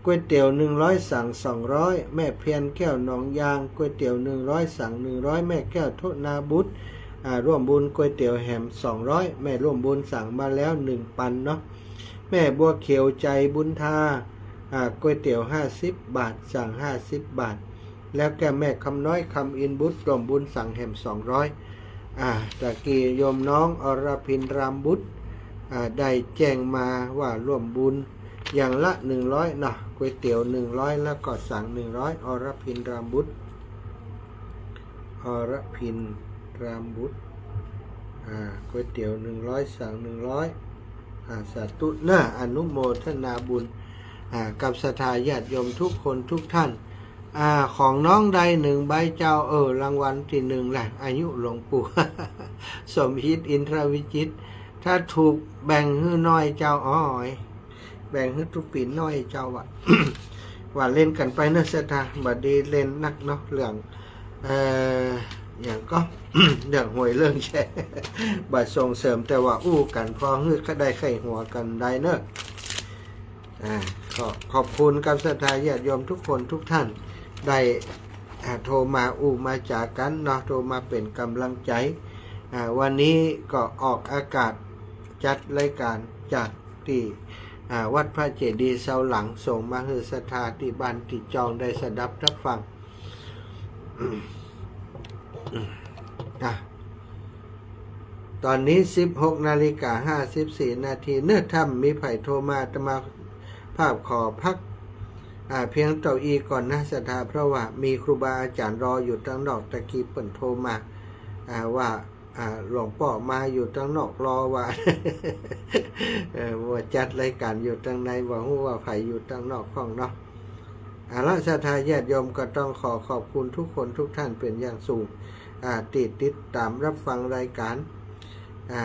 ก๋วยเตี๋ยวหนึ่งร้อย สั่งสองร้อย แม่เพียรแก้วหนองยาง ก๋วยเตี๋ยวหนึ่งร้อย สั่งหนึ่งร้อย แม่แก้วธนาบุตร อ่า ร่วมบุญก๋วยเตี๋ยวแหมสองร้อย แม่ร่วมบุญสั่งมาแล้วหนึ่งปันเนาะ แม่บัวเขียวใจบุญทา อ่า ก๋วยเตี๋ยวห้าสิบบาท สั่งห้าสิบบาท แล้วก็แม่คำน้อยคำอินบุตรร่วมบุญสั่งแหมสองร้อย อ่า ตะกี้โยมน้องอรพินรามบุตร อ่า ได้แจ้งมาว่าร่วมบุญอย่างละหนึ่งร้อยเนาะ ก๋วยเตี๋ยวหนึ่งร้อย แล้วก็สั่งหนึ่งร้อย อรพินรามบุตร อรพินรามบุตร อ่า ก๋วยเตี๋ยวหนึ่งร้อย สั่งหนึ่งร้อย อ่า สาธุเนาะ อนุโมทนาบุญ อ่า กับศรัทธาญาติโยมทุกคนทุกท่าน อ่า ของน้องได้หนึ่งใบเจ้า เออ รางวัลตี้หนึ่งแหละ อายุหลวงปู่ สมฮิต อินทรวิจิตร ถ้าถูกแบ่งหื้อน้อยเจ้า อ้อย แบ่งหื้อตุ๊ปีน้อยเจ้าอะ ว่าเล่นกั๋นไปเนาะศรัทธา บ่ดีเล่นนักเนาะ เรื่อง เอ่อ อย่างก็ เรื่องหวยเรื่องแชร์ บ่ส่งเสริม แต่ว่าอู้กั๋น พอหื้อก็ได้ไข้หัวกั๋นได้เนาะ อ่า ขอขอบคุณกับศรัทธาญาติโยมทุกคนทุกท่าน ได้ อ่า โทรมาอู้มาจ๋ากั๋นเนาะ โทรมาเป๋นก๋ำลังใจ๋ อ่า วันนี้ก็ออกอากาศจัดรายก๋านจากตี้ อ่า วัดพระเจดีย์เสาหลัง ส่งมาหื้อศรัทธาตี้บ้านตี้จองได้สดับฮับฟัง อ่ะ ต๋อนนี้สิบหกนาฬิกาห้าสิบสี่นาที เนาะ ถ้าบ่มีใผโทรมา อาตมาภาพขอพัก อ่า เพียงเต้าอี้ก่อนนะศรัทธา เพราะว่ามีครูบาอาจ๋ารย์รออยู่ตังนอก ตะกี้เปิ้นโทรมา อ่า ว่า อ่า หลวงป้อมาอยู่ตังนอกรอว่า เออ ว่าจัดรายก๋านอยู่ตังใน บ่ฮู้ว่าใผอยู่ตังนอกพ่องเนาะ เอาละ ศรัทธาญาติโยมก็ต้องขอขอบคุณทุกคนทุกท่านเป๋นอย่างสูง อ่า ตี้ติดต๋ามฮับฟังรายก๋าน อ่า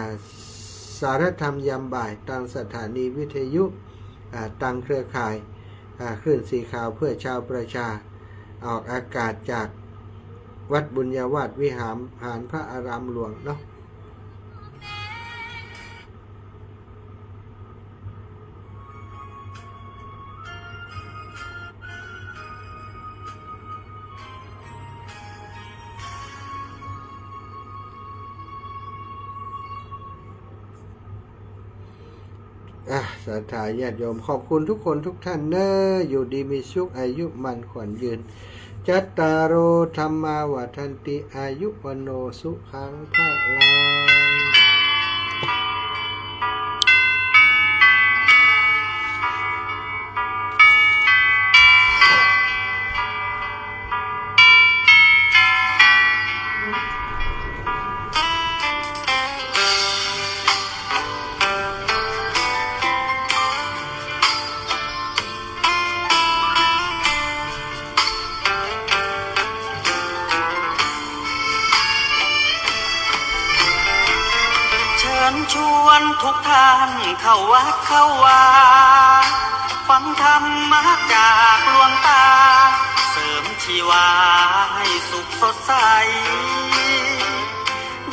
สารธรรมยามบ่าย ตางสถานีวิทยุ อ่า ตางเครือข่าย อ่า คลื่นสีขาวเพื่อชาวประชา ออกอากาศจาก วัดบุญญาวาสวิหาร หารพระอารามหลวงเนาะ อ่ะ ศรัทธาญาติโยม ขอบคุณทุกคนทุกท่านเน้อ อยู่ดีมีสุข อายุมั่นขวัญยืน จัตตาโร ธัมมา วัฑฒันติ อายุ วัณโณ สุขัง พะลัง เชิญชวนทุกท่านเข้าวัดเข้าวา ฟังธรรมะจากหลวงตา เสริมชีวาให้สุขสดใส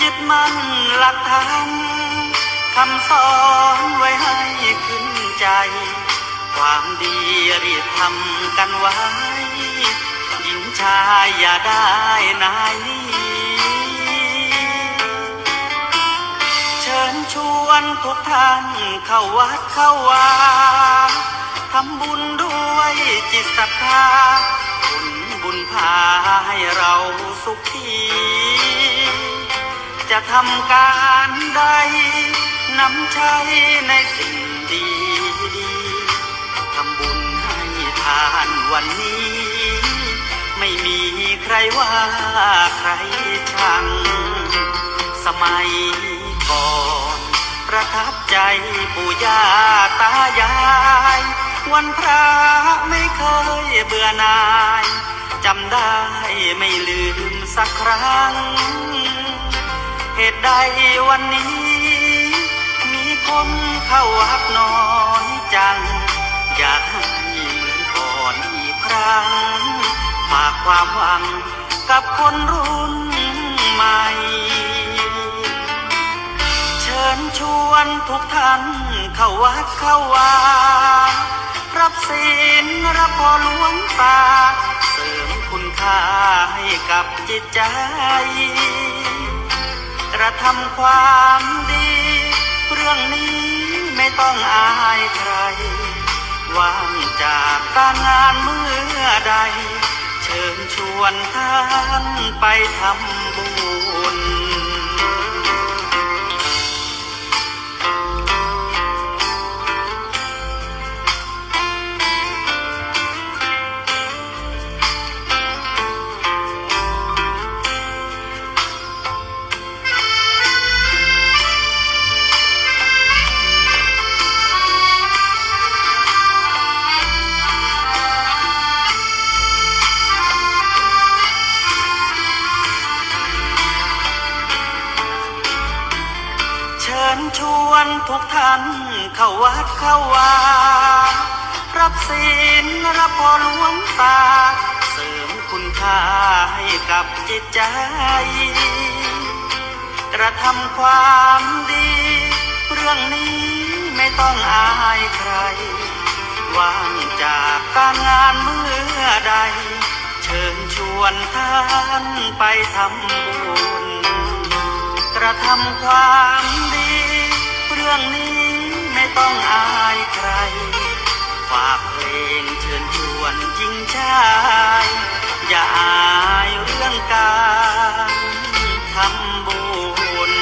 ยึดมั่นหลักธรรม คำสอนไว้ให้ขึ้นใจ ความดีรีบทำกันไว้ หญิงชายอย่าได้นายหนี เชิญชวนทุกท่านเข้าวัดเข้าวา ทำบุญด้วยจิตศรัทธา ผลบุญพาให้เราสุขี จะทำการใด นำใช้ในสิ่งดี ทำบุญให้ทานวันนี้ ไม่มีใครว่าใครชัง สมัยก่อนประทับใจปู่ย่าตายาย วันพระไม่เคยเบื่อหน่าย จำได้ไม่ลืมสักครั้ง เหตุใดวันนี้มีคนเข้าวัดน้อยจัง อยากให้เหมือนก่อนอีกครั้ง ฝากความหวังกับคนรุ่นใหม่ เชิญชวนทุกท่านเข้าวัดเข้าวา รับศีลรับพรหลวงตา เสริมคุณค่าให้กับจิตใจ กระทำความดี เรื่องนี้ไม่ต้องอายใคร ว่างจากการงานเมื่อใด เชิญชวนท่านไปทำบุญ เชิญชวนทุกท่านเข้าวัดเข้าวา รับศีลรับพรหลวงตา เสริมคุณค่าให้กับจิตใจ กระทำความดี เรื่องนี้ไม่ต้องอายใคร ว่างจากการงานเมื่อใด เชิญชวนท่านไปทำบุญ กระทำความดี เรื่องนี้ไม่ต้องอายใคร ฝากเพลงเชิญชวนหญิงชาย อย่าอายเรื่องการทำบุญ